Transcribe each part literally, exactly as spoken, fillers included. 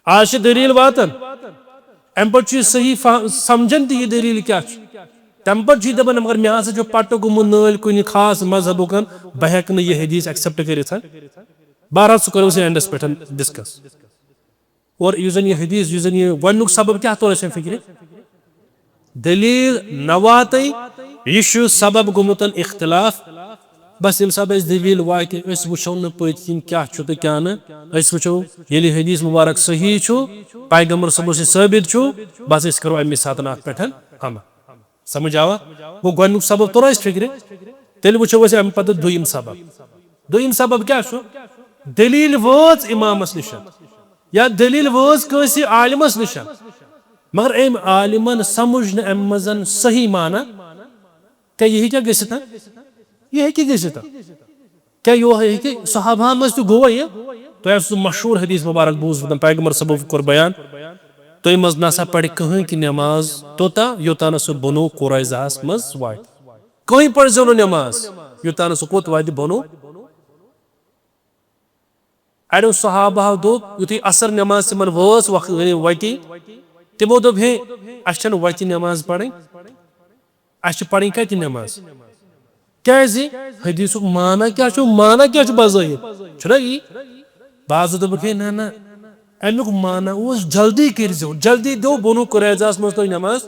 آز چھِ دٔلیٖل واتان، اَمہِ پَتہٕ چھُ یہِ صحیح فہ-، سَمجھان تہِ یہِ دٔلیٖل کیٛاہ چھُ۔ تَمہِ پَتہٕ چھُ یہِ دَپان، "مگر مےٚ ہسا چھُ پَٹہٕ گوٚمُت نٲلۍ کُنہِ خاص مذہبُک، بہٕ ہٮ۪کہٕ نہٕ یہِ حدیث accept کٔرِتھ۔" بہرحال، سُہ کَرو أسۍ اینڈَس پٮ۪ٹھ discuss۔ اور یُس زَن یہِ حدیث، یُس زَن یہِ گۄڈٕنیُک سبب کیٛاہ توٚر اَسہِ فِکرِ؟ دٔلیٖل نہ واتٕے، یہِ چھُ سبب گوٚمُت اختلاف۔ بس ییٚمہِ ساتہٕ اَسہِ دٔلیٖل واتہِ، أسۍ وٕچھو نہٕ پٔتۍ کِنۍ کیٛاہ چھُ تہٕ کیٛاہ نہٕ۔ أسۍ وٕچھو، ییٚلہِ حدیث مبارک صحیح چھُ، پیغمبر صٲبَس نِش ثٲبت چھُ، بس أسۍ کرو اَمی ساتہٕ اَتھ پٮ۪ٹھ عمل۔ سمجھ آوا؟ گوٚو گۄڈٕنیُک سبب توٚر اَسہِ فِکرِ، تیٚلہِ وٕچھو أسۍ اَمہِ پتہٕ دوٚیِم سبب۔ دوٚیِم سبب کیٛاہ چھُ؟ دٔلیٖل وٲژ اِمامَس نِش یا دٔلیٖل وٲژ کٲنٛسہِ عالمَس نِش، مگر أمۍ عالمَن سمجھ نہٕ اَمہِ منٛز صحیح معنی۔ کیٛاہ یہِ ہیٚکیٛاہ گٔژھِتھ؟ یہِ ہیٚکہِ گٔژھِتھ۔ کیٛاہ یہِ ہیٚکہِ صحابہَن منٛز تہِ گوٚوا یہِ؟ تۄہہِ آسہِ سُہ مشہوٗر حدیث مبارک بوٗزمُت، پیغمبر صٲبَن کوٚر بیان، "تُہۍ منٛز نہ سا پَرِ کٕہٕنۍ کہِ نٮ۪ماز توٚتام یوٚتام نہٕ سُہ بنو قریظہَس منٛز واتہِ۔ کٕہٕنۍ پٔرۍزیو نہٕ نٮ۪ماز یوٚتام نہٕ سُہ کوٚت واتہِ؟ بنو۔" اَڑیو صحابہو دوٚپ، یُتھُے عصر نٮ۪ماز تِمَن وٲژ وق-، یعنی وَتی، تِمو دوٚپ، "ہے، اَسہِ چھَنہٕ وَتہِ نٮ۪ماز پَرٕنۍ، اَسہِ چھِ پَرٕنۍ کَتہِ نٮ۪ماز؟" کیٛازِ؟ حدیثُک معنی کیٛاہ چھُ؟ معنی کیٛاہ چھُ بظٲہِر؟ چھُنہ یی؟ بعضو دوٚپُکھ، "ہے، نہ، نہ، اَمیُک معنی اوس جلدی کٔرۍزیو، جلدی دیو بنو قریظہَس منٛز تُہۍ نٮ۪ماز۔"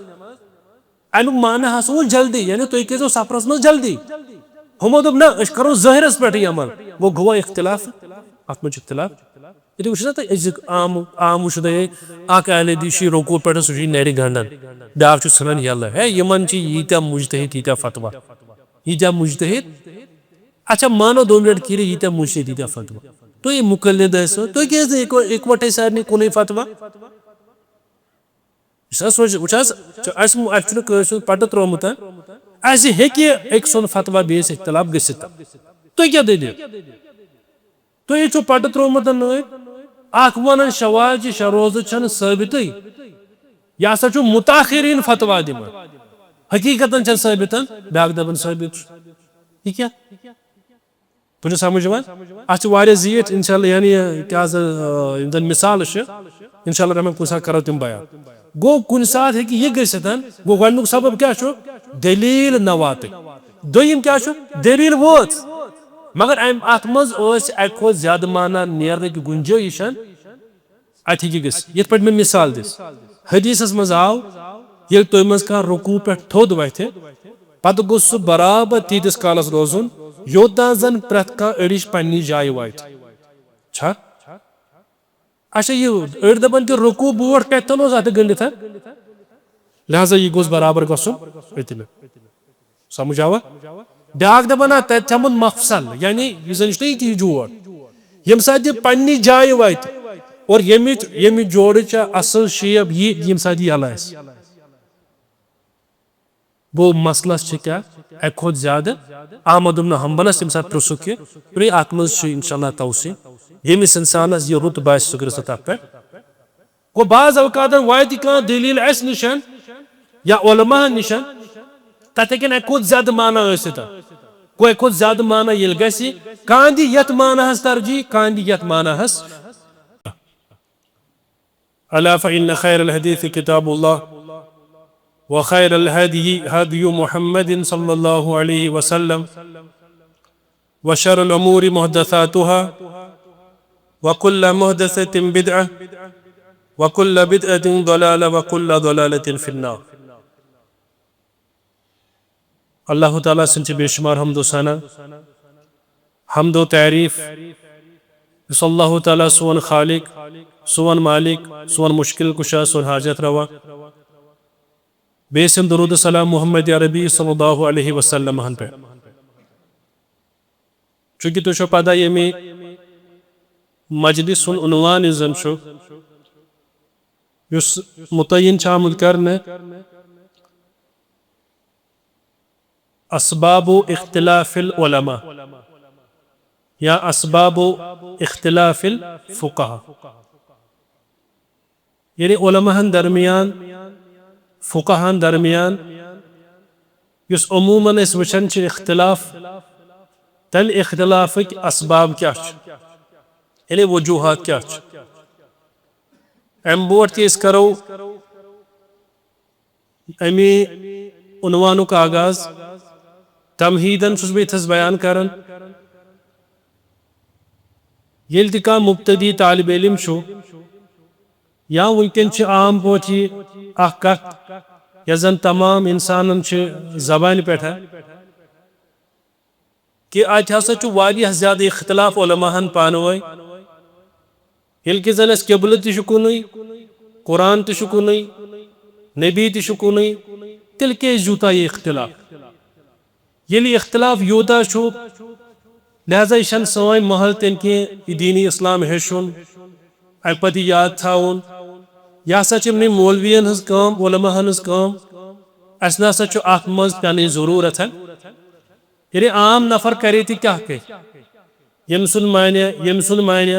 اَمیُک معنی ہسا اوس جلدی، یعنی تُہۍ کٔرۍزیو سفرَس منٛز جلدی۔ ہُمو دوٚپ، "نہ، أسۍ کرو ظٲہِرَس پٮ۪ٹھٕے عمل۔" وۄنۍ گوٚوا اختلاف؟ اَتھ منٛز چھُ اختلاف۔ ییٚتہِ وٕچھِو نا تُہۍ أزیُک عام، عام وٕچھِو تُہۍ، اَکھ اہل حدیث چھُ رُکوع پٮ۪ٹھ، سُہ چھُ نَرِ گنٛڈان، بیٛاکھ چھُ ژھٕنان یَلہٕ۔ ہے، یِمَن چھِ ییٖتیٛاہ مُجتہد، ییٖتیٛاہ فتویٰ، ییٖتیٛاہ مُجتہد۔ اچھا، مانو دو منٹ کٔرِو، ییٖتیٛاہ مُجتہد، ییٖتیٛاہ فتویٰ۔ تُہۍ مُقلد ٲسِو، تُہۍ کیٛازِ نہٕ اِکو-، اِکوَٹَے سارنٕے کُنُے فتویٰ؟ یُس حظ سونٛچ-، وٕچھ حظ، چھُ اَسہِ مُ-، اَسہِ چھُنہٕ کٲنٛسہِ ہُنٛد پَٹہٕ ترٛوومُت، ہہ؟ اَسہِ ہیٚکہِ أکۍ سُنٛد فتویٰ بیٚیِس اختلاف گٔژھِتھ۔ تُہۍ کیٛاہ دٔلیٖل؟ تُہۍ چھِو پَٹہٕ ترٛوومُت نٲوِتھ، اَکھ وَنان شواز چھِ شےٚ روزٕ چھَنہٕ ثٲبتٕے، یہِ ہسا چھُ متاخرین فتویٰ دِوان۔ حقیٖقتاً چھَنہٕ ثٲبتَن، بیٛاکھ دَپان ثٲبت چھُ۔ یہِ کیٛاہ؟ تُہۍ چھِو سمجھ یِوان؟ اَتھ چھِ واریاہ زیٖٹھۍ، انشاءاللہ، یعنی، یہِ کیٛاہ سا، آ، یِم زَن مِثالہٕ چھِ، انشاءاللہ الرحمن، کُنہِ ساتہٕ کرو تِم بیان۔ گوٚو، کُنہِ ساتہٕ ہیٚکہِ یہِ گٔژھِتھ، گوٚو، گۄڈٕنیُک سبب کیٛاہ چھُ؟ دٔلیٖل نہ واتٕنۍ۔ دوٚیِم کیٛاہ چھُ؟ دٔلیٖل وٲژ، مگر اَمہِ، اَتھ منٛز ٲسۍ اَکہِ کھۄتہٕ زیادٕ معنی نیرنٕکۍ گُنجٲیِش۔ اَتہِ ہیٚکہِ گٔژھِتھ۔ یِتھ پٲٹھۍ مےٚ مِثال دِژ، حدیثس منٛز آو، ییٚلہِ تُہۍ منٛز کانٛہہ رکوع پٮ۪ٹھ تھوٚد وۄتھِ، پتہٕ گوٚژھ سُہ برابر تیٖتِس کالس روزُن، یوٚتام زن پرٛٮ۪تھ کانٛہہ أڑِج پننہِ جایہِ واتہِ۔ چھا؟ اچھا، یہِ أڑۍ دپان کہِ رکوع برونٛٹھ کتہِ تھاوُن اوس اتہِ گٔنڈِتھ، لہذا یہِ گوٚژھ برابر گژھُن أتنہٕ۔ سمجھ آوا؟ بیٛاکھ دپان، نہ، تتہِ تھاوُن مفصل، یعنی یُس زن چھُ یہِ تہِ جوڑ، ییٚمہِ ساتہٕ یہِ پننہِ جایہِ واتہِ اور ییٚمِچ، ییٚمہِ جوڑٕچ اصل شیپ یہِ، ییٚمہِ ساتہٕ یہِ یلہٕ آسہِ۔ گوٚو، مسلس چھِ کیٛاہ؟ اکہِ کھۄتہٕ زیادٕ۔ احمد بن حنبلس ییٚمہِ ساتہٕ پرٛژھُکھ یہِ، دوٚپُن، اتھ منٛز چھُ انشاءاللہ توسیع، ییٚمِس انسانس یہِ رُت باسہِ، سُہ کٔرِو سا تتھ پٮ۪ٹھ۔ گوٚو، بعض اوقاتن واتہِ کانٛہہ دٔلیٖل اَسہِ نِش یا علماہن نِش، تَتھ ہیٚکن اَکہِ کھۄتہٕ زیادٕ معنی ٲسِتھ۔ گوٚو، اَکہِ کھۄتہٕ زیادٕ معنی ییٚلہِ گژھِ، کانٛہہ دِ یَتھ معناہَس ترجیح، کانٛہہ دِ یَتھ معناہَس۔ ألا فإن خير الحديث كتاب الله، وخير الهدي هدي محمد صلى الله عليه وسلم، وشر الأمور محدثاتها، وكل محدثة بدعة، وكل بدعة ضلالة، وكل ضلالة في النار۔ اللہ تعالیٰ سٕنٛدۍ چھِ بے شمار حمد و ثنا، حمد و تعریف، یُس اللہ تعالیٰ سون خالق، سون مالک، سون مشکل کشا، سون حاجت روا۔ بیٚیہِ ٲسِم درود و سلام محمد عربی صلی اللہ علیہ وسلم ہن پہ۔ چونکہ تُہۍ چھو پتہ، ییٚمہِ مجلس ہُنٛد عنوان یُس زن چھُ، یُس متعین چھُ آمُت کرنہٕ، اسباب اختلاف العلماء یا اسباب اختلاف الفقہا۔ یعنی علماء ہن درمیان، فقہا ہن درمیان، یُس عموماً أسۍ وٕچھان چھِ اختلاف، تَمہِ اختلافٕکۍ اسباب کیٛاہ چھِ؟ یعنی وجوہات کیٛاہ چھِ؟ امہِ برونٛٹھ تہِ أسۍ کرو اَمہِ عنوانُک آغاز۔ تمہیدن چھُس بہٕ ییٚتھس بیان کران، ییٚلہِ تہِ کانٛہہ مبتدی طالب علم چھُ یا وٕنکیٚن چھِ عام پٲٹھۍ یہِ اکھ کتھ یۄس زن تمام انسانن چھِ زبانہِ پٮ۪ٹھ، کہِ اتہِ ہسا چھُ واریاہ زیادٕ اختلاف علماہن پانہٕ وٲنۍ، ییٚلہِ کہِ زن اسہِ قبلہٕ تہِ چھُ کُنُے، قرآن تہِ چھُ کُنُے، نبی تہِ چھُ کُنُے، تیٚلہِ کیازِ یوٗتاہ یہِ اختلاف؟ ییٚلہِ اختلاف یوٗتاہ چھُ، لہذا یہِ چھَنہٕ سٲنۍ محل تہِ نہٕ کینٛہہ یہِ دینی اسلام ہیٚچھُن، اَمہِ پتہٕ یہِ یاد تھاوُن۔ یہِ ہسا چھِ یِمنٕے مولوین ہٕنٛز کٲم، علماہن ہٕنٛز کٲم۔ اَسہِ نسا چھُ اَتھ منٛز پٮ۪نٕچ ضروٗرت۔ یعنی عام نفر کرے تہِ کیٛاہ کرِ؟ ییٚمہِ سُنٛد مانہِ، ییٚمہِ سُنٛد مانہِ۔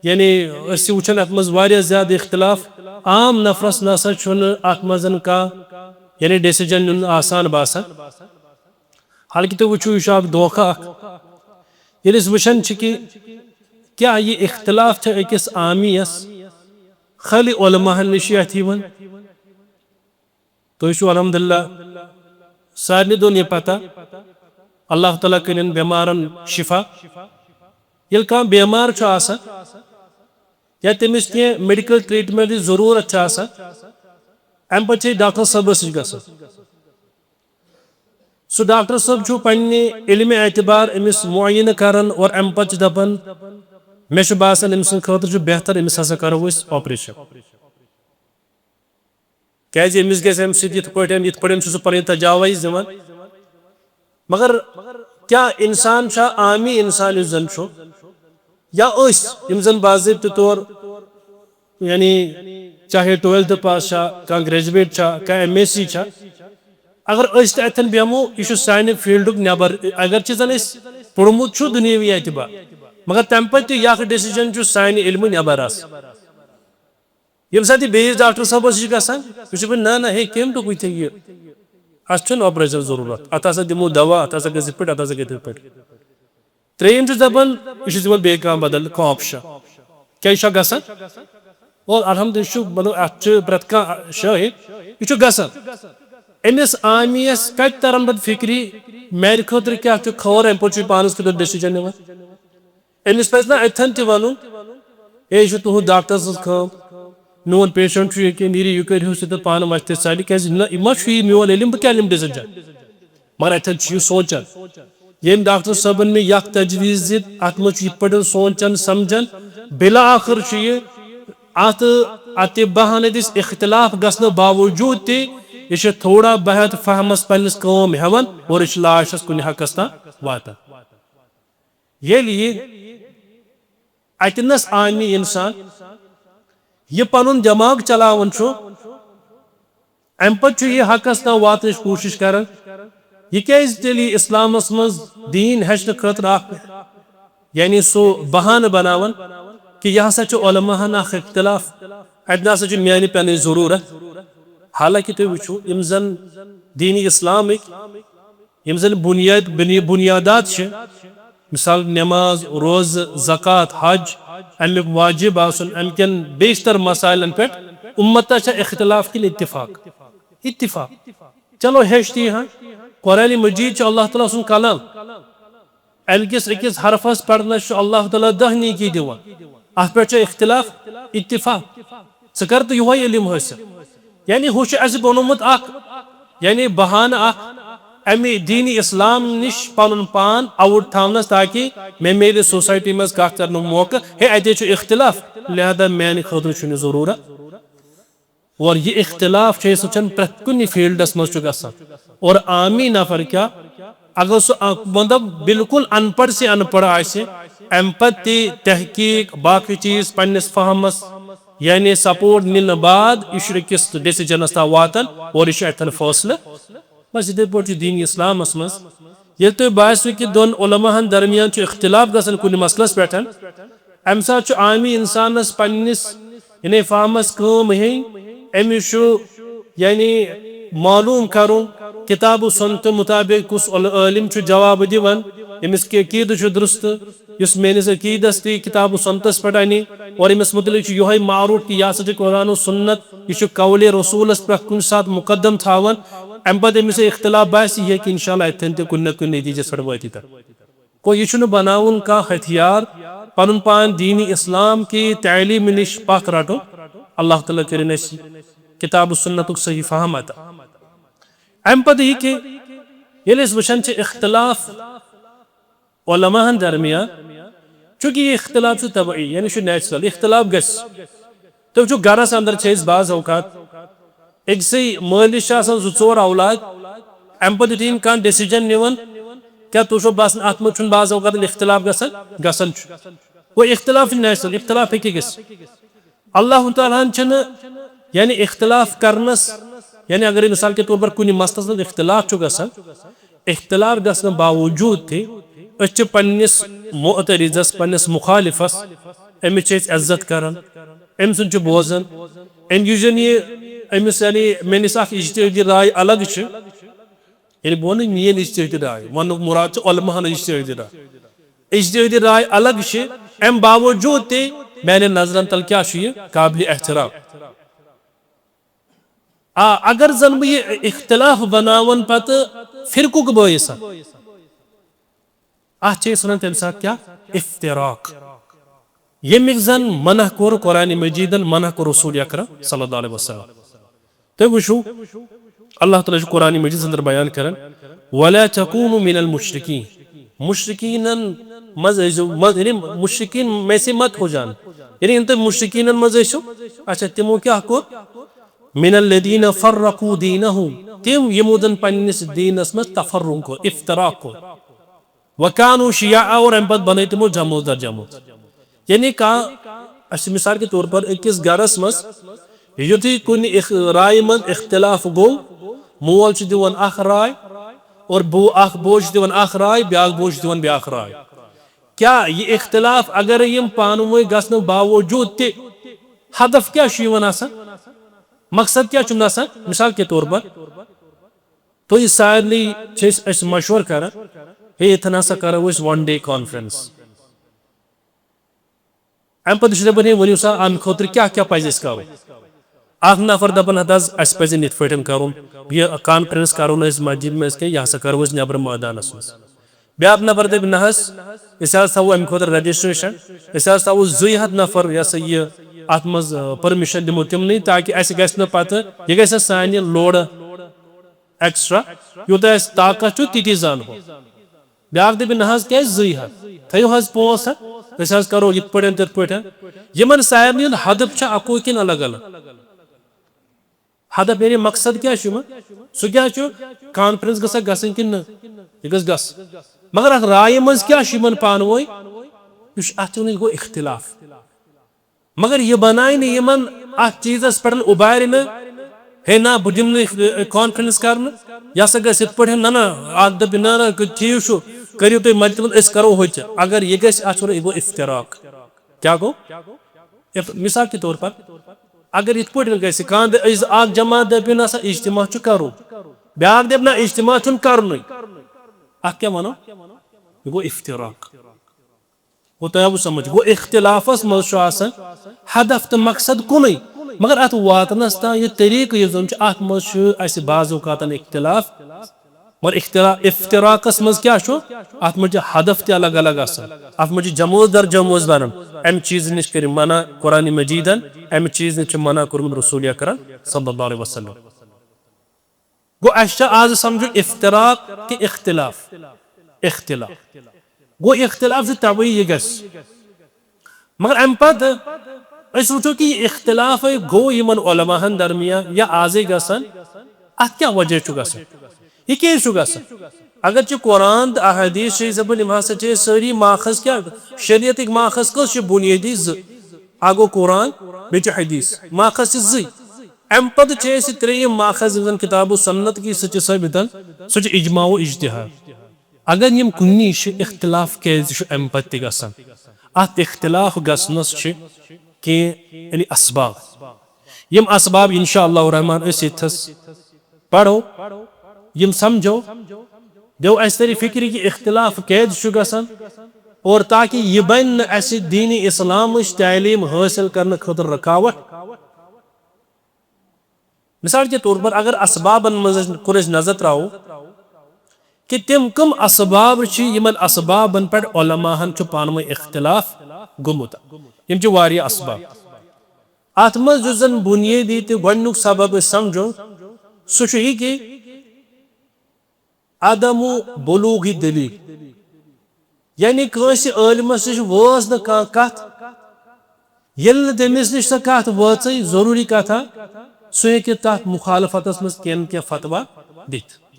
یعنی أسۍ چھِ وٕچھان اَتھ منٛز واریاہ زیادٕ اختلاف۔ عام نفرس نسا چھُنہٕ اَتھ منٛز کانٛہہ یعنی ڈیسیجن نیُن آسان باسان۔ حالانکہ تُہۍ وٕچھِو، یہِ چھُ اکھ دھوکہ اکھ۔ ییٚلہِ أسۍ وٕچھان چھِ کہِ کیٛاہ یہِ اختلاف چھا أکِس عامیَس خٲلی علماہن نِش اَتھِ یِوان؟ تُہۍ چھِو الحمدللہ سارنٕے دۄن یہِ پتہ، اللہ تعالیٰ کٔرِن بٮ۪مارن شفا۔ ییٚلہِ کانٛہہ بٮ۪مار چھُ آسان یا تٔمِس کینٛہہ میڈیکل ٹریٹمنٹٕچ ضروٗرت چھِ آسان، اَمہِ پتہٕ چھِ أسۍ ڈاکٹر صٲبس نِش گژھان۔ سُہ ڈاکٹر صٲب چھُ پننہِ علمِ اعتبار أمِس معینہٕ کران اور اَمہِ پتہٕ چھُ دپان، مےٚ چھُ باسان أمۍ سٕنٛدِ خٲطرٕ چھُ بہتر أمِس ہسا کرو أسۍ آپریشن۔ کیازِ أمِس گژھِ اَمہِ سۭتۍ یِتھ پٲٹھۍ، یِتھ پٲٹھۍ چھُ سُہ پنٕنۍ تجاویز دِوان۔ مگر کیٛاہ انسان چھا، عامی انسان یُس زن چھُ، یا أسۍ یِم زن باضٲبطہٕ طور یعنی چاہے ٹویلتھ پاس چھا، کانٛہہ گریجویٹ چھا، کانٛہہ ایم ایس سی چھا، اگر أسۍ تہِ اتٮ۪ن بیٚہمو، یہِ چھُ سانہِ فیلڈُک نٮ۪بر۔ اگرچہِ زن أسۍ پوٚرمُت چھُ دُنیٲوی اعتبار، مگر تمہِ پتہٕ تہِ یہِ اکھ ڈیسیجن چھُ سانہِ علمہٕ نٮ۪بر آسان۔ ییٚمہِ ساتہٕ یہِ بیٚیِس ڈاکٹر صٲبس نِش گژھان، یہِ چھُ دپان، نہ نہ، ہے، کٔمۍ دوٚپُے ژےٚ یہِ؟ اتھ چھُنہٕ آپریشن ضروٗرت، اتھ ہسا دِمو دوا، اتھ ہسا گژھِ یِتھ پٲٹھۍ، اتھ ہسا گژھِ یِتھ پٲٹھۍ۔ ترٛیٚیِم چھُ دپان، یہِ چھُ دِوان بیٚیہِ کانٛہہ بدل کانٛہہ آپشن۔ کیٛاہ یہِ چھا گژھان؟ اور الحمدللہ، یہِ چھُ، مطلب، اتھ چھُ پرٛٮ۪تھ کانٛہہ شٲہِد، یہِ چھُ گژھان۔ أمِس عامیس کتہِ ترن پتہٕ فکری، میانہِ خٲطرٕ کیٛاہ چھُ خٲر، امہِ پتہٕ چھُ یہِ پانس خٲطرٕ ڈیسیجن نِوان؟ أمِس پزِ نہ اتھن تہِ ونُن، ہے، یہِ چھُ تُہُنٛد ڈاکٹر سٕنٛز کٲم، میون پیشنٹ چھُ ییٚکیٛاہ، نیٖرِو یہِ کٔرِو سُہ تہٕ پانہٕ وتھِ تہٕ ژلہِ، کیٛازِ نہ، یہِ ما چھُ یہِ میون علم، بہٕ کیٛاہ علم دِژٕن ژےٚ؟ مگر اتھن چھُ یہِ سونٛچان، ییٚمۍ ڈاکٹر صٲبن مےٚ یہِ اکھ تجویز دِژ، اتھ منٛز چھُ یِتھ پٲٹھۍ سونٛچان سمجھان، بلا آخر چھُ یہِ اتھ اطباہن ہٕنٛدِس اختلاف گژھنہٕ باوجود تہِ، یہِ چھُ تھوڑا بہت فہمس پننِس کٲم ہٮ۪وان اور یہِ چھُ لاسٹس کُنہِ حقس تام واتان۔ ییٚلہِ یہِ اتہِ نس عامی انسان یہِ پنُن دٮ۪ماغ چلاوان چھُ، امہِ پتہٕ چھُ یہِ حقس تام واتنٕچ کوٗشش کران۔ یہِ کیازِ تیٚلہِ یہِ اسلامس منٛز دیٖن ہیٚچھنہٕ خٲطرٕ اکھ، یعنی سُہ بہانہٕ بناوان کہِ یہِ ہسا چھُ علماہن اکھ اختلاف، اتہِ نسا چھُ میانہِ پٮ۪نٕچ ضروٗرت۔ حالانکہِ تُہۍ وٕچھِو، یِم زن دیٖنی اسلامٕکۍ یِم زن بنیاد، بنی-، بنیادات چھِ، مثال، نماز، روزٕ، زکوٰۃ، حج، امیُک واجب آسُن، امہِ کٮ۪ن بیشتر مسائلن پٮ۪ٹھ امتس چھا اختلاف کِنہٕ اتفاق؟ اتفاق۔ چلو، ہیٚچھ تہِ ہا۔ قرآن مجید چھُ اللہ تعالیٰ سُنٛد کلام۔ امہِ کِس أکِس حرفس پرنس چھُ اللہ تعالیٰ دہ نیکی دِوان۔ اتھ پٮ۪ٹھ چھا اختلاف؟ اتفاق۔ ژٕ کر تہٕ یِہوے علم حٲصِل۔ یعنی ہُہ چھُ اسہِ بنومُت اکھ، یعنی بہانہٕ اکھ، امہِ دینِ اسلام نِش پنُن پان آوُٹ تھاونس، تاکہِ مےٚ میلہِ سوسایٹی منٛز کتھ کرنُک موقعہٕ۔ ہے، اتے چھُ اختلاف، لہذا میانہِ خٲطرٕ چھُنہٕ ضروٗرت۔ اور یہِ اختلاف چھُ أسۍ وٕچھان پرٛٮ۪تھ کُنہِ فیلڈس منٛز چھُ گژھان۔ اور عامی نفر کیٛاہ، اگر سُہ اکھ، مطلب، بالکل ان پڑھ سے ان پڑھ آسہِ، امہِ پتہٕ تہِ تحقیق، باقٕے چیٖز پننِس فہمس، یعنی سپورٹ نِنہٕ بعد، یہِ چھُ أکِس ڈیسیجنس تام واتان اور یہِ چھُ اتھن فٲصلہٕ۔ بس یِتھے پٲٹھۍ چھُ دین اسلامس منٛز، ییٚلہِ تۄہہِ باسیو کہِ دۄن علماہن درمیان چھُ اختلاف گژھان کُنہِ مسلس پٮ۪ٹھ، امہِ ساتہٕ چھُ عامی انسانس پننِس، یعنی، فہمس کٲم ہیٚنۍ، أمِس چھُ، یعنی، معلوم کرُن کتاب و سنت مطابق کُس عل-، عٲلم چھُ جواب دِوان، أمِس کہِ عقیدٕ چھُ درست، یُس میٲنِس عقیٖدس تہٕ کتاب و سنتس پٮ۪ٹھ انہِ، اور أمِس مُتعلق چھُ یِہوٚے معروف کہِ یہِ ہسا چھُ قرآن و سنت، یہِ چھُ قولِ رسوٗلس پرٛٮ۪تھ کُنہِ ساتہٕ مُقدم تھاوان۔ امہِ پتہٕ أمِس یہِ اختلاف باسہِ، یہِ ہیٚکہِ انشاءاللہ اتھٮ۪ن تہِ کُنہِ نتہٕ کُنہِ نتیٖجس پٮ۪ٹھ وٲتِتھ۔ گوٚو، یہِ چھُنہٕ بناوُن کانٛہہ ہتھیار پنُن پان دینِ اسلام کہِ تعلیٖم نِش پتھ رٹُن۔ اللہ تعالیٰ کٔرِن اَسہِ کتاب و سنتُک صحیح فہم عطا۔ امہِ پتہٕ یہِ کہِ ییٚلہِ أسۍ وٕچھان چھِ اختلاف علماہن درمیان، چونکہ یہِ اختلاف چھُ طبعی، یعنی چھُ نیچرل، اختلاف گژھِ۔ تُہۍ وٕچھِو، گرس اندر چھِ أسۍ بعض اوقات أکسٕے مٲلِس چھِ آسان زٕ ژور اولاد، امہِ پتہٕ یُتھُے یِم کانٛہہ ڈیسیجن نِوان، کیٛاہ تُہۍ چھِو باسان اتھ منٛز چھُنہٕ بعض اوقات اختلاف گژھان؟ گژھان چھُ۔ گوٚو، اختلاف چھُ نیچرل، اختلاف ہیٚکہِ گژھِتھ۔ اللہ تعالیٰ ہن چھنہٕ، یعنی اختلاف کرنس، یعنی اگر مثال کے طور پر کُنہِ مسلس منٛز اختلاف چھُ گژھان، اختلاف گژھنہٕ باوجود تہِ أسۍ چھِ پننِس معترضس، پننِس مخالفس، أمِس چھِ أسۍ عزت کران، أمۍ سُنٛد چھِ بوزان، أمۍ یُس زن یہِ أمِس یعنی میٲنِس اکھ اجتہٲدی راے الگ چھِ، ییٚلہِ بہٕ وَنہٕ میٲنۍ اجتہٲدی راے، وَنُک مُراد چھُ علماہن اجتہٲدی راے۔ اجتہٲدی راے الگ چھِ، اَمہِ باوجوٗد تہِ میانٮ۪ن نظرن تل کیٛاہ چھُ یہِ؟ قابلِ احترام۔ آ، اگر زن بہٕ یہِ اختلاف بناون پتہٕ فرقُک بٲعث، اتھ چھِ أسۍ ونان تمہِ ساتہٕ کیٛاہ؟ افتراق۔ ییٚمیُک زن منع کوٚر قرآن مجیدن، منع کوٚر رسول اکرم صلی اللہ علیہ وسلم۔ تُہۍ وٕچھِو، اللہ تعالیٰ چھُ قرآن مجیدس اندر بیان کران، "ولا تکونوا من المشرکین"، مشرکینن منٛز ٲسۍزیو، منٛز، یعنی مشرکین میں سے مت ہو جان، یعنی یِم تُہۍ مشرکینن منٛز ٲسِو، اچھا، تِمو کیٛاہ کوٚر؟ "من الذین فرقوا دینہم"، تِم یِمو زن پننِس دیٖنس منٛز تفرق کوٚر، افتراق کوٚر۔ "وکانوا شیعا"، اور امہِ پتہٕ بنٲے تِمو جمٲژ در جمٲژ۔ یعنی کانٛہہ، اسہِ چھِ مثال کے طور پر أکِس گرس منٛز یُتھُے کُنہِ اخ-، رایہِ منٛز اختلاف گوٚو، مول چھُ دِوان اکھ راے اور بو-، اکھ بوے چھُ دِوان اکھ راے، بیٛاکھ بوے چھُ دِوان بیٛاکھ راے۔ کیٛاہ یہِ اختلاف اگر یِم پانہٕ ؤنۍ گژھنہٕ باوجوٗد تہِ ہدف کیٛاہ چھُ یِوان آسان؟ مقصد کیٛاہ چھُ یِمن آسان؟ مثال کے طور پر، تُہۍ سارنٕے چھِ أسۍ، أسۍ مشورٕ کران، ہے، ییٚتٮ۪ن ہسا کرو أسۍ ون ڈے کانفرنس۔ امہِ پتہٕ چھِ دپان، ہے، ؤنِو سا، امہِ خٲطرٕ کیٛاہ کیٛاہ پزِ اَسہِ کرُن؟ اکھ نفر دپان، ہتہٕ حظ، اَسہِ پزِ نہٕ یِتھ پٲٹھۍ کرُن، یہِ کانفرنس کرو نہٕ أسۍ مسجد منٛز کینٛہہ، یہِ ہسا کرو أسۍ نٮ۪برٕ مٲدانس منٛز۔ بیٛاکھ نفر دپہِ، نہ حظ، أسۍ حظ تھاوو امہِ خٲطرٕ رجسٹریشن، أسۍ حظ تھاوو زٕے ہتھ نفر، یہِ ہسا یہِ، اتھ منٛز، آ، پرمشن دِمو تِمنٕے، تاکہِ اسہِ گژھِ نہٕ پتہٕ، یہِ گژھِ اسہِ سانہِ لوڈٕ ایکسٹرا، یوٗتاہ اسہِ طاقت چھُ، تِتی زانہو۔ بیٛاکھ دَپہِ، نہ حظ، کیٛازِ زٕے ہَتھ؟ تھٲیِو حظ پانٛژھ ہَتھ، أسۍ حظ کَرو یِتھ پٲٹھۍ، تِتھ پٲٹھۍ۔ یِمَن سارنٕے ہُنٛد ہدف چھا اَکُے کِنہٕ الگ الگ؟ ہدف یعنی مقصد کیٛاہ چھُ یِمَن؟ سُہ کیٛاہ چھُ؟ کانفرنس گٔژھا گژھٕنۍ کِنہٕ نہٕ؟ یہِ گٔژھ گژھٕنۍ۔ مگر اَتھ رایہِ منٛز کیٛاہ چھُ یِمَن پانہٕ ؤنۍ؟ یہِ چھُ، اَتھ چھُ وَنان، یہِ گوٚو اختلاف۔ مگر یہِ بنایہِ نہٕ یِمن اتھ چیٖزس پٮ۪ٹھ اُبارِ نہٕ، ہے نہ، بہٕ دِمہٕ نہٕ کانفرنس کرنہٕ، یہِ ہسا گژھِ یِتھ پٲٹھۍ، نہ نہ، اکھ دپہِ، نہ نہ، ٹھیٖک چھُ، کٔرِو تُہۍ مجلس، أسۍ کرو ہُتہِ۔ اگر یہِ گژھِ، اتھ چھُ ونان، یہِ گوٚو افتراق۔ کیٛاہ گوٚو؟ اف-، مثال کے طور پر، اگر یِتھ پٲٹھۍ گژھِ، کانٛہہ دِ-، أسۍ اکھ جماعت دپہِ، نہ سا اجتماع چھُ کرُن، بیٛاکھ دپہِ، نہ، اجتماع چھُنہٕ کرنُے، اتھ کیٛاہ ونو؟ یہِ گوٚو افتراق۔ گوٚو تۄہہِ آوٕ سمجھ؟ گوٚو اختلافس منٛز چھُ آسان ہدف تہٕ مقصد کُنُے، مگر اتھ واتنس تام یہِ طریٖقہٕ یُس زن چھُ، اتھ منٛز چھُ اسہِ بعض اوقاتن اختلاف۔ مگر اختلا-، افتراقس منٛز کیٛاہ چھُ؟ اتھ منٛز چھُ ہدف تہِ الگ الگ آسان، اتھ منٛز چھُ جمٲژ در جمٲژ بنان۔ امہِ چیٖزٕ نِش کٔرِو منع قرآن مجیدن، امہِ چیٖزٕ نِش چھُ منع کوٚرمُت رسول اکرم صلی اللہ علیہ وسلم۔ گوٚو، اَسہِ چھا آز سمجھُن افتراق کہِ اختلاف؟ اختلاف۔ گوٚو، اختلاف چھُ توے یہِ گژھِ۔ مگر اَمہِ پتہٕ أسۍ وٕچھو کہِ یہِ اختلاف ہے گوٚو یِمن علماہن درمیان یا آزے گژھان، اَتھ کیٛاہ وجہ چھُ گژھان؟ یہِ کیٛازِ چھُ گژھان؟ اگر چھِ قرآن تہٕ احادیث چھِ، یِم ہسا چھِ سٲری ماخذ کیٛاہ؟ شریعتٕکۍ ماخذ کٔژ چھِ؟ بُنیٲدی زٕ۔ اکھ گوٚو قرآن، بیٚیہِ چھُ حدیث۔ ماخذ چھِ زٕے۔ امہِ پتہٕ چھِ أسۍ ترٛیٚیِم ماخذ یُس زن کتاب و سنت کی سُہ چھِ ثٲبت، سُہ چھُ اجماع و اجتہاد۔ اگر یِم کُنی چھِ، اختلاف کیازِ چھُ امہِ پتہٕ تہِ گژھان؟ اتھ اختلاف گژھنس چھِ کینٛہہ، یعنی، اسباب۔ یِم اسباب انشاء اللہ الرحمن أسۍ ییٚتھس پرو، یِم سمجھو، دیو اسہِ ترِ فکرِ کہِ اختلاف کیازِ چھُ گژھان۔ اور تاکہ یہِ بنہِ نہٕ اسہِ دین اسلامٕچ تعلیٖم حٲصِل کرنہٕ خٲطرٕ رکاوٹ۔ مثال کے طور پر اگر اسبابن منٛز أسۍ، کُن أسۍ نظر تراوو کہ تِم کم اسباب چھِ یِمن اسبابن پٮ۪ٹھ علماہن چھُ پانہٕ ؤنۍ اختلاف گوٚمُت، یِم چھِ واریاہ اسباب۔ اتھ منٛز یُس زن بنیٲدی تہٕ گۄڈنیُک سبب أسۍ سمجھو، سُہ چھُ یہِ کہ عدم بلوغ دلیل، یعنی کٲنٛسہِ عٲلمس نِش وٲژ نہٕ کانٛہہ کتھ، ییٚلہِ نہٕ تٔمِس نِش سۄ کتھ وٲژٕے ضروٗری کتھا، سُہ ہیٚکہِ تتھ مخالفتس منٛز کینٛہہ نتہٕ کینٛہہ فتوا دِتھ۔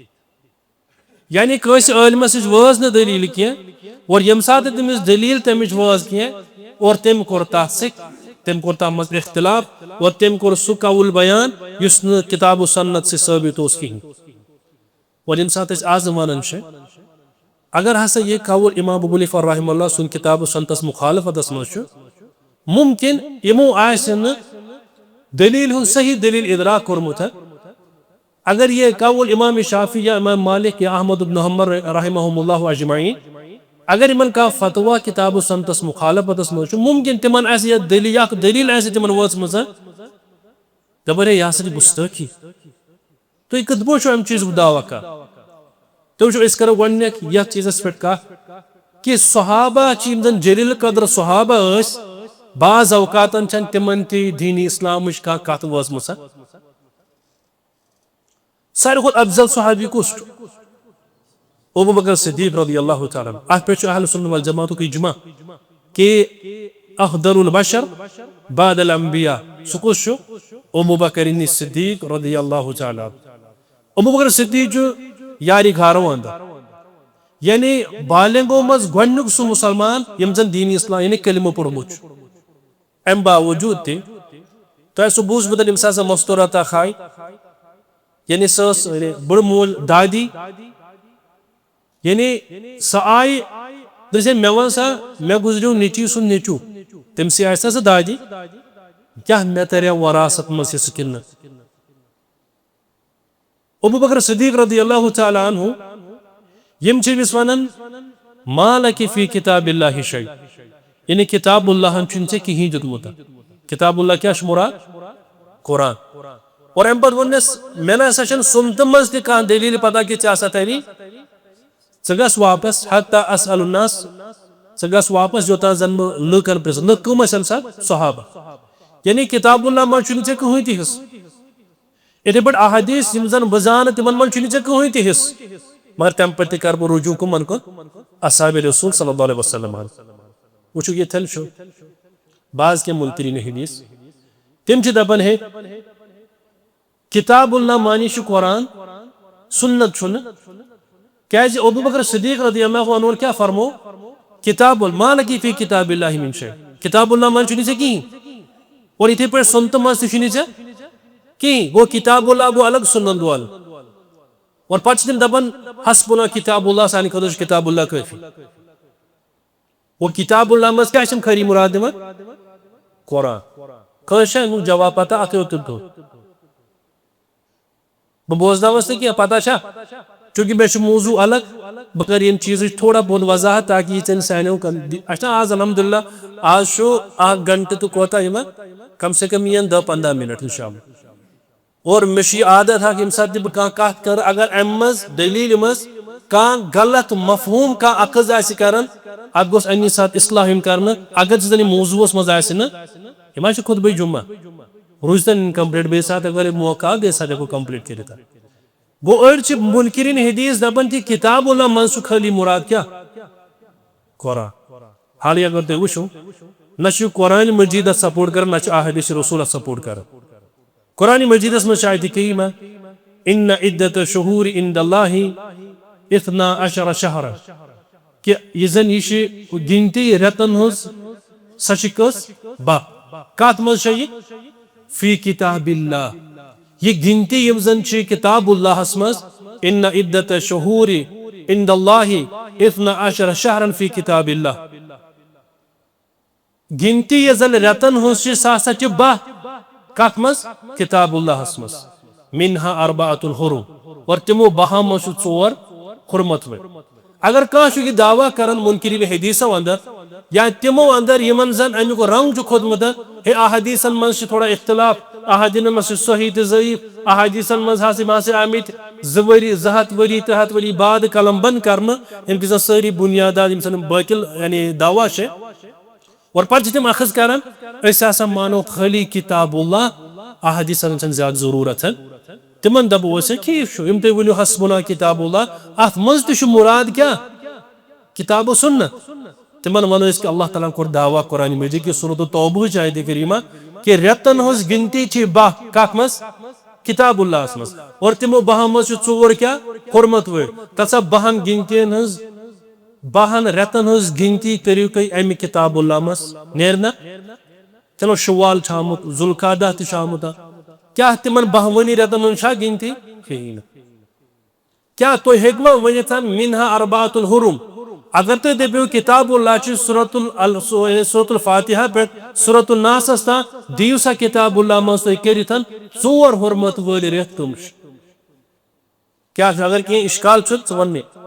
یعنی کٲنٛسہِ عٲلمس نِش وٲژ نہٕ دلیل کینٛہہ، اور ییٚمہِ ساتہٕ تٔمِس دلیل تمِچ وٲژ کینٛہہ، اور تٔمۍ کوٚر تتھ سۭتۍ، تٔمۍ کوٚر تتھ منٛز اختلاف، اور تٔمۍ کوٚر سُہ قول بیان یُس نہٕ کتاب و سنت سۭتۍ ثٲبت اوس کِہینۍ۔ اور ییٚمہِ ساتہٕ أسۍ آز ونان چھِ، اگر ہسا یہِ قول امام ابو حنیفہ رحمہ اللہ سُنٛد کتاب و سنتس مخالفتس منٛز چھُ، ممکن یِمو آسہِ نہٕ دلیل ہُنٛد صحیح دلیل ادراک کوٚرمُت۔ اگر یہِ قول امام شافعی یا امام مالک یا احمد بن حنبل رحمہم اللہ اجمعین، اگر یِمن کانٛہہ فتوا کتاب و سنتس مخالفتس منٛز چھُ، ممکن تِمن آسہِ یتھ دلیل، اکھ دلیل آسہِ تِمن وٲژمٕژ، دپان، ہے، یہِ ہسا چھِ گستٲخی۔ تُہۍ کِتھ پٲٹھۍ چھِو اَمہِ چیٖزُک دعویٰ کران؟ تُہۍ وٕچھِو، أسۍ کرو گۄڈٕنیتھ یَتھ چیٖزَس پٮ۪ٹھ کَتھ کہِ صحابہ چھِ، یِم زَن جلیل قدر صحابہ ٲسۍ، بعض اوقاتَن چھَنہٕ تِمَن تہِ دیٖنی اِسلامٕچ کانٛہہ کَتھ وٲژمٕژ۔ ساروی کھۄتہٕ افضل صحابی کُس چھُ؟ ابو بکر صدیق رضی اللہ تعالیٰ عنہ۔ اَتھ پٮ۪ٹھ چھُ اہل سنت والجماعتُک اجماع کہِ افضل البشر بعد الانبیاء۔ سُہ کُس چھُ؟ ابو بکر صدیق رضی اللہ تعالیٰ عنہ۔ ابو بکر صدیق چھُ یارِ گھارو اندر، یعنی بالغو منٛز گۄڈٕنیُک سُہ مُسلمان ییٚمۍ زَن دیٖن اسلام، یعنی کلمہٕ پوٚرمُت چھُ۔ اَمہِ باوجوٗد تہِ تۄہہِ سُہ بوٗزمُت، ییٚمہِ ساتہٕ سۄ مستورات اکھ آیہِ، یعنی سۄ ٲس، یعنی بٕڑٕ موج دادی، یعنی سۄ آیہِ، دوٚپُس، "ہے، مےٚ وَن سا، مےٚ گُزریو نیٚچی سُنٛد نیٚچوٗ، تٔمۍ سٕے آسہِ نا سۄ دادی، کیٛاہ مےٚ تَرِ وراثت منٛز حصہٕ کِنہٕ نہٕ؟" ابو بکر صدیق رضی اللہ تعالیٰ عنہ، یِم چھِ أمِس وَنان، "ما لَكِ فِي كِتابِ اللهِ شَيْءٌ"، یعنی کتاب اللہ ہن چھُنہٕ ژےٚ کِہیٖنۍ دیُتمُت۔ کتاب اللہ کیٛاہ چھُ مراد؟ قرآن۔ اور اَمہِ پتہٕ ووٚننَس، "مےٚ نہ سا چھَنہٕ سُنتہٕ منٛز تہِ کانٛہہ دٔلیٖل پتہ کہِ ژےٚ ہسا تَری، ژٕ گژھ واپس، حتی اسأل الناس، ژٕ گژھ واپس یوٚتام زن بہٕ لُکن پرٛژھٕ۔" لُکھ کٕم ٲسۍ اَمہِ ساتہٕ؟ صحابہ۔ یعنی کتاب اللہ منٛز چھُنہٕ ژےٚ کٕہٕنۍ تہِ حصہٕ۔ یِتھے پٲٹھۍ احادیث یِم زن بہٕ زانہٕ، تِمن منٛز چھُنہٕ ژےٚ کٕہٕنۍ تہِ حصہٕ۔ مگر تَمہِ پتہٕ تہِ کرٕ بہٕ رجوع کٕمن کُن؟ اصحاب رسول صلی اللہ علیہ وسلم۔ وٕچھِو، ییٚتھٮ۪ن چھُ بعض کینٛہہ منکرین حدیث، تِم چھِ دپان، ہے، کتاب اللہ معنی چھُ قرآن، سنت چھُنہٕ۔ کیازِ ابو بکر صدیق رضی اللہ عنہ کیٛاہ فرمو؟ کتاب ال-، ما لَكِ فِي كِتابِ اللهِ مِنْ شَيْءٍ۔ کتاب اللہ منٛز چھُنہٕ ژےٚ کِہیٖنۍ۔ اور یِتھے پٲٹھۍ سنتہٕ منٛز تہِ چھُنہٕ ژےٚ کِہیٖنۍ۔ گوٚو کتاب اللہ گوٚو الگ، سنت گوٚو الگ۔ اور پتہٕ چھِ تِم دپان، "حسبنا کتاب اللہ، سانہِ خٲطرٕ چھُ کتاب اللہ کٲفی۔" گوٚو کتاب اللہ منٛز کیٛاہ چھِ یِم خٲلی مراد دِوان؟ قرآن۔ کٲنٛسہِ چھا اَمیُک جواب پتہ؟ اَتھے یوت تُلِو۔ بہٕ بوزناوس نہٕ کینٛہہ، پتہ چھا؟ چونکہ مےٚ چھُ موضوع الگ، بہٕ کرٕ ییٚمہِ چیٖزٕچ تھوڑا بہت وضاحت تاکہ یہِ ژَلہِ سانیو کن-، اَسہِ چھُنہ آز الحمدللہ، آز چھُ اکھ گھنٹہٕ تہٕ کوتاہ یِوان؟ کم سے کم یِن دَہ پنٛداہ منٹ انشاءاللہ۔ اور مےٚ چھُ یہِ عادت اکھ، ییٚمہِ ساتہٕ تہِ بہٕ کانٛہہ کتھ کرٕ، اگر امہِ منٛز دٔلیٖلہِ منٛز کانٛہہ غلط مفہوم، کانٛہہ اخذ آسہِ کران، اتھ گوٚژھ امی ساتہٕ اصلاح یُن کرنہٕ۔ اگر زن یہِ موضوعس منٛز آسہِ نہٕ، یہِ ما چھُ خطبہ جمعہ؟ روٗزتن incomplete، بیٚیہِ ساتہٕ اگر یہِ موقع آو، بیٚیہِ ساتہٕ ہٮ۪کو complete کٔرِتھ۔ گوٚو، أڑۍ چھِ منکرین حدیث دپان تہِ کتاب اللہ منٛز چھُ خٲلی مراد کیٛاہ؟ قرآن۔ حالٕے اگر تُہۍ وٕچھِو، نہ چھُ قرآن مجیٖد اتھ support کران، نہ چھُ احادیث رسول اتھ support کران۔ قرآن مجیدس منٛز چھِ آیتِ کریمہ، "ان عدت الشہور عند اللہ اثنا عشر شہرا"، کہ یہِ زن یہِ چھِ گنتی رٮ۪تن ہٕنٛز، سۄ چھِ کٔژ؟ باہ۔ کتھ منٛز چھےٚ یہِ؟ فی کتاب اللہ۔ یہِ گنتی یِم زن چھِ کتاب اللہس منٛز، "ان عدت الشہور عند اللہ اثنا عشر شہرا فی کتاب اللہ"۔ گنتی یۄس زن رٮ۪تن ہٕنٛز چھِ، سۄ ہسا چھِ باہ۔ کتھ منٛز؟ کتاب اللہس منٛز۔ منہا اربعۃ حرم۔ اور تِمو باہو منٛز چھُ ژور حرمت وٲلۍ۔ اگر کانٛہہ چھُ یہِ دعویٰ کران منکرین حدیثو اندر یا تِمو اندر یِمن زن امیُک رنگ چھُ کھوٚتمُت، ہے احادیثن منٛز چھِ تھوڑا اختلاف، احادیثن منٛز چھِ صحیح تہٕ ضعیف، احادیثن منٛز ہسا یِم ہسا آمٕتۍ زٕ ؤری، زٕ ہتھ ؤری، ترٛےٚ ہتھ ؤری بعد قلم بند کرنہٕ، یِم کہِ زن سٲری بُنیادات یِم زن باطل یعنی دعویٰ چھِ، اور پتہٕ چھِ تِم اخذ کران، أسۍ ہسا مانو خٲلی کتاب اللہ، احادیثن چھنہٕ زیادٕ ضروٗرت۔ تِمن دپو أسۍ، ہے، ٹھیٖک چھُ، یِم تُہۍ ؤنِو حسبنا کتاب اللہ، اتھ منٛز تہِ چھُ مراد کیٛاہ؟ کتاب و سنت۔ تِمن ونو أسۍ کہِ اللہ تعالیٰ ہن کوٚر دعویٰ قرآن مجید کہِ سورۃ التوبہ ہٕچ آیت کریمہ کہِ رٮ۪تن ہٕنٛز گنتی چھِ باہ، کتھ منٛز؟ کتاب اللہس منٛز۔ اور تِمو باہن منٛز چھِ ژور کیٛاہ؟ حرمت وٲلۍ۔ تتھ سا باہن گنتین ہٕنٛز، باہن رٮ۪تن ہٕنٛز گنتی کٔرِو تُہۍ امہِ کتاب اللہ منٛز، نیرِ نا؟ چلو، شوال چھُ آمُت، ذوالقعدہ تہِ چھُ آمُت۔ کیٛاہ تِمن باہوٲنی رٮ۪تن ہٕنٛز چھا گنتی؟ کِہیٖنۍ نہٕ۔ کیٛاہ تُہۍ ہیٚکوا ؤنِتھ، منها اربعۃ حرم؟ اگر تُہۍ دٔپِو کتاب اللہ چھِ سورۃ ال-، ال-، سو-، سورۃ الفاتحہ پٮ۪ٹھ سورۃ الناسس تام، دِیِو سا کتاب اللہ منٛز تُہۍ کٔرِتھ ژور حرمت وٲلۍ رٮ۪تھ کٕم چھِ؟ کیٛاہ چھُ؟ اگر کینٛہہ اشکال چھُ، ژٕ وَن مےٚ۔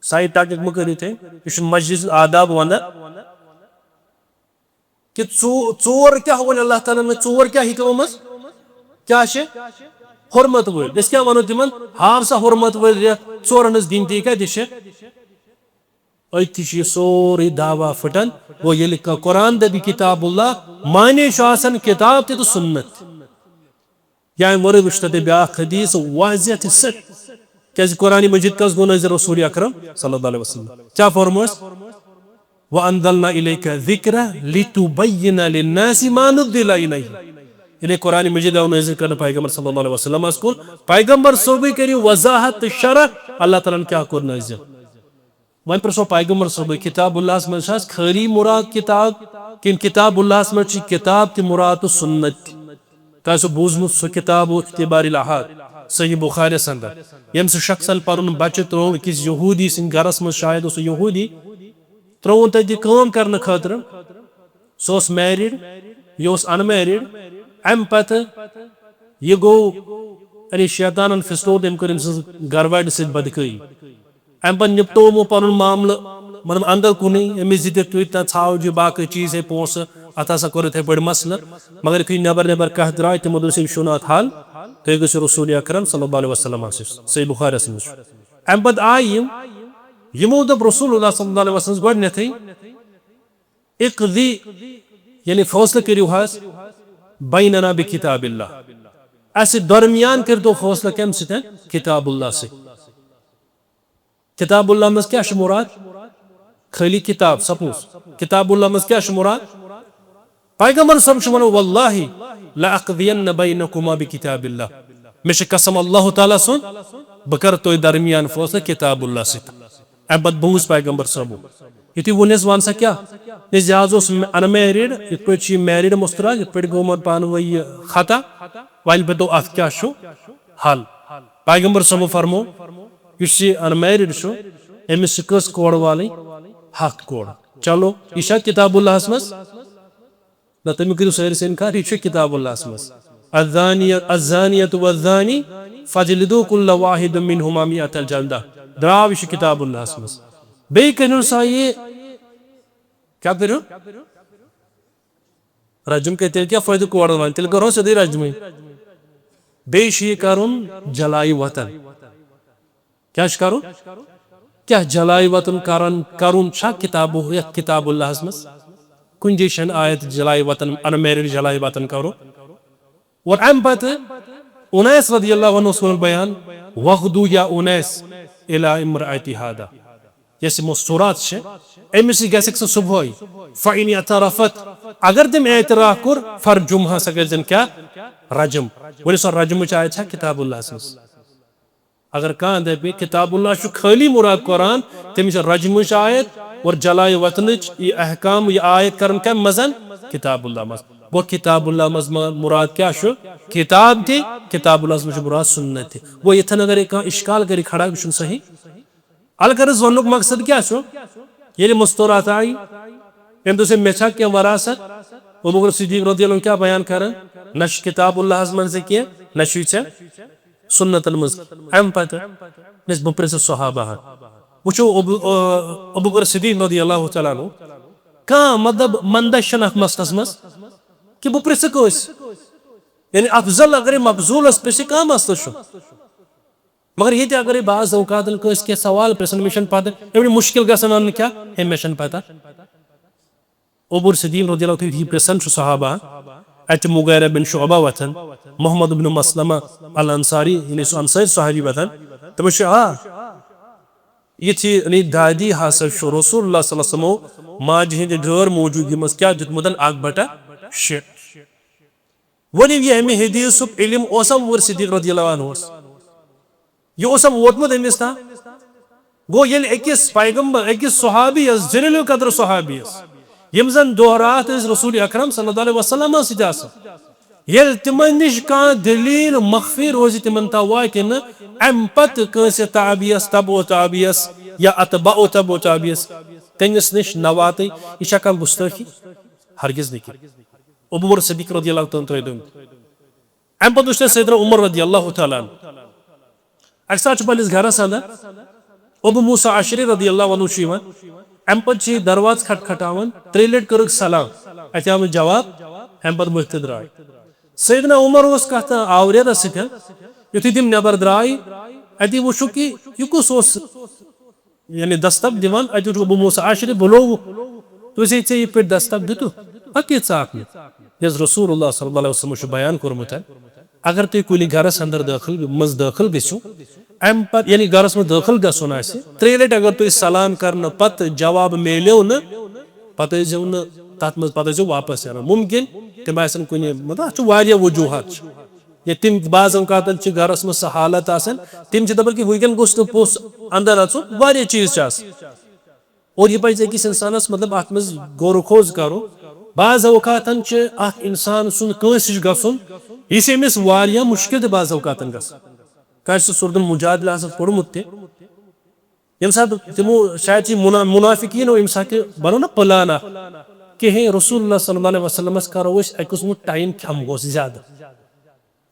سایڈ ٹاپک مہٕ کٔرِو تُہۍ، یہِ چھُ مجلس آداب ونان۔ کہِ ژو-، ژور کیٛاہ ووٚن اللہ تعالیٰ ہن؟ ژور کیٛاہ ہیٚکہِ ووٚنمُت؟ کیٛاہ چھِ؟ حرمت وٲلۍ۔ أسۍ کیٛاہ وَنو تِمن؟ ہاو سا حرمت وٲلۍ رٮ۪تھ، ژورن ہٕنٛز گنتی کَتہِ چھِ؟ أتھی چھُ یہِ سورُے دعویٰ پھٕٹان۔ گوٚو، ییٚلہِ ق-، قرآن دَپہِ کتاب اللہ، معنی چھُ آسان کتاب تہِ تہٕ سنت۔ یا امہِ ورٲے وٕچھتو تۄہہِ بیٛاکھ حدیث واضح تہٕ سٔٹۍ۔ کیٛازِ قرآن مجید کس گوٚو نٲزِل؟ رسول اکرم صلی اللہ علیہ وسلم۔ کیٛاہ فرموو اَسہِ؟ وَأَنزَلْنَا إِلَيْكَ الذِّكْرَ لِتُبَيِّنَ لِلنَّاسِ مَا نُزِّلَ إِلَيْهِمْ۔ یعنی قرآن مجید آو نٲزِل کرنہٕ پیغمبر صلی اللہ علیہ وسلمس کُن۔ پیغمبر صٲبٕے کٔرِو وضاحت تہٕ شرح اللہ تعالیٰ ہن کیٛاہ کوٚر نٲزِل۔ وۄنۍ پرٛژھو پیغمبر صٲبٕے، کتاب اللہس منٛز چھا خٲلی مراد کتاب، کِنہٕ کتاب اللہس منٛز چھِ کتاب تہِ مراد تہٕ سنت تہِ؟ تۄہہِ آسیو بوٗزمُت سُہ کتاب اختبار الاحاد صحیح بخاریس اندر، ییٚمہِ سۭتۍ شخصن پنُن بچہٕ ترٛوو أکِس یہودی سٕنٛدِ گرس منٛز، شاید اوس سُہ یہودی، ترٛووُن تتہِ کٲم کرنہٕ خٲطرٕ۔ سُہ اوس میرڈ، یہِ اوس انمیرڈ۔ امہِ پتہٕ یہِ گوٚو، یعنی شیطانن پھِستوو، تٔمۍ کٔر أمۍ سٕنٛز گرٕ واجنہِ سۭتۍ بدکٲری۔ امہِ پتہٕ نِپٹوو یِمو پنُن معاملہٕ، مطلب، اندر کُنُے، أمِس دِتِکھ تُہۍ تہٕ ژھاوجہِ باقٕے چیٖز، ہے، پونٛسہٕ، اتھ ہسا کوٚر یِتھے پٲٹھۍ مسلہٕ۔ مگر یُتھُے نٮ۪بر نٮ۪بر کتھ درٛاے، تِمو دوٚپ، أسۍ شوٗنہٕ اتھ حل، تُہۍ گٔژھِو رسول اکرم صلی اللہ علیہ وسلمس نِش۔ صحیح بخاریس منٛز چھُ۔ امہِ پتہٕ آے یِم، یِمو دوٚپ رسول اللہ صلی اللہ علیہ وسلمس گۄڈٕنیتھٕے، اقضی، یعنی فٲصلہٕ کٔرِو حظ، بیننا بکتاب اللہ، اسہِ درمیان کٔرۍتو فٲصلہٕ کمہِ سۭتۍ؟ کتاب اللہ سۭتۍ۔ کتاب اللہ منٛز کیٛاہ چھُ مراد؟ خٲلی کتاب، سپوز۔ کتاب اللہ منٛز کیٛاہ چھُ مراد؟ پیغمبر صٲب چھُ ونان، واللہ لأقضین بینکما بکتاب اللہ، مےٚ چھُ قسم اللہ تعالیٰ سُنٛد، بہٕ کرٕ تۄہہِ درمیان فٲصلہٕ کتاب اللہ سۭتۍ۔ امہِ پتہٕ بوٗز پیغمبر صٲبو۔ یُتھُے ووٚن اَسہِ، وَن سا کیٛاہ؟ ہے، یہِ حظ اوس انمیرڈ، یِتھ پٲٹھۍ چھُ یہِ میرڈ مُسترا، یِتھ پٲٹھۍ گوٚو یِمن پانہٕ ؤنۍ یہِ خطا، وۄنۍ ؤنۍ تو اَتھ کیٛاہ چھُ حل؟ پیغمبر صٲبو فرمو، یُس یہِ انمیرڈ چھُ، أمِس چھِ کٔژ کورٕ والٕنۍ؟ ہَتھ کورٕ۔ چلو، یہِ چھا کتاب اللہس منٛز؟ نہ، تٔمۍ کٔرِو سٲرسٕے اِنکار، یہِ چھُ کتاب اللہس منٛز۔ الزانیہ، الزانیۃ والزانی فاجلدوا کل واحد منہما مئۃ جلدہ۔ درٛاو، یہِ چھُ کتاب اللہس منٛز۔ بیٚیہِ کٔرِو سا یہِ، کیٛاہ کٔرِو؟ رجم کٔرِتھ تیٚلہِ کیٛاہ فٲیدٕ کورن وۄنۍ؟ تیٚلہِ کرہون سیوٚدُے رجمٕے۔ بیٚیہِ چھُ یہِ کرُن جلایہِ وطن۔ کیٛاہ چھُ کرُن؟ کیٛاہ جلایہِ وطن کرن، کرُن چھا کتابو، یتھ کتاب اللہس منٛز؟ کُنہِ جایہِ چھنہٕ آیت جلایہِ وطن، انمیرڈ جلایہِ وطن کرُن۔ اور امہِ پتہٕ انیس رضی اللہ عنہ اوس کران بیان، "وغدو یا انیس الی امرأتی ہذا"، یۄس یہِ مستورات چھِ، أمِس یہِ گژھِ سُہ صبحٲے، "فإن اعترفت"، اگر تٔمۍ اعتراف کوٚر، "فرجمها"، سۄ کٔرۍزٮ۪ن کیٛاہ؟ رجم۔ ؤلِو، سۄ رجمٕچ آیت چھا کتاب اللہس منٛز؟ اگر کانٛہہ دپہِ کتاب اللہ چھُ خٲلی مراد قرآن، تٔمِس چھِ رجمٕچ آیت اور جلایہِ وطنٕچ یہِ احکام، یہِ آیت کرن کمہِ منٛز؟ کتاب اللہ منٛز۔ گوٚو کتاب اللہ منٛز مہ-، مراد کیٛاہ چھُ؟ کتاب تہِ، کتاب اللہ منٛز چھُ مراد سنت تہِ۔ گوٚو یِتھن اگر یہِ کانٛہہ اشکال کرِ کھڑا، یہِ چھُنہٕ صحیح۔ الغرض وننُک مقصد کیٛاہ چھُ؟ ییٚلہِ مستورات آیہِ، أمۍ دوٚپ، "مےٚ چھا کینٛہہ وراثت؟" ابوبکر صدیق رضی اللہ عنہ کیٛاہ بیان کران؟ نہ چھُ کتاب اللہس منٛز کینٛہہ، نہ چھُے ژےٚ سنتن منٛز۔ امہِ پتہٕ ییٚلہِ بہٕ پرژھٕ صحابہن، وٕچھو ابو، آ، ابو بکر صدیق رضی اللہ تعالیٰ عنہ، کانٛہہ مطلب مندش چھنہٕ اتھ مسلس منٛز کہِ بہٕ پرژھٕ کٲنٛسہِ۔ یعنی افضل اگرے مقبوٗلس پرژھِ، کانٛہہ مسلہٕ چھُنہٕ۔ مگر ییٚتہِ اگرے بعض اوقاتن کٲنٛسہِ کینٛہہ سوال پرژھن، مےٚ چھنہٕ پتہ، أمۍ مُشکل گژھن انُن کیٛاہ، ہے مےٚ چھنہٕ پتہ۔ ابو صدیق رضی اللہ عنہ یُتھُے پرژھان چھُ صحابہ، اتہِ چھُ مغیرہ بن شعبہ وۄتھان، محمد بن مسلمہ الانصاری، یعنی سُہ انصاری صحابی وۄتھان، تٔمِس چھُ آ، یِتھ یعنی دادی ہسا چھُ رسول اللہ صلی اللہ علیہ وسلمو ماجہِ ہٕنٛدِ غٲر موجودگی منٛز کیٛاہ دیُتمُت؟ اکھ بٹہ شےٚ۔ وۄنۍ یہِ امہِ حدیثُک علم اوسا ابو بکر صدیق رضی اللہ عنہ اوس؟ یہِ اوسا ووتمُت أمِس تام؟ گوٚو ییٚلہِ أکِس پیغمبر، أکِس صحابیَس، جلیل القدر صحابیَس، یِم زن دۄہ راتھ ٲسۍ رسول اکرم صلی اللہ علیہ وسلمس سۭتۍ آسان، ییٚلہِ تِمن نِش کانٛہہ دٔلیٖل مخفی روزِ تِمن تام واتہِ نہٕ، امہِ پتہٕ کٲنٛسہِ تابعیَس، تبع تابعیَس یا اتباع تبع تابعیَس، تٔمِس نِش نہ واتٕے، یہِ چھا کانٛہہ گُستٲخی؟ ہرگز نہٕ کینٛہہ۔ ابو بکر صدیق رضی اللہ تعالیٰ عنہ ترٛٲوۍ دٔنٛد۔ امہِ پتہٕ وٕچھ تۄہہِ سیدنا عمر رضی اللہ تعالیٰ عنہ۔ اکہِ ساتہٕ چھُ پننِس گرس اندر ابو موسیٰ عشری رضی اللہ عنہ چھُ یِوان۔ امہِ پتہٕ چھِ یہِ دروازٕ کھٹکھٹاوان، ترٛیٚیہِ لٹہِ کٔرٕکھ سلام، اتہِ آو نہٕ جواب، امہِ پتہٕ ؤتھۍ تہٕ درٛاے۔ سیدنا عمر اوس کتھ آوریرس سۭتۍ، یُتھُے تِم نٮ۪بر درٛاے، اتی وٕچھُکھ کہِ یہِ کُس اوس؟ یعنی دستک دِوان، اتہِ وٕچھ ابو موسیٰ عشری، بُلووُکھ۔ دوٚپُس، ہے، ژےٚ یہِ پٮ۪ٹھ دستک دیُتُکھ، پکھ یہِ ژاکھ مےٚ۔ ییٚلہِ رسول اللہ صلی اللہ علیہ وسلم چھُ بیان کوٚرمُت، اگر تُہۍ کُنہِ گرس اندر دٲخل، منٛز دٲخل گٔژھِو، امہِ پتہٕ یعنی گرس منٛز دٲخل گژھُن آسہِ، ترٛیٚیہِ لٹہِ اگر تُہۍ سلام کرنہٕ پتہٕ جواب میلیو نہٕ، پتہٕ ٲسۍزیو نہٕ تتھ منٛز، پتہٕ ٲسۍزیو واپس یِوان۔ ممکن تِم آسن کُنہِ، مطلب، اتھ چھُ واریاہ وجوہات چھِ۔ یا تِم بعض اوقاتن چھِ گرس منٛز سۄ حالت آسان، تِم چھِ دپان کہِ وٕنکیٚن گوٚژھ نہٕ پوٚژھ اندر اژُن، واریاہ چیٖز چھِ آسان۔ اور یہِ پزِ أکِس انسانس، مطلب، اتھ منٛز غور و خوض کرُن۔ بعض اوقاتن چھِ اکھ انسان سُنٛد کٲنٛسہِ نِش گژھُن، یہِ چھِ أمِس واریاہ مُشکل تہِ بعض اوقاتن گژھان۔ کٲنٛسہِ چھُ سورۃ المجادلہ آسان پوٚرمُت تہِ، ییٚمہِ ساتہٕ تِمو شاید چھِ مُنا-، مُنافِقیٖنو ییٚمہِ ساتہٕ تہِ بنوو نا پلان اکھ کہِ ہے رسول اللہ صلی اللہ علیہ وسلمس کرو أسۍ أکِس وُنٛد ٹایم کھٮ۪مہٕ ہوس زیادٕ۔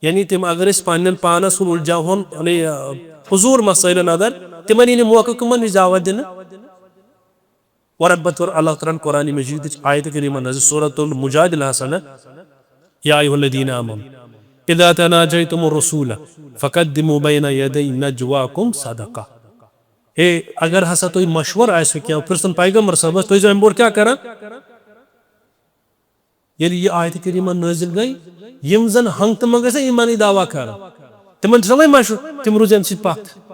یعنی تِم اگر أسۍ پننٮ۪ن پانس کُن الجاوہون، یعنی، آ، فضول مسٲیلن اندر، تِمن یی نہٕ موقعہٕ کٕمن نِش دعوت دِنہٕ۔ اور امہِ پتہٕ کوٚر اللہ تعالیٰ ہن قرآن مجیدٕچ آیت کریمہ نازل، سورۃ المجادلہ ہس اندر، یا ایھا الذین آمنوا اذا تناجیتم الرسول فقدموا بین یدی نجواکم صدقہ۔ ہے، اگر ہسا تۄہہِ مشورٕ آسِوٕ کینٛہہ پرژھُن پیغمبر صٲبس، تُہۍ ٲسۍزیو امہِ برونٛٹھ کیٛاہ کران؟ ییٚلہِ یہِ آیت کریمہ نٲزِل گٔے، یِم زن ہنٛگتہٕ منٛگہٕ ٲسۍ ایمانٕچ دعویٰ کران، تِمن چھُ چلان مشورٕ، تِم روٗزۍ امہِ سۭتۍ پتھ۔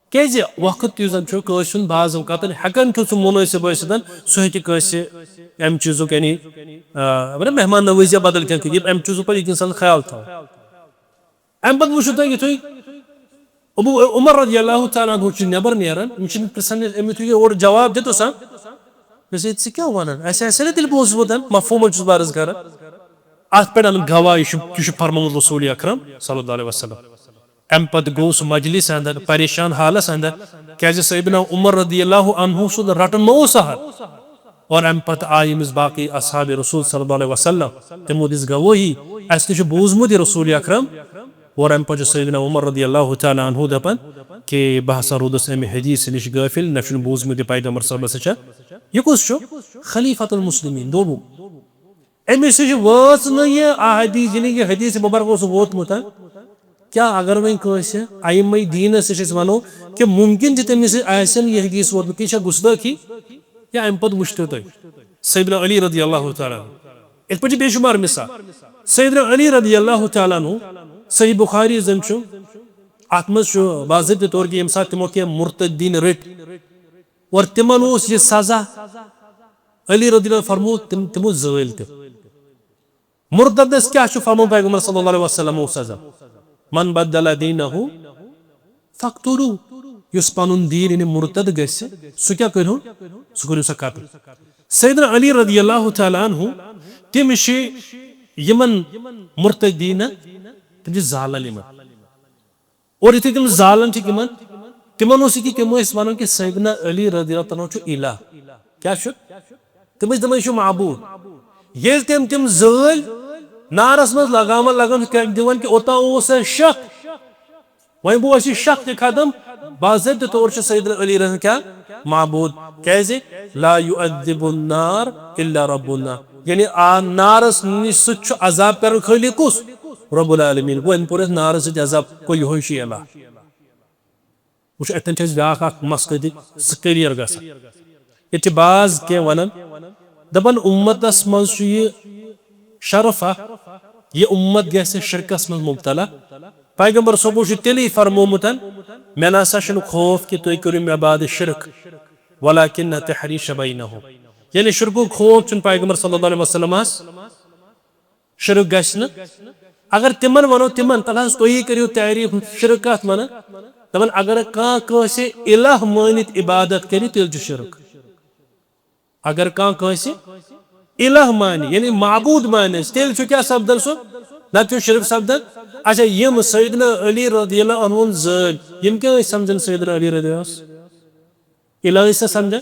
کیازِ؟ وقت یُس زن چھُ، کٲنٛسہِ ہُنٛد بعض اوقاتن ہٮ۪کان چھُ سُہ مُنٲسِب ٲسِتھ، سُہ ہیٚکہِ کٲنٛسہِ امہِ چیٖزُک، یعنی، آ، مطلب، مہمان نوٲزی یا بدل کینٛہہ کٔرِتھ، ییٚمہِ امہِ چیٖزُک پتہٕ ییٚتہِ انسان خیال تھاوان۔ امہِ پتہٕ وٕچھِو تُہۍ یُتھُے ابو عمر رضی اللہ تعالیٰ عنہ چھُ نٮ۪بر نیران، یِم چھِ أمِس پرژھان، أمۍ یُتھُے یہِ اورٕ جواب دیُتُس، ہا، دوٚپُس، ہے، ژٕ کیٛاہ وَنان؟ اَسہِ آسہِ ہے نہ تیٚلہِ بوٗزمُت، مفہوٗم چھُس بہٕ عرض کران۔ اَتھ پٮ۪ٹھ اَنُن گواہ، یہِ چھُ، یہِ چھُ فرمومُت رسول اکرم صلی اللہ علیہ وسلم۔ امہِ پتہٕ گوٚو سُہ مجلس اندر، پریشان حالس اندر، کیازِ سیدنا عمر رضی اللہ عنہ سُنٛد رٹُن مہ اوس سہل۔ اور امہِ پتہٕ آیہِ أمِس باقٕے اصحاب رسول صلی اللہ علیہ وسلم، تِمو دِژ گوٲہی، اسہِ تہِ چھُ بوٗزمُت یہِ رسول اکرم۔ اور امہِ پتہٕ چھُ سیدنا عمر رضی اللہ تعالیٰ عنہ دپان کہ بہٕ ہسا روٗدُس امہِ حدیث نِش غٲفل، نہ چھُنہٕ بوٗزمُت یہِ پیغمبر صٲبس نِش۔ یہِ کُس چھُ؟ خلیفۃ المسلمین، دوٚپُن۔ أمِس نِش وٲژ نہٕ یہِ احادیث، یعنی یہِ حدیث مبارک اوس ووتمُت۔ کیٛاہ اگر وۄنۍ کٲنٛسہِ ائمہ دینس نِش أسۍ ونو کہ ممکن چھِ تٔمِس آسن یہِ حدیث ووتمُت، یہِ چھا گُستٲخی؟ یا امہِ پتہٕ وٕچھتو تُہۍ سیدنا علی رضی اللہ تعالیٰ عنہ۔ یِتھ پٲٹھۍ چھِ بے شمار مثال۔ سیدنا علی رضی اللہ تعالیٰ عنہ، صحیح بخاری زن چھُ، اتھ منٛز چھُ باضٲبطہٕ طور کہِ ییٚمہِ ساتہٕ تِمو کینٛہہ مرتدین رٔٹۍ اور تِمن اوس یہِ سزا، علی رضی اللہ عنہ فرموو، تِم، تِمو زٲلۍ تِم۔ مرتدس کیٛاہ چھُ فرمومُت پیغمبر صلی اللہ علیہ وسلم اوس سزا؟ من بدل دینہ فاقتلوہ۔ یُس پنُن دیٖن یعنی مرتد گژھِ، سُہ کیٛاہ کٔرِو؟ سُہ کٔرِو سا قتل۔ سیدنا علی رضی اللہ تعالیٰ عنہ، تِم چھِ یِمن مرتدینن، تِم چھِ زالان یِمن۔ اور یُتھُے تِم زالان چھِ یِمن، تِمن اوس یہِ کہِ تِم ٲسۍ ونان کہِ سیدنا علی رضی اللہ تعالیٰ عنہ چھُ الہ۔ کیٛاہ چھُ؟ تِم ٲسۍ دَپان، یہِ چھُ معبوٗد۔ ییٚلہِ تِم تِم زٲلۍ نارس منٛز لگاوان لگاوان چھِ کرٛٮ۪کھ دِوان کہِ اوٚتام اوس اَسہِ شک، وۄنۍ گوٚو اَسہِ یہِ شک تہِ ختم، باضٲبطہٕ طور چھُ سیدنا علی رضی کیٛاہ؟ معبوٗد۔ کیٛازِ؟ لا یعذب النار الا رب النار۔ یعنی آ نارس نِش سۭتۍ چھُ عذاب کران خٲلق کُس؟ رب العالمین۔ گوٚو اَمہِ پوٚر اَسہِ نارس سۭتۍ عذاب، گوٚو یِہوٚے چھُ الہ۔ وٕچھ، اَتٮ۪ن چھِ اَسہِ بیٛاکھ اَکھ مسلہٕ تہِ سُہ clear گژھان۔ ییٚتہِ چھِ باز کینٛہہ وَنان، دَپان، اُمتَس منٛز چھُ یہِ شرف اَکھ، یہِ اُمت گژھِ شرکَس منٛز مُبتلا۔ پیغمبر صٲبو چھُ تیٚلی فرمومُت، مےٚ نہ سا چھُنہٕ خوف کہِ تُہۍ کٔرِو مےٚ بعد شرک، ولکن تحریش بینہم۔ یعنی شرکُک خوف چھُنہٕ پیغمبر صلی اللہ علیہ وسلمس شرک گژھِ نہٕ۔ اگر تِمن ونو، تِمن، تلہٕ حظ تُہی کٔرِو تعریف، شرک کتھ ونان؟ دپان، اگر کانٛہہ کٲنٛسہِ الہ مٲنِتھ عبادت کرِ، تیٚلہِ چھُ شرک۔ اگر کانٛہہ کٲنٛسہِ الہ مانہِ، یعنی معبوٗد مانہِ، تیٚلہِ چھُ کیٛاہ سپدان سُہ؟ نتہٕ چھُ شرک سپدان۔ اچھا، یِم سیدنا علی رضی اللہ عنہ ہُنٛد زٲلۍ، یِم کیٛاہ ٲسۍ سمجھان سیدنا علی رضی اللہ عنہس؟ الہ ٲسۍ سا سمجھان؟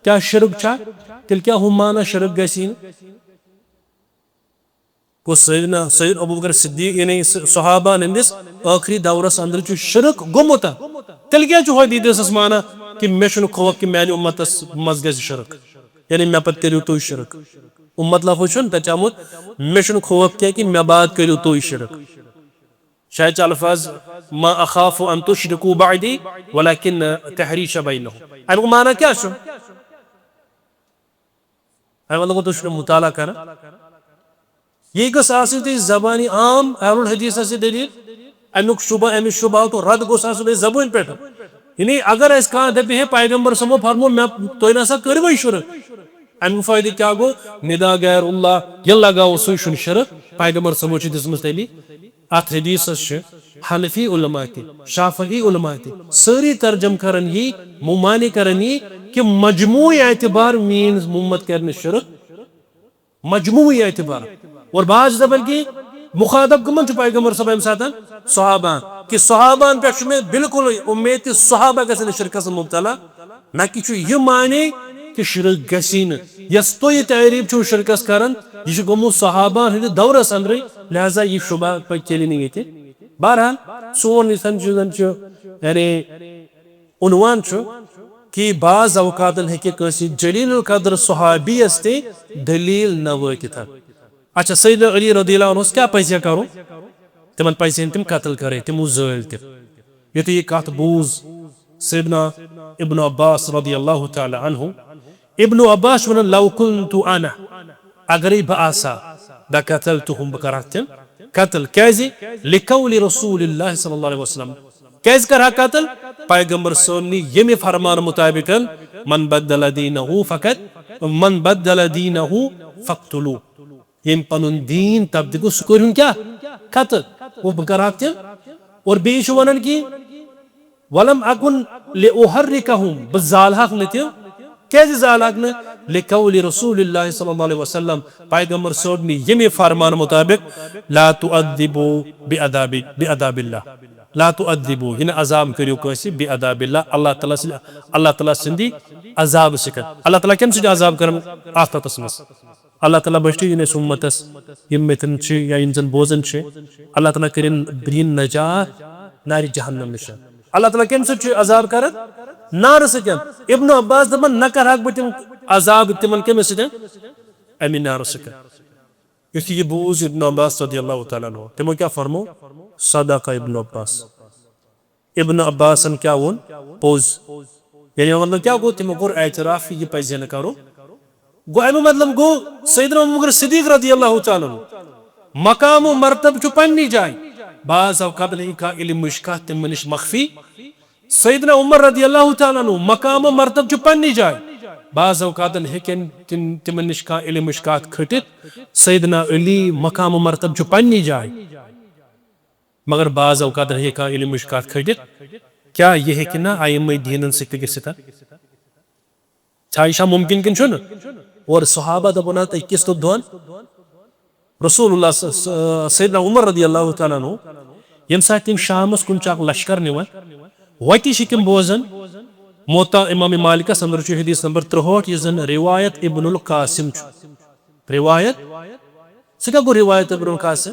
کیٛاہ شرک چھا؟ تیٚلہِ کیٛاہ ہُم مانان شرک گژھی نہٕ؟ گوٚو سیدنا، سید ابوبکر صدیق، یعنی س-، صحابہ ہٕنٛدِس ٲخری دورس اندر چھُ شرک گوٚمُت۔ تیٚلہِ کیٛاہ چھُ حدیثس مانان کہِ مےٚ چھُنہٕ خوف کہِ میانہِ اُمتس منٛز گژھِ شرک، یعنی مےٚ پتہٕ کٔرِو تُہۍ شرک؟ اُمت لفظ چھُنہٕ تتہِ آمُت، مےٚ چھُنہٕ خوف کینٛہہ کہِ مےٚ بعد کٔرِو تُہۍ شرک۔ شاید چھِ الفاظ، ما اخاف ان تشرکوا بعدی ولکن تحریش بینہم۔ امیُک معنی کیٛاہ چھُ؟ اَمہِ مطلب گوٚو تُہۍ چھِو مطالعہ کران۔ یہِ گٔژھ آسٕنۍ تُہۍ زبانی عام اہل الحدیثس یہِ دٔلیٖل، اَمیُک شبہ، اَمِچ شبہات و رد گوٚژھ آسُن اَسہِ زبٲنۍ پٮ۪ٹھ۔ یعنی اگر اَسہِ کانٛہہ دَپہِ ہے پیغمبر صٲبو فرمو مےٚ، تُہۍ نہ سا کٔرِوٕے شرک، اَمیُک فٲیدٕ کیٛاہ گوٚو؟ ندا غیر اللہ ییٚلہِ لگاوو سُے چھُنہٕ شرک۔ پیغمبر صٲبو چھِ دِژمٕژ تیٚلی اَتھ حدیثس چھِ حنفی علماء تہِ، شافعی علماء تہِ، سٲری ترجم کران یی، ممانع کران یی کہ مجموعی اعتبار میٲنۍ اُمت کرِ نہٕ شرک، مجموعی اعتبار۔ اور بعض دپان کہ مخاطب کمن چھُ پیغمبر صٲب امہِ ساتن؟ صحابہ۔ کہ صحابہ پٮ۪ٹھ چھُ مےٚ بالکل امید تہِ صحابہ گژھن نہٕ شرکس منٛز مبتلا۔ نہ کہ چھُ یہِ معنی کہ شرک گژھی نہٕ۔ یۄس تُہۍ یہِ تعریف چھِو شرکس کران، یہِ چھُ گوٚمُت صحابہ ہٕنٛدِ دورس اندرٕے، لہذا یہِ شبہ پکہِ تیٚلہِ نہٕ ییٚتہِ۔ بہرحال، سون یُس زن چھُ، یعنی، عنوان چھُ کہ بعض اوقاتن ہیٚکہِ کٲنٛسہِ جلیل القدر صحابیس تہِ دلیل نہ وٲتِتھ۔ اچھا، سیدنا علی رضی اللہ عنہس کیٛاہ پزِ ہا کرُن؟ تِمن پزِ ہن تِم قتل کرٕنۍ، تِمو زٲلۍ تہِ۔ یُتھُے یہِ کتھ بوٗز سیدنا ابن عباس رضی اللہ تعالیٰ عنہ، ابن عباس چھُ ونان، لو کنت انا، اگرے بہٕ آسہٕ ہا، لقتلتہم، بہٕ کرٕ ہا تِم قتل۔ کیازِ؟ لقول رسول اللہ صلی اللہ علیہ وسلم۔ کیازِ کرٕ ہا قتل؟ پیغمبر صٲب نہِ ییٚمہِ فرمان مطابق، من بدل دینہ فقط، من بدل دینہ فقتلوہ۔ ییٚمۍ پنُن دیٖن تبدیل کوٚر، سُہ کٔرِن کیٛاہ؟ قتل۔ گوٚو بہٕ کرٕ ہاکھ تِم۔ اور بیٚیہِ چھُ وَنان کہِ، ولم اکن لأحرکہم، بہٕ زالہٕ ہاکھ نہٕ تِم۔ کیٛازِ زالہٕ ہاکھ نہٕ؟ لقول رسول اللہ صلی اللہ علیہ وسلم، پیغمبر صٲب نہِ ییٚمہِ فرمان مطابق، لا تعذبوا بعذاب، بعذاب اللہ، لا تعذبوا، یہِ نہٕ عذاب کٔرِو کٲنٛسہِ، بعذاب اللہ، اللہ تعالیٰ سٕنٛدِ، اللہ تعالیٰ سٕنٛدِ عذاب سۭتۍ۔ اللہ تعالیٰ کَمہِ سۭتۍ عذاب کران؟ آفتاتس منٛز۔ اللہ تعالیٰ بخشہِ یِن اَسہِ اُمتس، یِم مِتھن چھِ یا یِم زن بوزان چھِ، اللہ تعالیٰ کٔرِن برٛیٖن نجات نارِ جہنم نِش۔ اللہ تعالیٰ کَمہِ سۭتۍ چھُ عذاب کران؟ نارٕ سۭتۍ۔ ابن عباس دپان، نہ کرہاکھ بہٕ تِم عذاب تِمن کَمہِ سۭتۍ؟ اَمہِ نارٕ سۭتۍ۔ یُتھُے یہِ بوٗز ابن عباس رضی اللہ تعالیٰ عنہ، تِمو کیٛاہ فرمو؟ صدق ابن عباس۔ ابن عباسن کیٛاہ ووٚن؟ پوٚز۔ یعنی مطلب کیٛاہ گوٚو؟ تِمو کوٚر اعتراف، یہِ پزِ نہٕ کرُن۔ گوٚو اَمیُک مطلب گوٚو سیدنا ابوبکر صدیق رضی اللہ تعالیٰ عنہ مقام و مرتبہ چھُ پننہِ جایہِ۔ بعض اوقاتن ہیٚکہِ کانٛہہ علمٕچ کتھ تِمن نِش مخفی۔ سیدنا عمر رضی اللہ تعالیٰ عنہ مقام و مرتبہ چھُ پننہِ جایہِ۔ بعض اوقاتن ہیٚکن تِم، تِمن نِش کانٛہہ علمٕچ کتھ کھٔٹِتھ۔ سیدنا علی مقام و مرتبہ چھُ پننہِ جایہِ۔ مگر بعض اوقاتن ہیٚکہِ کانٛہہ علمٕچ کتھ کھٔٹِتھ۔ کیٛاہ یہِ ہیٚکہِ نہ ائمہ دیٖنن سۭتۍ تہِ گٔژھِتھ؟ چھا یہِ چھا ممکن کِنہٕ چھُنہٕ؟ اور صحابہ دپان حظ أکِس تہٕ دۄن، رسول اللہ س-، س-، سیدنا عمر رضی اللہ تعالیٰ عنہ، ییٚمہِ ساتہٕ تِم شامس کُن چھِ اکھ لشکر نِوان، وتہِ چھِ تِم بوزان، موطا امام مالکس اندر چھُ حدیث نمبر ترٛہٲٹھ، یُس زن روایت ابن القاسم چھُ۔ روایت، سُہ کیٛاہ گوٚو روایت ابن القاسم؟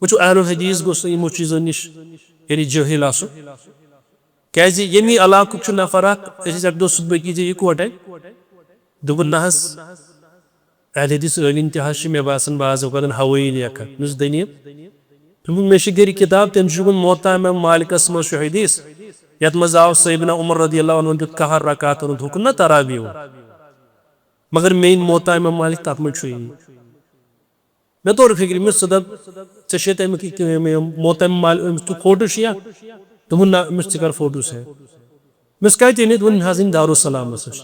وٕچھِو، اہل الحدیث گوٚژھ نہٕ یِمو چیٖزو نِش، یعنی، جٲہِل آسُن۔ کیازِ ییٚمی علاقُک چھُ نفر اکھ، أسۍ ٲسۍ اَکہِ دۄہ صُبحٲے کہِ ژےٚ یِکوَٹَے، دوٚپُن، "نہ حظ، اہل حدیث عٲلِم تہِ حظ چھِ، مےٚ باسان، بعض اوقاتَن ہوٲیی لیکھان۔" مےٚ دوٚپُس، "دٔلیٖل؟" دوٚپُن، "مےٚ چھِ گرِ کِتاب، تٔمۍ چھُ لیوٗکھمُت موطا امام مالکس منٛز چھُ حدیث، یَتھ منٛز آو سیدنا عمر رضی اللہ عنہ دیُت قہر رکعتن ہُنٛد حُکم نا تراویح ہُنٛد۔" مگر میٲنۍ موطا امام مالک تتھ منٛز چھُ یی۔ مےٚ توٚر فِکرِ، مےٚ دوٚپُس، "ژٕ دپ، ژےٚ چھے تمیُک یہِ، یہِ، یہِ موطا امام مالک، أمِس تُک فوٹو چھُ یا؟" دوٚپُن، "نہ، أمِس ژٕ کر فوٹو سینڈ۔" مےٚ دوٚپُس، "کتہِ أنِتھ؟" دوٚپُن، "مےٚ حظ أنۍ دارالسلام منٛز۔"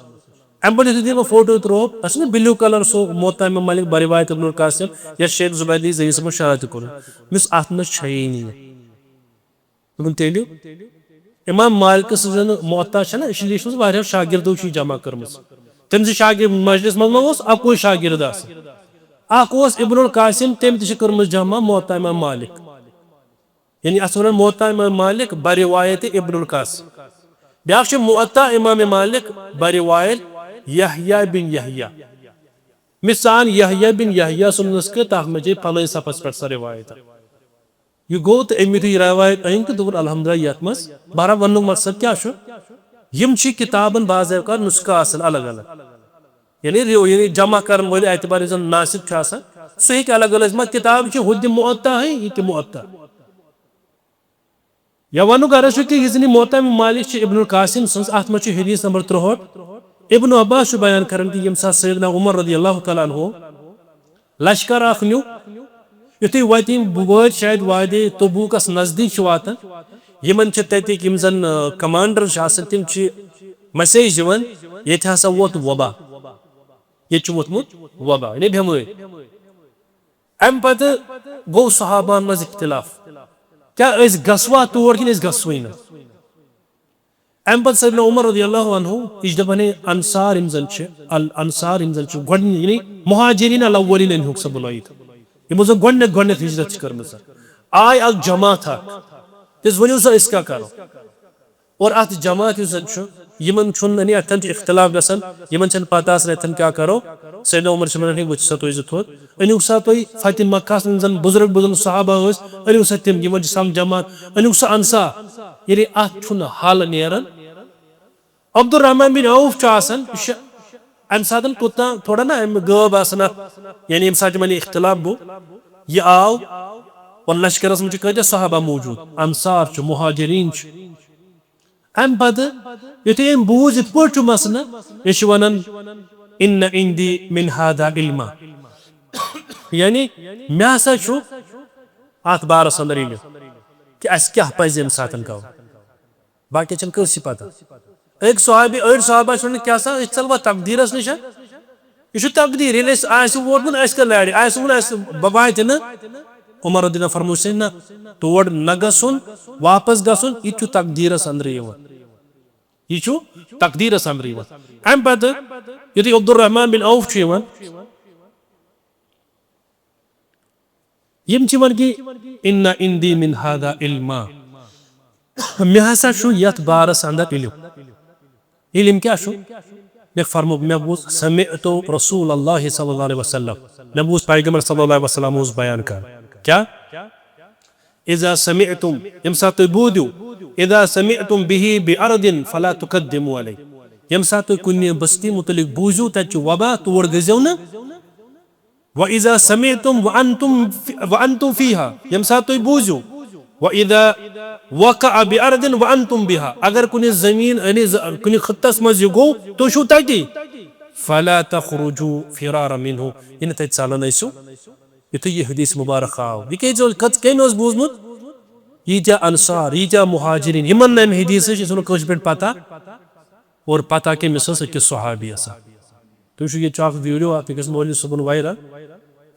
امہِ پتہٕ یُتھُے تٔمۍ فوٹو ترٛوو، اَسہِ چھُنہ blue colour سُہ موطا امام مالک بروایت ابن القاسم، یا شیخ زبیر علی زئی صٲبن شرح تہِ کوٚرمُت۔ مےٚ دوٚپُس، "اتھ منٛز چھیی نہٕ یہِ۔" دوٚپُن، "تیٚلہِ؟" امام مالک سٕنٛز موطا چھےٚ نہ، یہِ چھِ لیٖچھمٕژ واریاہو شاگردو چھِ یہِ جمع کٔرمٕژ۔ تٔمۍ سٕنٛدۍ شاگرد مجلس منٛز ما اوس اَکُے شاگرد آسان؟ اکھ اوس ابن القاسم، تٔمۍ تہِ چھِ کٔرمٕژ جمع موطا امام مالک۔ یعنی اتھ چھِ ونان موطا امام مالک بروایت ابن القاسم۔ بیاکھ چھِ موطا امام مالک بروایت یحییٰ بن یحییٰ۔ مثال یحییٰ بن یحییٰ سُنٛد نسخہٕ، تتھ منٛز چھِ فلٲنۍ صفس پٮ۪ٹھ سۄ روایت۔ یہِ گوٚو تہٕ أمۍ یُتھُے یہِ روایت أنۍ تہٕ دوٚپُن، "الحمدللہ، یَتھ منٛز۔" بہرحال، وَننُک مقصد کیٛاہ چھُ؟ یِم چھِ کِتابَن بعض اوقات نُسخہٕ آسان الگ الگ۔ یعنی رِو-، یعنی جمع کَرَن وٲلۍ اعتبار یُس زَن ناسِخ چھُ آسان، سُہ ہیٚکہِ الگ الگ ٲسِتھ۔ مگر کِتاب چھِ ہُہ تہِ مُعطا ہے، یہِ تہِ مُعطا۔ یا وَنُک غرض چھُ کہِ یہِ زَن یہِ مُعطا مالک چھِ ابن القاسم سٕنٛز، اَتھ منٛز چھُ حدیث نمبر ترٛوہٲٹھ۔ ابن عباس چھُ بیان کران کہِ ییٚمہِ ساتہٕ سیدنا عمر رضی اللہ تعالیٰ عنہ لشکر اکھ نیوٗ۔ یُتھُے وٲتۍ یِم وٲتۍ شاید وادی تبوکس نزدیٖک چھِ واتان، یِمن چھِ تَتِکۍ یِم زن، آ، commander چھِ آسان، تِم چھِ message دِوان، "ییٚتہِ ہسا ووت وبا، ییٚتہِ چھُ ووتمُت وبا، یعنی بٮ۪مٲرۍ۔" اَمہِ پتہٕ گوٚو صحابہن منٛز اختلاف، کیٛاہ أسۍ گژھوا تور کِنہٕ أسۍ گژھوٕے نہٕ؟ اَمہِ پتہٕ سیدنا عمر رضی اللہ عنہ، یہِ چھُ دَپان، ہے، انصار یِم زَن چھِ، الانصار یِم زَن چھِ، گۄڈٕنِکۍ، یعنی مہاجرین الاولین ہُنٛد سُہ بُلٲیِتھ، یِمو زَن گۄڈٕنٮ۪تھ، گۄڈٕنٮ۪تھ ہجرت چھِ کٔرمٕژ، آے اکھ جماعت اکھ۔ تِژھ ؤنِو سا، أسۍ کیٛاہ کَرو؟ اور اَتھ جماعت یُس زَن چھُ، یِمن چھُنہٕ، یعنی اَتھن چھِ اختلاف گژھان، یِمن چھَنہٕ پتہ آسان اَتھن کیٛاہ کَرو۔ سیدنا عمر چھِ وَنان، ہے، وٕچھِو سا تُہۍ زٕ تھوٚد، أنِو سا تُہۍ فتح مکہ، یِم زَن بُزرگ بُزرگ صحابہ ٲسۍ، أنِو سا تِم، یِمن چھِ سَم جماعت، أنِو سا انصار۔ یعنی اَتھ چھُنہٕ حل نیران۔ عبدالرحمان بن عوف چھُ آسان، یہِ چھُ اَمہِ ساتہٕ کوٗتاہ تھوڑا نا اَمہِ غٲب آسان اَتھ، یعنی ییٚمہِ ساتہٕ یِمن یہِ اختلاف گوٚو، یہِ آو، اور لشکرس منٛز چھِ کۭتیاہ صحابہ موجود، انصار چھِ، مہاجرین چھِ۔ اَمہِ پتہٕ یُتھُے أمۍ بوٗز یِتھ پٲٹھۍ چھُ مسلہٕ، یہِ چھُ وَنان، "ان عندی من هذا علما"، یعنی مےٚ ہسا چھُ اَتھ بارس اندر علم کہِ اَسہِ کیٛاہ پزِ ییٚمہِ ساتہٕ کرُن۔ باقی چھَنہٕ کٲنٛسہِ پتہ۔ أکۍ صحابی، أڑۍ صحابہ چھِ وَنان، کیٛاہ سا، أسۍ ژَلوا تقدیٖرَس نِش؟ یہِ چھُ تقدیٖر، ییٚلہِ اَسہِ آسہِ ووتمُت، اَسہِ کَتہِ لارِ؟ اَسہِ ووٚن، اَسہِ بہٕ واتہِ نہٕ۔ عمر رضی اللہ فرموو، "نہ، تور نہ گژھُن، واپس گژھُن، یہِ تہِ چھُ تقدیٖرَس اندرٕ یِوان۔ یہِ چھُ تقدیٖرَس اندرٕ یِوان۔" اَمہِ پتہٕ یُتھُے عبدالرحمان بن عوف چھُ یِوان، یِم چھِ وَنان کہِ، "ان عندی من هذا علما"، مےٚ ہسا چھُ یَتھ بارس اندر علم۔ علم کیٛاہ چھُ؟ مےٚ فرمو، مےٚ بوٗز، سمعت رسول اللہ صلی اللہ علیہ وسلم، مےٚ بوٗز پیغمبر صلی اللہ علیہ وسلم اوس بیان کران۔ کیٛاہ؟ اذا سمعتم، ییٚمہِ ساتہٕ تُہۍ بوٗزِو، اذا سمعتم به بأرض فلا تقدموا علیہ، ییٚمہِ ساتہٕ تُہۍ کُنہِ بستی متعلق بوٗزِو، تَتہِ چھُ وبا، تور گٔژھۍزیو نہٕ۔ وَإِذَا سَمِعْتُمْ وَأَنْتُمْ فِي-، وَأَنْتُمْ فِيهَا، ییٚمہِ ساتہٕ تُہۍ بوٗزِو، وَإِذَا وَقَعَ بِأَرْضٍ وَأَنْتُمْ بِهَا، اگر کُنہِ زٔمیٖن، یعنی ز-، کُنہِ خٕطس منٛز یہِ گوٚو، تُہۍ چھِو تَتی، فَلَا تَخْرُجُوا فِرَارًا مِنْهُ، یہِ نہٕ تَتہِ ژَلان ٲسِو، یُتھُے یہِ حدیث مُبارک آو۔ یہِ کیٛازِ اوس، کَتھ، کٔمۍ اوس بوٗزمُت؟ ییٖتیٛاہ انصار، ییٖتیٛاہ مہاجرین، یِمن نہٕ اَمہِ حدیثٕچ، یہِ چھُنہٕ کٲنٛسہِ پٮ۪ٹھ پتہ۔ اور پتہ کٔمِس ٲس؟ أکِس صحابیَس۔ تُہۍ وٕچھِو، ییٚتہِ چھُ اکھ video اکھ أکِس مولوی صٲبُن viral۔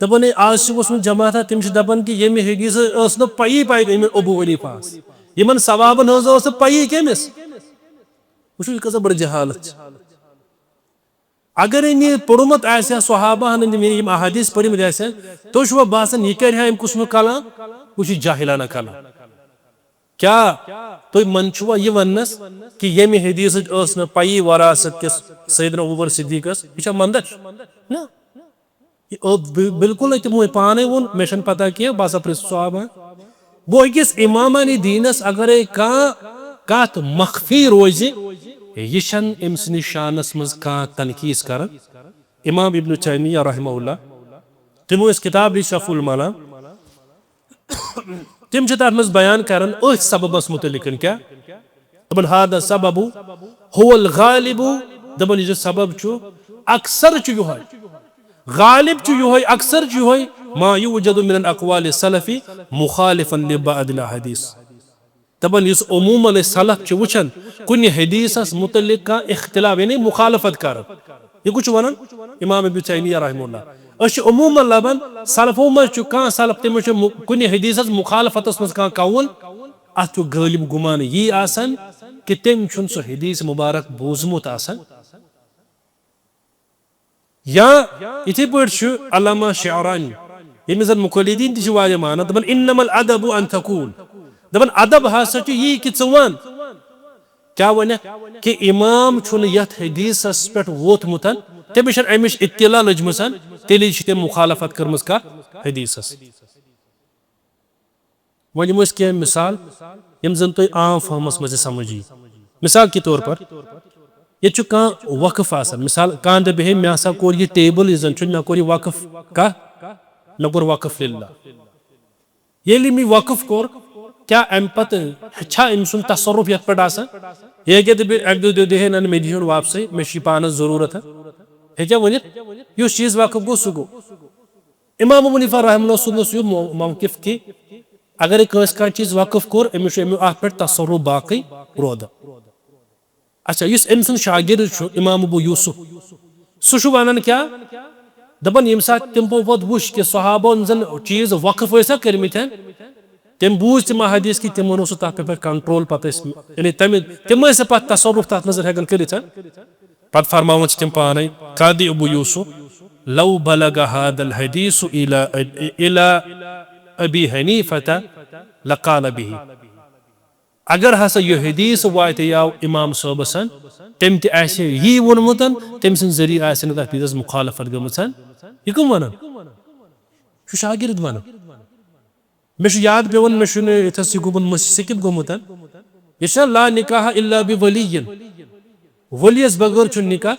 دَپان، ہے، آز چھُ ووٚتھمُت جماعتھا، تٔمِس چھِ دَپان کہِ ییٚمہِ حدیث ٲس نہٕ پَیی پَیی أمِس ابو حنیفاہَس۔ یِمَن ثوابَن ہٕنٛز ٲس نہٕ پَیی کٔمِس۔ وٕچھِو، یہِ کۭژاہ بٔڑ جہالت چھِ۔ اگر أمۍ یہِ پوٚرمُت آسہِ ہا، صحابہَن ہٕنٛدۍ یِم احادیث پٔرمٕتۍ آسہِ ہا، تُہۍ چھُوا باسان، یہِ کَرِ ہا اَمہِ قٕسمُک کلام؟ وٕچھِو، جاہلانہ کلام۔ کیٛاہ تُہۍ من چھُوا یہِ وننس کہِ ییٚمہِ حدیثٕچ ٲس نہٕ پَیی وراثت کِس سیدنا ابوبکر صدیقس، یہِ چھا مندچھ؟ نہ۔ یہِ ٲ-، بِ-، بالکل تِمو پانے ووٚن، مےٚ چھَنہٕ پتہ کینٛہہ، بہٕ ہسا پرٛژھٕ صحابہن۔ گوٚو أکِس امامانِ دیٖنس اگرے کانٛہہ کتھ مخفی روزِ، یہِ چھنہٕ أمۍ سٕنٛدِس شانس منٛز کانٛہہ تنقیٖص کران۔ امام ابن تیمیہ رحمہ اللہ، تِمو ٲس کتاب لیٖچھ رفع الملام، تِم چھِ تتھ منٛز بیان کران أتھۍ سببس متعلق کیٛاہ؟ دپان، "هذا السبب هو الغالب"، دپان، یہِ سبب چھُ، اکثر چھُ یِہوٚے، غالب چھُ یِہوٚے، اکثر چھُ یِہوٚے، "ما يوجد من الاقوال السلف مخالفا لبعض الاحاديث"۔ دپان، یُس عموماً أسۍ سلف چھِ وٕچھان، کُنہِ حدیثس متعلق کانٛہہ اختلاف، یعنی مخالفت کران، یہِ کُس چھُ ونان؟ امام ابن تیمیہ رحمہ اللہ۔ أسۍ چھِ عموماً لبان سلفو منٛز چھُ کانٛہہ سلف، تٔمِس چھُ مُ-، کُنہِ حدیثس مخالفتس منٛز کانٛہہ قول، اتھ چھُ غٲلب گُمان یی آسان کہِ تٔمۍ چھُنہٕ سُہ حدیث مبارک بوٗزمُت آسان۔ یا یِتھے پٲٹھۍ چھُ علامہ شعرانی، ییٚمِس زن مقلدین تہِ چھِ واریاہ مانان، دپان، "انما الادب ان تقول"، دپان، ادب ہسا چھُ یی کہِ ژٕ وَن۔ کیٛاہ وَنکھ؟ کہِ امام چھُنہٕ یتھ حدیثس پٮ۪ٹھ ووتمُت، تٔمِس چھنہٕ امِچ اطلاع لٔجمٕژ، تیٚلے چھِ تٔمۍ مخالفت کٔرمٕژ کتھ؟ حدیثس۔ وۄنۍ دِمو أسۍ کینٛہہ مثال، یِم زن تۄہہِ عام فہمس منٛز تہِ سمجھ یی۔ مثال کے طور پر، ییٚتہِ چھُ کانٛہہ وقف آسان، مثال، کانٛہہ دپہِ ہے، مےٚ ہسا کوٚر یہِ ٹیبل، یُس زن چھُ، مےٚ کوٚر یہِ وقف۔ کتھ؟ مےٚ کوٚر وقف للہ۔ ییٚلہِ أمۍ یہِ وقف کوٚر، کیٛاہ امہِ پتہٕ چھا أمۍ سُنٛد تصرف یتھ پٮ۪ٹھ آسان؟ یہِ ہیٚکہِ دٔپِتھ، اکہِ دۄہ دِیہِ ہے، نہ، نہ، مےٚ دِیِو وقفسٕے، مےٚ چھِ یہِ پانس ضروٗرت۔ ہیٚکیٛاہ ؤنِتھ؟ یُس چیٖز وقف گوٚو، سُہ گوٚو۔ امام ابو حنیفہ رحمہ اللہ سُنٛد اوس یہِ مو-، موقف کہِ اگرے کٲنٛسہِ کانٛہہ چیٖز وقف کوٚر، أمِس چھُ امیُک اتھ پٮ۪ٹھ تصرف باقٕے روزان۔ اچھا، یُس أمۍ سُنٛد شاگرد چھُ امام ابو یوسف، سُہ چھُ ونان کیٛاہ؟ دپان، ییٚمہِ ساتہٕ تِمو پتہٕ وُچھ کہِ صحابن زن چیٖز وقف ٲسۍ نا کٔرمٕتۍ، تٔمۍ بوٗز تِم حدیث کہِ تِمن اوس تتھ پٮ۪ٹھ کنٹرول، پتہٕ ٲسۍ، یعنی تمہِ، تِم ٲسۍ پتہٕ تصرف تتھ منٛز ہٮ۪کان کٔرِتھ۔ پتہٕ فرماوان چھِ تِم پانے، قاضی ابو یوسف، "لو بلغ هذا الحديث الى، الى ابي حنيفة لقال به"۔ اگر ہسا یہِ حدیث واتہِ یاو امام صٲبس، تٔمۍ تہِ آسہِ یی ووٚنمُت، تٔمۍ سٕنٛدِ ذٔریعہٕ آسہِ نہٕ تتھ حدیثس مخالفت گٔمٕژ۔ یہِ کٕم ونان؟ یہِ چھُ شاگرد ونان۔ مےٚ چھُ یاد پٮ۪وان، مےٚ چھُنہٕ ییٚتھس یہِ گوٚمُت، مٔشِتھ سِکِپ گوٚمُت۔ یہِ چھا لا نکاح الا بولی؟ ولیس بغٲر چھُ نکاح۔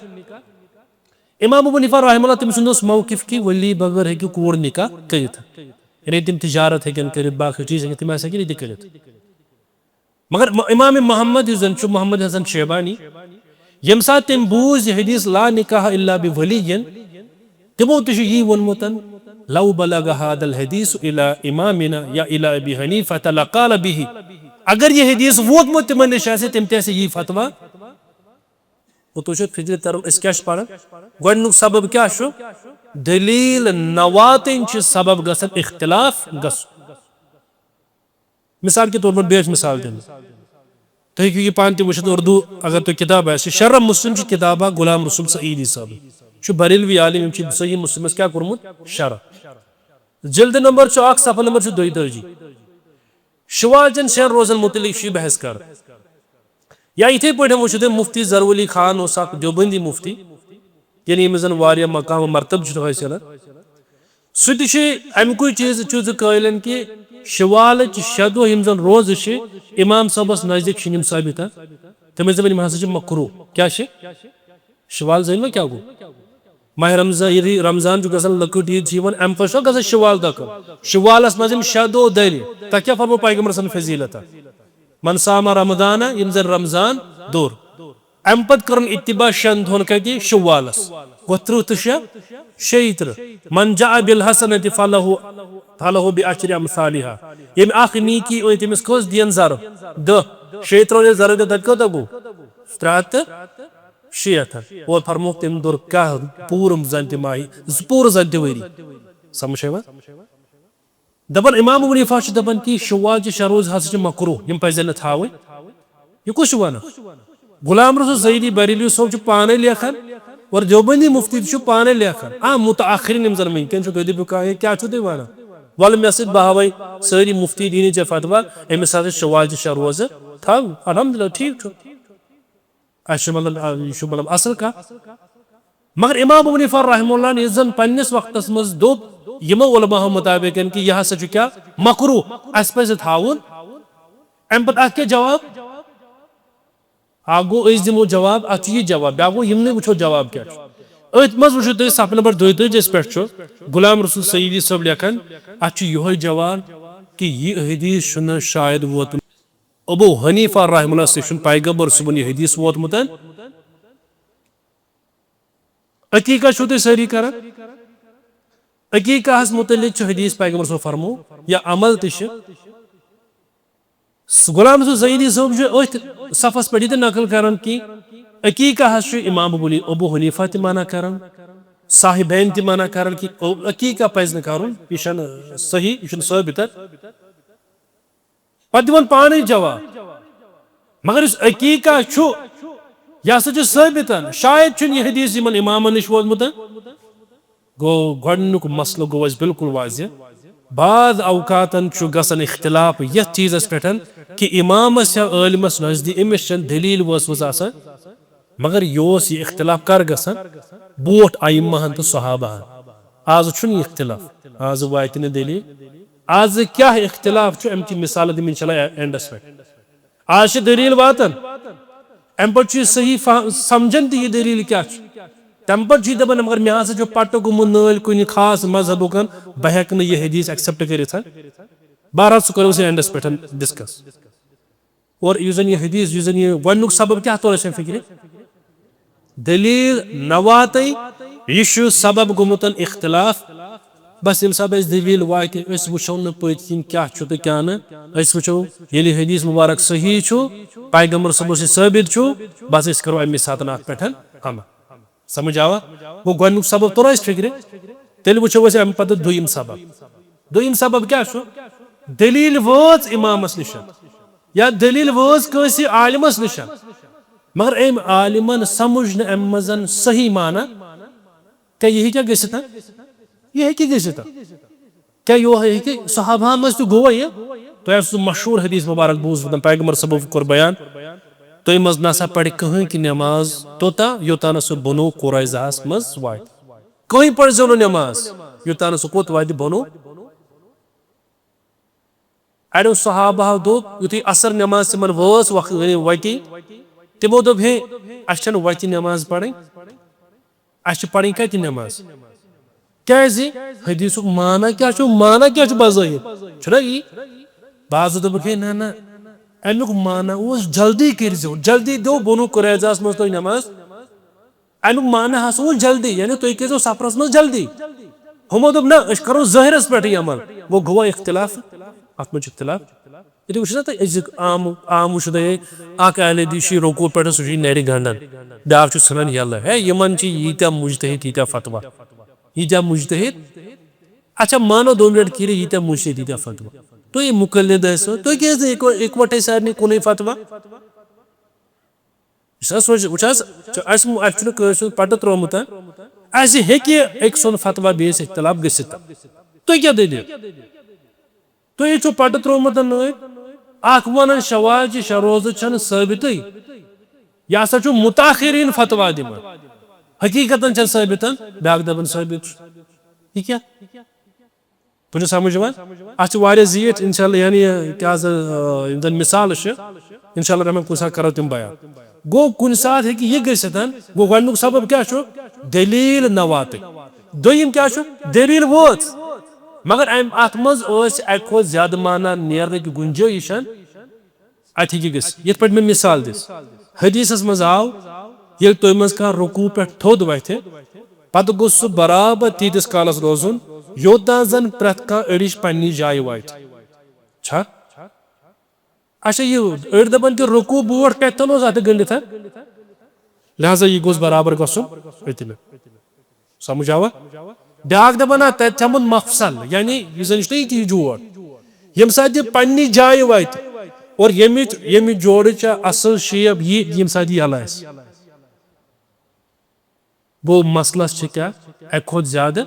امام ابو حنیفہ رحمہ اللہ، تٔمۍ سُنٛد اوس موقف کہِ ولی بغٲر ہیٚکہِ کوٗر نکاح کٔرِتھ۔ یعنی تِم تجارت ہیٚکن کٔرِتھ، باقٕے چیٖز ہیٚکن تِم آسہِ ہیٚکن یہِ تہِ کٔرِتھ۔ مگر م-، امام محمد یُس زن چھُ، محمد حسن شیبانی، ییٚمہِ ساتہٕ تٔمۍ بوٗز یہِ حدیث لا نکاح الا بولی، تِمو تہِ چھُ یی ووٚنمُت، "لو بلغ هذا الحديث الى امامنا یا الى ابي حنيفة لقال به"۔ اگر یہِ حدیث ووتمُت تِمن نِش آسہِ، تِم تہِ آسہِ یی فتوا۔ گوٚو تُہۍ چھِو فِکرِ تران، أسۍ کیٛاہ چھِ پران؟ گۄڈٕنیُک سبب کیٛاہ چھُ؟ دٔلیٖل نہ واتٕنۍ چھِ سبب گژھان اختلاف گژھُن۔ مثال کے طور پر بیٚیہِ آسہِ مثال دِنہٕ۔ تُہۍ ہیٚکِو یہِ پانہٕ تہِ وٕچھِتھ، اردو اگر تۄہہِ کِتاب آسہِ، شرح مسلم چھِ کِتاب اکھ غلام رسول سعیدی صٲبٕنۍ۔ یہِ چھُ بریلوی عالم، یِم چھِ صحیح مسلمس کیٛاہ کوٚرمُت؟ شرح۔ جلد نمبر چھُ اکھ، صفحہ نمبر چھُ دۄیہِ تٲجی۔ شوال چٮ۪ن شٮ۪ن روزن متعلق چھُ یہِ بحث کران۔ یا یِتھے پٲٹھۍ وٕچھِو تُہۍ، مفتی زرو علی خان اوس اکھ دیوبندی مفتی، یعنی ییٚمِس زن واریاہ مقام و مرتبہٕ چھُ حٲصِل۔ سُہ تہِ چھُ اَمہِ کُے چیٖز، چھُ زِ قٲیلن کہِ شوالٕچ شےٚ دۄہ یِم زن روزٕ چھِ، امام صٲبس نزدیٖک چھِنہٕ یِم ثٲبت۔ تِم ٲسۍ دَپان، یِم ہسا چھِ مکروہ۔ کیٛاہ چھِ؟ شوال زٲنۍ وۄنۍ کیٛاہ گوٚو؟ ماہ رمضان، ییٚلہِ رمضان چھُ گژھان، لۄکٕٹ عیٖد چھِ یِوان، اَمہِ پتہٕ چھُ گژھان شوال دَکہٕ۔ شوالس منٛز یِم شےٚ دۄہ دٔرِ، تۄہہِ کیٛاہ فرمو پیغمبر سن فضیلت؟ من صام رمضان، یِم زن رمضان دوٚر۔ اَمہِ پتہٕ کٔرٕن اتباع شٮ۪ن دۄہن کتہِ؟ شوالس۔ گوٚو ترٕٛہ تہٕ شےٚ، شیٚیہِ ترٕٛہ۔ من جاء بالحسنة فلہ، فلہ بعشر امثالها۔ ییٚمہِ اکھ نیکی أنۍ تٔمِس کٔژ دِین ضرب؟ دَہ۔ شیٚیہِ ترٕٛہ ییٚلہِ ضرب دِن، تتہِ کۭژاہ گوٚو؟ ترٛےٚ ہتھ تہٕ شیٹھ۔ اور فرمووُکھ تٔمۍ دوٚر کاہ پوٗرٕ زن تہِ ماہی، زٕ پوٗرٕ زن تہِ ؤری۔ سمجھ چھا یِوان؟ دپان امام ابو حنیفہ چھُ دپان کہِ شوال چہِ شےٚ روزٕ ہسا چھِ مکروہ، یِم پزن نہٕ تھاوٕنۍ۔ یہِ کُس چھُ ونان؟ غلام رسول سعیدی بریلوی صٲب چھُ پانے لیکھان اور دیوبندی مفتی تہِ چھُ پانے لیکھان۔ آ، متاخرین یِم زن وٕنکیٚن چھِ، تُہۍ دٔپِو کانٛہہ، ہے، کیٛاہ چھُو تُہۍ ونان؟ ولہٕ مےٚ سۭتۍ بہاوے سٲری مفتی دِنی ژےٚ فتوا، أمِس ہسا چھِ شوال چہِ شےٚ روزٕ تھاوٕنۍ۔ الحمدللہ، ٹھیٖک چھُ۔ اَسہِ چھُ مطلب، آ، یہِ چھُ مطلب اصل کتھ۔ مگر امام ابو حنیفہ رحمہ اللہ یُس زن پننِس وقتس منٛز دوٚپ یِمو علماہو مطابق کہِ یہِ ہسا چھُ کیٛاہ؟ مکروہ، اَسہِ پزِ تھاوُن۔ امہِ پتہٕ اتھ کیٛاہ جواب؟ اکھ گوٚو أسۍ دِمو جواب، اتھ چھُ یہِ جواب، بیٛاکھ گوٚو یِمنٕے وٕچھو جواب کیٛاہ چھُ۔ أتھۍ منٛز وٕچھِو تُہۍ صفحہٕ نمبر دۄیہِ تٲجی یس پٮ۪ٹھ چھُ غلام رسول سعیدی صٲب لیکھان، اتھ چھُ یِہوٚے جواب کہِ یہِ حدیث چھُنہٕ شاید ووتمُت۔ ابو حنیفہ رحمہ اللہ سۭتۍ چھُنہٕ پیغمبر صٲبُن یہِ حدیث ووتمُت۔ عقیقہ چھِو تُہۍ سٲری کران؟ عقیقہ ہس متعلق چھُ حدیث پیغمبر صٲب فرمو یا عمل تہِ چھِ۔ غلام رسول سعیدی صٲب چھُ أتھۍ صفس پٮ۪ٹھ یہِ تہِ نقل کران کہِ عقیقہ ہس چھُ امام ابو ابو حنیفہ تہِ منع کران، صاحبین تہِ منع کران کہِ عقیقہ پزِ نہٕ کرُن، یہِ چھُنہٕ صحیح، یہِ چھُنہٕ ثٲبت۔ پتہٕ دِوان پانے جواب۔ مگر یُس عقیقہ چھُ، یہِ ہسا چھُ ثٲبت۔ شاید چھُنہٕ یہِ حدیث یِمن امامن نِش ووتمُت۔ گوٚو، گۄڈٕنیُک مسلہٕ گوٚو اَسہِ بالکل واضح۔ بعض اوقاتن چھُ گژھان اختلاف یتھ چیزس پٮ۪ٹھ کہِ امامس یا عٲلمس نزدیٖک أمِس چھنہٕ دٔلیٖل وٲژمٕژ آسان، مگر یہِ اوس یہِ اختلاف کر گژھان؟ بوٹھ ائمہن تہٕ صحابہن۔ آز چھُنہٕ یہِ اختلاف، آز واتہِ نہٕ دٔلیٖل۔ آز کیٛاہ اختلاف چھُ، امہِ چہِ مثالہٕ دِمہٕ انشاءاللہ اینڈس پٮ۪ٹھ۔ آز چھِ دٔلیٖل واتان، امہِ پتہٕ چھُ یہِ صحیح فہ-، سمجھان تہِ یہِ دٔلیٖل کیٛاہ چھُ۔ تمہِ پتہٕ چھُ یہِ دپان، مگر مےٚ ہسا چھُ پٹہٕ گوٚمُت نٲلۍ کُنہِ خاص مذہبُک، بہٕ ہٮ۪کہٕ نہٕ یہِ حدیث accept کٔرِتھ۔ بہرحال، سُہ کرو أسۍ اینڈس پٮ۪ٹھ discuss۔ اور یُس زن یہِ حدیث، یُس زن یہِ گۄڈٕنیُک سبب کیٛاہ توٚر اَسہِ فِکرِ؟ دٔلیٖل نہ واتٕے، یہِ چھُ سبب گوٚمُت اختلاف۔ بس ییٚمہِ ساتہٕ اَسہِ دٔلیٖل واتہِ، أسۍ وٕچھو نہٕ پٔتۍ کِنۍ کیٛاہ چھُ تہٕ کیٛاہ نہٕ۔ أسۍ وٕچھو ییٚلہِ حدیث مبارک صحیح چھُ، پیغمبر صٲبس یہِ ثٲبت چھُ، بس أسۍ کرو اَمی ساتہٕ اَتھ پٮ۪ٹھ عمل۔ سمجھ آوا؟ گوٚو گۄڈٕنیُک سبب توٚر اَسہِ فِکرِ، تیٚلہِ وٕچھو أسۍ اَمہِ پتہٕ دوٚیِم سبب۔ دوٚیِم سبب کیٛاہ چھُ؟ دٔلیٖل وٲژ اِمامس نِش یا دٔلیٖل وٲژ کٲنٛسہِ عالمس نِش، مگر أمۍ عالمن سمجھ نہٕ اَمہِ منٛز صحیح معنی۔ کیٛاہ یہِ ہیٚکیٛاہ گٔژھِتھ؟ یہِ ہیٚکہِ گٔژھِتھ۔ کیٛاہ یہِ ہیٚکہِ صحابہن منٛز تہِ گوٚوا یہِ؟ تۄہہِ آسہِ سُہ مشہوٗر حدیث مبارک بوٗزمُت، پیغمبر صٲبو کوٚر بیان، تُہۍ منٛز نسا پرِ کٕہٕنۍ کہِ نٮ۪ماز توٚتام یوٚتام نہٕ سُہ بنو قریظہس منٛز واتہِ۔ کٕہٕنۍ پٔرۍزیو نہٕ نٮ۪ماز یوٚتام نہٕ سُہ کوٚت واتہِ؟ بنو۔ اَڑیو صحابہو دوٚپ، یُتھُے عصر نٮ۪ماز تِمن وٲژ وق-، یعنی وتی، تِمو دوٚپ، ہے، اَسہِ چھَنہٕ وتہِ نٮ۪ماز پرٕنۍ، اَسہِ چھِ پرٕنۍ کتہِ نٮ۪ماز؟ کیٛازِ؟ حدیثُک معنی کیٛاہ چھُ؟ معنی کیٛاہ چھُ بظٲہِر؟ چھُنہ یی؟ بعضو دوٚپُکھ، ہے، نہ، نہ، اَمیُک معنی اوس جلدی کٔرۍزیو، جلدی دیو بنو قریظہس منٛز تُہۍ نٮ۪ماز۔ اَمیُک معنی ہسا اوس جلدی، یعنی تُہۍ کٔرۍزیو سفرس منٛز جلدی۔ ہُمو دوٚپ، نہ، أسۍ کرو ظٲہرس پٮ۪ٹھٕے عمل۔ وۄنۍ گوٚوا اختلاف؟ اتھ منٛز چھُ اختلاف۔ ییٚتہِ وٕچھِو نا تُہۍ أزیُک عام، عام وٕچھِو تُہۍ، اکھ اہل حدیث چھُ یہِ رکوع پٮ۪ٹھ، سُہ چھُ یہِ نرِ گنڈان، بیٛاکھ چھُ ژھٕنان یَلہٕ۔ ہے، یِمن چھِ ییٖتیٛاہ مجتہد، تیٖتیٛاہ فتوا، ییٖتیٛاہ مجتہد۔ اچھا، مانو دۄن منٹن کٔرِو ییٖتیٛاہ مجتہد، ییٖتیٛاہ فتوا۔ تُہۍ مُقلد ٲسِو، تُہۍ کیٛازِ نہٕ اِکو-، اِکوٹے سارنٕے کُنُے فتوا؟ یُس حظ سونٛچ-، وٕچھ حظ، چھُ اَسہِ مو-، اَسہِ چھُنہٕ کٲنٛسہِ ہُنٛد پَٹہٕ ترٛوومُت، ہا؟ اَسہِ ہیٚکہِ أکۍ سُنٛد فتوا بیٚیِس اختلاف گٔژھِتھ۔ تُہۍ کیٛاہ دٔلیٖل؟ تُہۍ چھُو پَٹہٕ ترٛوومُت نٲوۍ؟ اَکھ وَنان شواز چھِ شےٚ روزٕ چھَنہٕ ثٲبتٕے، یہِ ہسا چھُ متاخرین فتوا دِوان۔ حقیٖقتاً چھَنہٕ ثٲبت، بیٛاکھ دَپان ثٲبت چھُ۔ یہِ کیٛاہ؟ تُہۍ چھِو سمجھ یِوان؟ اَتھ چھِ واریاہ زیٖٹھۍ، انشاءاللہ، یعنی، کیٛاہ سا، آ، یِم زَن مثالہٕ چھِ، انشاءاللہ رحمان، کُنہِ ساتہٕ کرو تِم بیان۔ گوٚو، کُنہِ ساتہٕ ہیٚکہِ یہِ گٔژھِتھ، گوٚو، گۄڈٕنیُک سبب کیٛاہ چھُ؟ دٔلیٖل نہ واتٕنۍ۔ دوٚیِم کیٛاہ چھُ؟ دٔلیٖل وٲژ، مگر اَمہِ، اَتھ منٛز ٲسۍ اَکہِ کھۄتہٕ زیادٕ معنی نیرنٕکۍ گُنجٲیِش۔ اَتہِ ہیٚکہِ گٔژھِتھ۔ یِتھ پٲٹھۍ مےٚ مثال دِژ، حدیثس منٛز آو، ییٚلہِ تُہۍ منٛز کانٛہہ رکوع پٮ۪ٹھ تھوٚد وتھِ، پتہٕ گوٚژھ سُہ برابر تیٖتِس کالس روزُن، یوٚت تام زن پرٛٮ۪تھ کانٛہہ أڑِج پننہِ جایہِ واتہِ۔ چھا؟ اچھا، یہِ أڑۍ دپان کہِ رکوع برونٛٹھ کتہِ تھاوُن اوس اتھٕ گٔنڈِتھ، ہا؟ لہذا یہِ گوٚژھ برابر گژھُن أتنہِ۔ سمجھ آوا؟ بیٛاکھ دپان، آ، تتہِ تھاوُن مفصل، یعنی یُس زن چھُ یہِ جوڑ، ییٚمہِ ساتہٕ یہِ پننہِ جایہِ واتہِ اور ییٚمِچ، ییٚمہِ جوڑٕچ اصل شیپ یی، ییٚمہِ ساتہٕ یہِ یلہٕ آسہِ۔ گوٚو، مسلس چھِ کیٛاہ؟ اَکہِ کھۄتہٕ زیادٕ۔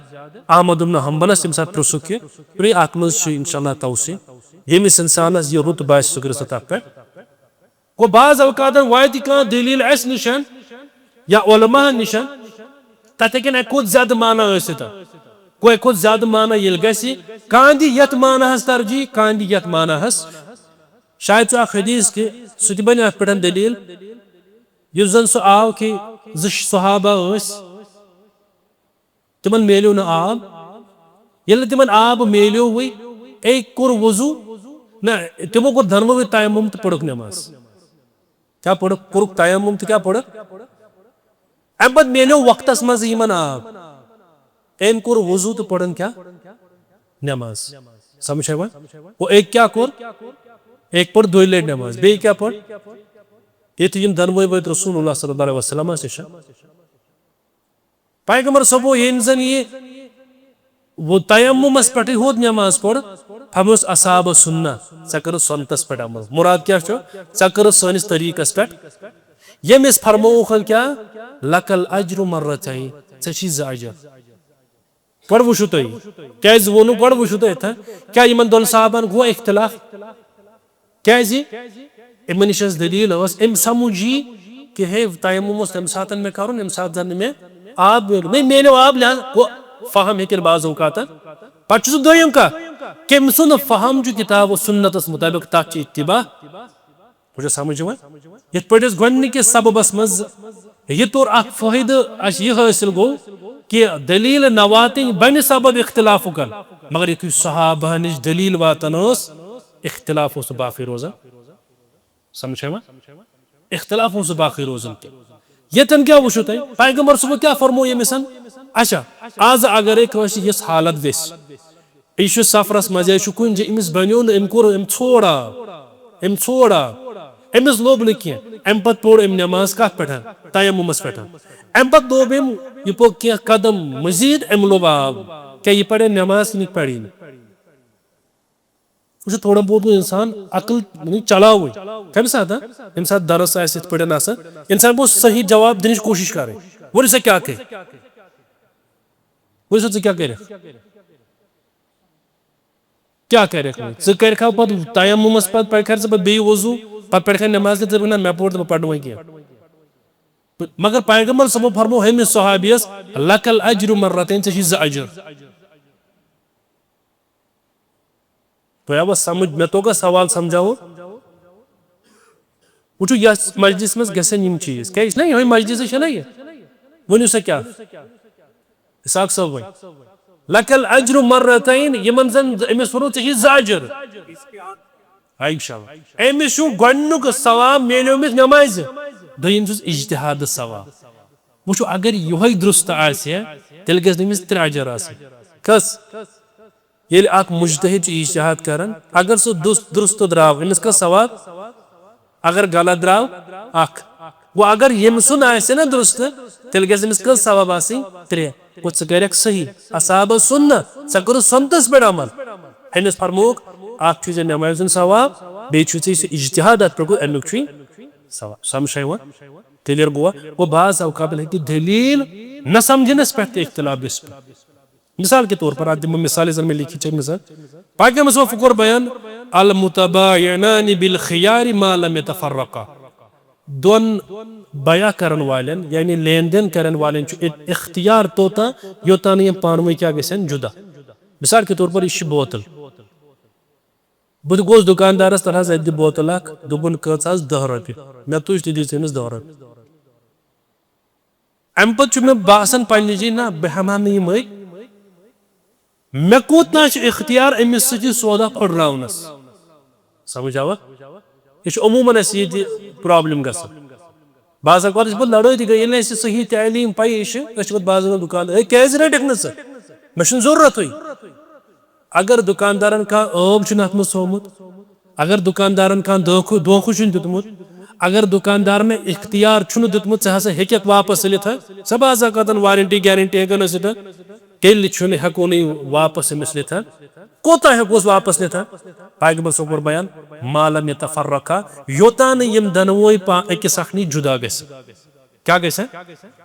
احمد بن حنبلس ییٚمہِ ساتہٕ پرٛژھُکھ یہِ، دوٚپُن، اتھ منٛز چھُ انشاءاللہ توسیع۔ ییٚمِس انسانس یہِ رُت باسہِ، سُہ کٔرِو سا تتھ پٮ۪ٹھ۔ گوٚو، بعض اوقاتن واتہِ کانٛہہ دٔلیٖل اَسہِ نِش یا علماہن نِش، تَتہِ ہیٚکن اَکہِ کھۄتہٕ زیادٕ معنی ٲسِتھ۔ گوٚو، اَکہِ کھۄتہٕ زیادٕ معنی ییٚلہِ گژھِ، کانٛہہ دِ یَتھ معناہس ترجیح، کانٛہہ دِ یَتھ معناہس۔ شاید چھُ اَکھ حدیث کہِ سُہ تہِ بنہِ اَتھ پٮ۪ٹھ دٔلیٖل۔ یُس زن سُہ آو کہِ زٕ صحابہ ٲسۍ، تِمن میلیو نہٕ آب۔ ییٚلہِ نہٕ تِمن آب میلیووٕے، أکۍ کوٚر وضو، نہ، تِمو کوٚر دۄنوَے تیمم تہٕ پٔرٕکھ نٮ۪ماز۔ کیٛاہ پٔرٕکھ؟ کوٚرُکھ تیمم تہٕ کیٛاہ پٔرٕکھ؟ اَمہِ پتہٕ میلیو وقتس منٛز یِمن آب، أمۍ کوٚر وضو تہٕ پٔرٕن کیٛاہ؟ نٮ۪ماز۔ سمجھ چھا یِوان؟ گوٚو أکۍ کیٛاہ کوٚر؟ أکۍ پٔر دۄیہِ لٹہِ نٮ۪ماز، بیٚیہِ کیٛاہ پٔر؟ ییٚتہِ یِم دۄنوَے وٲتۍ رسول اللہ صلی اللہ علیہ وسلمس نِش۔ پیغمبر صٲبو ییٚمۍ زن یہِ وہ تیممس پٮ۪ٹھٕے ہوت نٮ۪ماز پٔر، فرموس اصاب سنہ، ژےٚ کٔرٕتھ سنتس پٮ۪ٹھ عمل۔ مراد کیٛاہ چھُ؟ ژےٚ کٔرٕتھ سٲنِس طریٖقس پٮ۪ٹھ۔ ییٚمۍ أسۍ فرمووُکھ کیٛاہ؟ لکل اجر مرتین، ژےٚ چھی زٕ اجر۔ گۄڈٕ وٕچھِو تُہۍ، کیٛازِ ووٚنُکھ؟ گۄڈٕ وٕچھِو تُہۍ یِتھٕ، کیٛاہ یِمن دۄن صحابن گوٚو اختلاف؟ کیٛازِ؟ یِمن نِش ٲس دٔلیٖل، ٲس أمۍ سمجھ یی کہِ ہے، تیمم اوس تَمہِ ساتہٕ مےٚ کَرُن، ییٚمہِ ساتہٕ زَن نہٕ مےٚ آب میوٗل۔ مےٚ میلیو آب، لہذا گوٚو فہم ہیٚکہِ نہٕ بعض اوقاتن۔ پتہٕ چھُ سُہ دوٚیِم کَتھ، کٔمۍ سُنٛد فہم چھُ کِتاب و سُنتس مُطٲبِق، تَتھ چھُ اتباع۔ وۄنۍ چھا سمجھ یِوان؟ یِتھ پٲٹھۍ أسۍ گۄڈٕنِکِس سببس منٛز یہِ توٚر اکھ فٲیدٕ، اَسہِ یہِ حٲصِل گوٚو کہِ دٔلیٖل نہ واتٕنۍ بنہِ سبب اختلافُکن، مگر یُتھُے صحابہن نِش دٔلیٖل واتان ٲس، اختلاف اوس نہٕ باقٕے روزان۔ سمجھ چھا یِوان؟ اختلاف اوس نہٕ باقٕے روزان کینٛہہ۔ ییٚتٮ۪ن کیٛاہ وٕچھِو تُہۍ؟ پیغمبر صٲبو کیٛاہ فرموو ییٚمِس؟ اچھا، آز اگرے کٲنٛسہِ یِژھ حالت گژھِ، یہِ چھُ سفرس منٛز یا یہِ چھُ کُنہِ جایہِ، أمِس بنیو نہٕ، أمۍ کوٚر، أمۍ ژھوڑ آب، أمۍ ژھوڑ آب، أمِس لوٚب نہٕ کینٛہہ۔ اَمہِ پتہٕ پوٚر أمۍ نٮ۪ماز کتھ پٮ۪ٹھ؟ تیممس پٮ۪ٹھ۔ اَمہِ پتہٕ دوٚپ أمۍ، یہِ پوٚک کینٛہہ قدم مزید، أمۍ لوٚب آب۔ کیٛاہ یہِ پرِ نٮ۪ماز کِنہٕ یہِ پرِ نہٕ؟ وۄنۍ چھُ تھوڑا بہت گوٚو انسان عقل، یعنی، چلاوٕنۍ۔ کمہِ ساتہٕ؟ ییٚمہِ ساتہٕ درس آسہِ یِتھ پٲٹھۍ آسان، انسان گوٚو صحیح جواب دِنٕچ کوٗشش کرٕنۍ۔ وۄنۍ سا کیٛاہ کرِ؟ وۄنۍ سا ژٕ کیٛاہ کرکھ؟ کیٛاہ کرکھ وۄنۍ؟ ژٕ کرکھا پتہٕ تیممس پتہٕ پرکھا ژٕ پتہٕ بیٚیہِ وضو، پتہٕ پرکھا نماز تہِ، ژٕ وَنکھ، نہ، مےٚ پوٚر تہٕ بہٕ پرنہٕ وۄنۍ کینٛہہ۔ مگر پیغمبر صٲبو فرمو ہُمِس صحابیس، لکل اجر مرتین، ژےٚ چھی زٕ اجر۔ تۄہہِ آوا سمجھ؟ مےٚ توٚگا سوال سمجھاوُن؟ وٕچھِو، یَتھ مجلس منٛز گژھن یِم چیٖز۔ کیٛازِ چھِنہ یِہوٚے مجلسٕے چھَنہ یہِ؟ ؤنِو سا کیٛاہ؟ اسحاق صٲب وۄنۍ۔ لکل اجر مرتین، یِمن زن أمِس ووٚنوُ، ژےٚ چھِ زٕ اجر۔ آ، انشاءاللہ۔ أمِس چھُ گۄڈٕنیُک ثواب میلیومُت نمازِ، دوٚیِم چھُس اجتہاد ثواب۔ وٕچھِو، اگر یِہوٚے درست آسہِ ہا، تیٚلہِ گژھِ أمِس ترٛےٚ اجر آسٕنۍ۔ کٔژ؟ ییٚلہِ اکھ مجتہد چھُ اجتہاد کران، اگر سُہ درست، درست درٛاو، أمِس کٔژ ثواب؟ اگر غلط درٛاو، اکھ۔ وۄنۍ اگر ییٚمہِ سُنٛد آسہِ نہ درست، تیٚلہِ گژھِ أمِس کٔژ ثواب آسٕنۍ؟ ترٛےٚ۔ گوٚو ژٕ کَرٮ۪کھ صحیح، اصاب سُنت، ژےٚ کوٚرُتھ سُنتس پٮ۪ٹھ عمل۔ أمِس فرمووُکھ، اکھ چھُے ژےٚ نٮ۪مازِ ہُنٛد ثواب، بیٚیہِ چھُے ژےٚ یُس یہِ اجتہاد اَتھ پٮ۪ٹھ گوٚو، اَمیُک چھُے ثواب۔ سمجھ چھا یِوان؟ Clear گوٚوا؟ گوٚو بعض اوقات ہیٚکہِ دٔلیٖل نہ سمجھنس پٮ۪ٹھ تہِ اختلاف گٔژھِتھ۔ مثال کے طور پر، آج دِمہٕ بہٕ مثال، یُس زن مےٚ لیکھِتھ چھےٚ مثال۔ پاکہِ منٛز اوس کوٚر بیان، المتباینان بالخیار ما لم یتفرقا۔ دۄن بیع کرن والٮ۪ن، یعنی لین دین کرن والٮ۪ن چھُ ات-، اختیار توتاں، یوتاں نہٕ یِم پانہٕ ؤنۍ کیٛاہ گژھن؟ جدا۔ مثال کے طور پر، یہِ چھِ بوتل۔ بہٕ تہِ گوس دُکاندارس، تَلہٕ حظ، اَتہِ دِ بوتل اکھ۔ دوٚپُن، کۭژ حظ؟ دَہ رۄپیہِ۔ مےٚ تُج تہٕ دِژ أمِس دَہ رۄپیہِ۔ اَمہِ پَتہٕ چھُ مےٚ باسان پنٛنہِ جایہِ، نہ، بہٕ ہٮ۪مہٕ ہا نہٕ یِمَے۔ مےٚ کوٗت تام چھُ اختیار أمِس سۭتۍ یہِ سودا پھٔٹراونَس؟ سمجھ آوا؟ یہِ چھُ عموٗماً اَسہِ ییٚتہِ problem گژھان۔ بعض اوقات چھِ پَتہٕ لڑٲے تہِ گٔے، ییٚلہِ نہٕ اَسہِ صحیح تعلیٖم پَیی چھِ، أسۍ چھِ پَتہٕ بعض اوقات دُکان، "ہے، کیٛازِ رَٹَکھ نہٕ ژٕ؟ مےٚ چھُنہٕ ضروٗرتھٕے۔" اگر دُکاندارن کانٛہہ ٲب چھُنہٕ اَتھ منٛز تھوٚومُت، اگر دُکاندارن کانٛہہ دھوکہٕ، دھوکہٕ چھُنہٕ دیُتمُت، اگر دُکاندارن اختیار چھُنہٕ دیُتمُت، ژٕ ہسا ہیٚککھ واپس ژٔلِتھ، ژےٚ باسا کتن warranty guarantee ہیٚکن ٲسِتھ، تیٚلہِ چھُنہٕ ہٮ۪کو نہٕ یہِ واپس أمِس نِتھ۔ کوتاہ ہٮ۪کوس واپس نِتھ؟ پیغمبر صٲب کوٚر بیان، "ما لم یتفرقا"، یوٚتام نہٕ یِم دۄنوَے پا-، أکِس اکھ نِش جُدا گژھِ۔ کیٛاہ گژھِ؟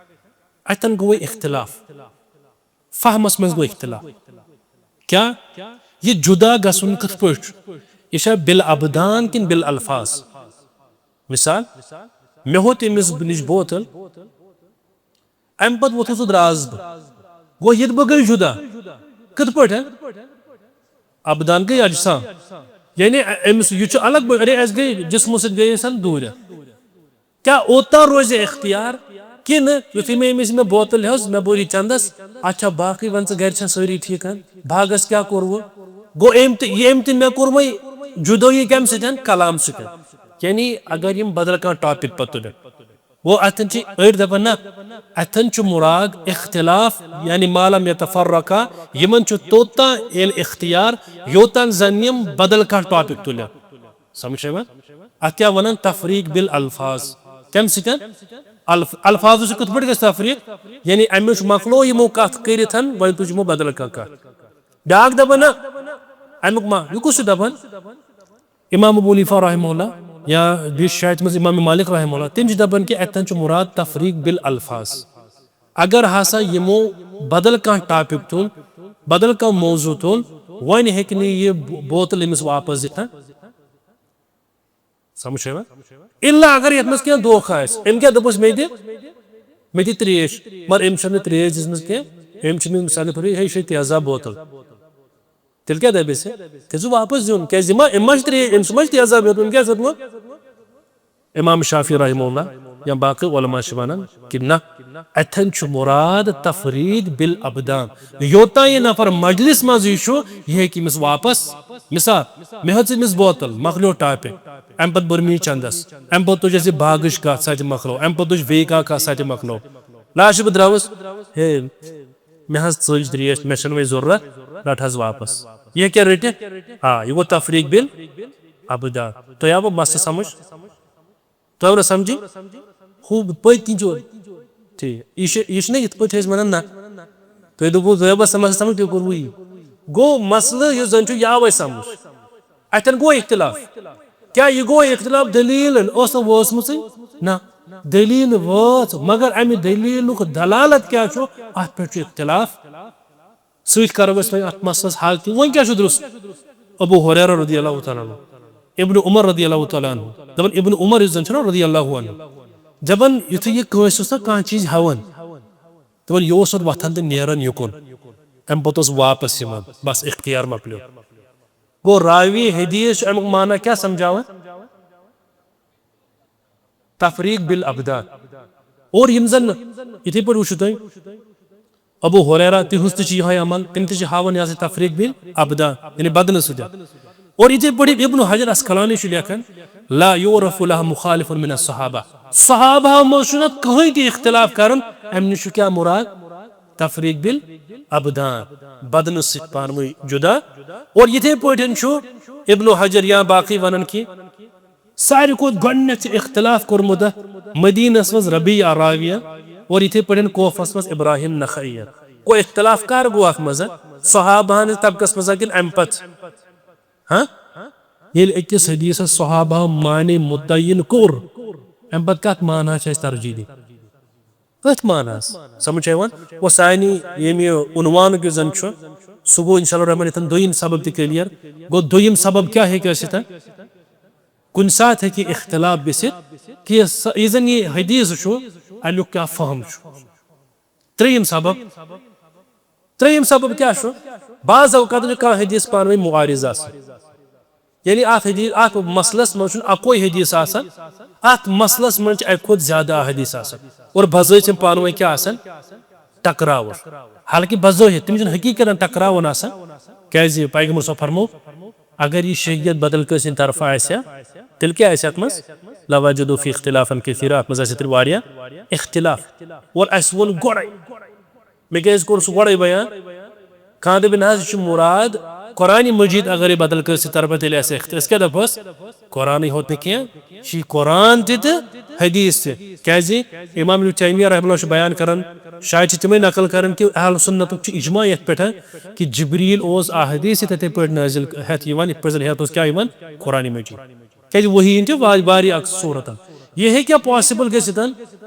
اتٮ۪ن گوٚوُے اختلاف۔ فہمس منٛز گوٚو اختلاف۔ کیٛاہ؟ یہِ جُدا گژھُن کِتھ پٲٹھۍ چھُ؟ یہِ چھا بالابدان کِنہٕ بالالفاظ؟ مثال، مےٚ ہوٚت أمِس نِش بوتل، امہِ پتہٕ ووٚتھُس سُہ درٛاس بہٕ۔ گوٚو، یہِ تہٕ بہٕ گٔے جُدا۔ کِتھ پٲٹھۍ، ہا؟ ابدان گٔے اجسام۔ یعنی، أمِس، یہِ چھُ الگ، بہٕ، اَرے، اَسہِ گٔے جسمہٕ سۭتۍ گٔے أسۍ ہن دوٗرِ۔ کیٛاہ اوٚتام روزِ اختیار کِنہٕ یُتھُے مےٚ أمِس مےٚ بوتل ہیٚژ، مےٚ بوٚر یہِ چندس، اچھا باقٕے وَن ژٕ گرِ چھا سٲری ٹھیٖک؟ باغس کیٛاہ کوٚروٕ؟ گوٚو أمۍ تہِ، یہِ أمۍ تہِ مےٚ کوٚر وۄنۍ جُدٲیی کَمہِ سۭتۍ؟ کلام سۭتۍ۔ یعنی اگر یِم بدل کانٛہہ ٹاپک پتہٕ تُلن، گوٚو اتھن چھِ أڑۍ دپان نہ، اتھن چھُ مراد اختلاف، یعنی ما لم یتفرقا، یِمن چھُ توٚتام ییٚلہِ اختیار یوٚتام زن یِم بدل کانٛہہ ٹاپک تُلن۔ سمجھ چھا یِوان؟ اتھ کیٛاہ ونان؟ تفریق بالالفاظ۔ کمہِ سۭتۍ؟ الف-، الفاظو سۭتۍ کِتھ پٲٹھۍ گژھِ تفریق؟ یعنی امیُک مۄکلو یِمو کتھ کٔرِتھ، وۄنۍ تُج یِمو بدل کانٛہہ کتھ۔ بیٛاکھ دپان نہ، امیُک ما، یہِ کُس چھُ دپان؟ امام ابو حنیفہ رحمہ اللہ یا بیٚیہِ شاید منٛز امام مالک رحمہ اللہ، تِم چھِ دپان کہِ اتٮ۪ن چھُ مراد تفریق بالالفاظ۔ اگر ہسا یِمو بدل کانٛہہ ٹاپک تُل، بدل کانٛہہ موضوع تُل، وۄنۍ ہیٚکہِ نہٕ یہِ بو-، بوتل أمِس واپس دِتھ۔ سمجھ چھا یِوان؟ الا اگر یتھ منٛز کینٛہہ دھوکہ آسہِ، أمۍ کیٛاہ دوٚپُس، مےٚ دِ، مےٚ دِ تریش، مگر أمۍ چھَنہٕ تریش دِژمٕژ کینٛہہ، أمۍ چھِ مےٚ مثالے پٲٹھۍ، ہے، یہِ چھے تیزاب بوتل۔ تیٚلہِ کیٛاہ دَپٮ۪س یہِ؟ تیٚلہِ چھُ واپس دیُن، کیٛازِ یہِ ما، أمۍ ما چھِ ترٛے-، أمۍ سُہ ما چھِ تیزاب ہیوٚتمُت، أمۍ کیٛاہ چھُ ہیوٚتمُت؟ امام شافعی رحمہ اللہ یا باقٕے علماء چھِ وَنان کہِ نہ، اَتھٮ۪ن چھُ مُراد تفریٖد بالابدان۔ یوٚتام یہِ نفر مجلس منٛزٕے چھُ، یہِ ہیٚکہِ أمِس واپس، مثال، مےٚ ہیٚژ أمِس بوتل، مۄکلیو ٹاپک، اَمہِ پتہٕ بٔر مےٚ یہِ چندس، اَمہِ پتہٕ تُج اَسہِ یہِ باغٕچ کَتھ، سۄ تہِ مۄکلٲو، اَمہِ پتہٕ تُج بیٚیہِ کانٛہہ کَتھ، سۄ تہِ مۄکلٲو۔ لاسٹَس بہٕ درٛاوُس، ہے، مےٚ حظ ژٔج ترٛیش، مےٚ چھَنہٕ وۄنۍ ضروٗرت، رَٹ حظ واپس۔ یہِ ہیٚکیٛاہ رٔٹِتھ؟ آ، یہِ گوٚو تفریٖق بِل ابدان۔ تۄہہِ آوٕ مسلہٕ سمجھ؟ تۄہہِ آوٕ نہ سمجھی؟ ہُہ پٔتۍ کِنۍ چھُ ٹھیٖک۔ یہِ چھُ، یہِ چھُنہ یِتھ پٲٹھۍ أسۍ وَنان نہ۔ تۄہہِ دوٚپوُ، تۄہہِ آوٕ مسلہٕ سمجھ، تۄہہِ کوٚروُ یی۔ گوٚو مسلہٕ یُس زَن چھُ، یہِ آو اَسہِ سمجھ۔ اَتٮ۪ن گوٚو اختلاف۔ کیٛاہ یہِ گوٚو اختلاف دٔلیٖلَن؟ ٲس نہٕ وٲژمٕژٕے؟ نہ۔ دٔلیٖل وٲژ، مگر اَمہِ دٔلیٖلُک دلالت کیٛاہ چھُ؟ اَتھ پٮ۪ٹھ چھُ اختلاف۔ سۭتۍ کرو أسۍ وۄنۍ اَتھ مسلس حل تہِ۔ وۄنۍ کیٛاہ چھُ درُست؟ ابو ہریرہ رضی اللہ تعالیٰ عنہ، ابن عمر رضی اللہ تعالیٰ عنہ، دَپان ابن عمر یُس زَن چھُنہ رضی اللہ عنہ، دَپان یُتھُے یہِ کٲنٛسہِ اوس نہ کانٛہہ چیٖز ہٮ۪وان، دَپان یہِ اوس اورٕ وۄتھان تہٕ نیران یُکُن، اَمہِ پتہٕ اوس واپس یِوان، بس اختیار مۄکلیو۔ گوٚو راوی حدیث چھُ اَمیُک معنی کیٛاہ سمجھاوان؟ تفریق بالابدان۔ اور یِم زن یِتھے پٲٹھۍ وٕچھِو تُہۍ، ابو ہریرہ تِہُنٛد تہِ چھُ یِہوٚے عمل، تِم تہِ چھِ ہاوان یہِ ہسا تفریق بالابدان، یعنی بدنہٕ سۭتۍ۔ اور یِتھے پٲٹھۍ ابن حجر عسقلانی چھُ لیکھان، لا یعرف لہ مخالف من الصحابہ، صحابہ منٛز چھُنہٕ اَتھ کٕہٕنۍ تہِ اختلاف کران، اَمہِ نِش چھُ کیٛاہ مراد؟ تفریق بالابدان، بدنہٕ سۭتۍ پانہٕ ؤنۍ جدا۔ اور یِتھے پٲٹھۍ چھُ ابن حجر یا باقٕے ونان کہِ ساروی کھۄتہٕ گۄڈٕنیتھ چھُ اختلاف کوٚرمُت مدینس منٛز ربیعہ راویہ اور یِتھے پٲٹھۍ کوفس منٛز ابراہیم نخعیہ۔ گوٚو اختلاف کر گوٚو اتھ منٛز؟ صحابہ ہن طبقس منٛز کِنہٕ امہِ پتہٕ؟ ہاں؟ ییٚلہِ أکِس حدیثس صحابہ معنی متعین کوٚر، امہِ پتہٕ کتھ معنی چھِ اَسہِ ترجیح دِنۍ؟ أتھۍ معناہس۔ سمجھ چھا یِوان؟ گوٚو سانہِ ییٚمہِ عنوانُک یُس زن چھُ، سُہ گوٚو انشاءاللہ الرحمن ییٚتھن دوٚیِم سبب تہِ clear۔ گوٚو دوٚیِم سبب کیٛاہ ہیٚکہِ ٲسِتھ؟ کُنہِ ساتہٕ ہیٚکہِ اختلاف گٔژھِتھ کہِ سا-، یُس زن یہِ حدیث چھُ، امیُک کیٛاہ فہم چھُ۔ ترٛیٚیِم سبب، ترٛیٚیِم سبب کیٛاہ چھُ؟ بعض اوقات چھُ کانٛہہ حدیث پانہٕ ؤنۍ معارض آسان۔ یعنی اتھ حدیث، اتھ مسلس منٛز چھُنہٕ اکوے حدیث آسان، اتھ مسلس منٛز چھِ اکہِ کھۄتہٕ زیادٕ احادیث آسان اور بذٲژ چھِ پانہٕ ؤنۍ کیٛاہ آسان؟ ٹکراوان۔ حالانکہ بظٲہر تِم چھِنہٕ حقیقتاً ٹکراوان آسان، کیازِ پیغمبر صٲب فرموو، اگر یہِ شریعت بدل کٲنٛسہِ ہٕنٛدِ طرفہٕ آسہِ ہا، تیٚلہِ کیٛاہ آسہِ اتھ منٛز؟ لوجدوا فی اختلافا کثیرا، اتھ منٛز آسہِ تیٚلہِ واریاہ اختلاف۔ اور اسہِ ووٚن گۄڈے، مےٚ کیٛازِ کوٚر سُہ گۄڈے بیان؟ کانٛہہ دَپہِ نہ حظ، یہِ چھُ مُراد قرآنِ مجیٖد، اگر یہِ بدل کٲنٛسہِ طرفہٕ تیٚلہِ آسہِ اختلاف۔ أسۍ کیٛاہ دَپہوس؟ قرآنٕے ہوت نہٕ کینٛہہ، یہِ چھُ قرآن تہِ تہٕ حدیث تہِ۔ کیٛازِ امام ابن تیمیہ رحمہ اللہ چھُ بیان کران، شاید چھِ تِمے نقل کران کہِ اہل سنتُک چھُ اجماع یتھ پٮ۪ٹھ کہِ جبریل اوس احادیث تہِ تِتھے پٲٹھۍ نٲزِل ہٮ۪تھ یِوان، یِتھ پٲٹھۍ زن ہٮ۪تھ اوس کیٛاہ یِوان؟ قرآنِ مجیٖد۔ کیٛازِ وحی ہٕنٛدۍ چھِ وا-، واریاہ اکھ صورتن۔ یہِ ہیٚکیٛاہ possible گٔژھِتھ؟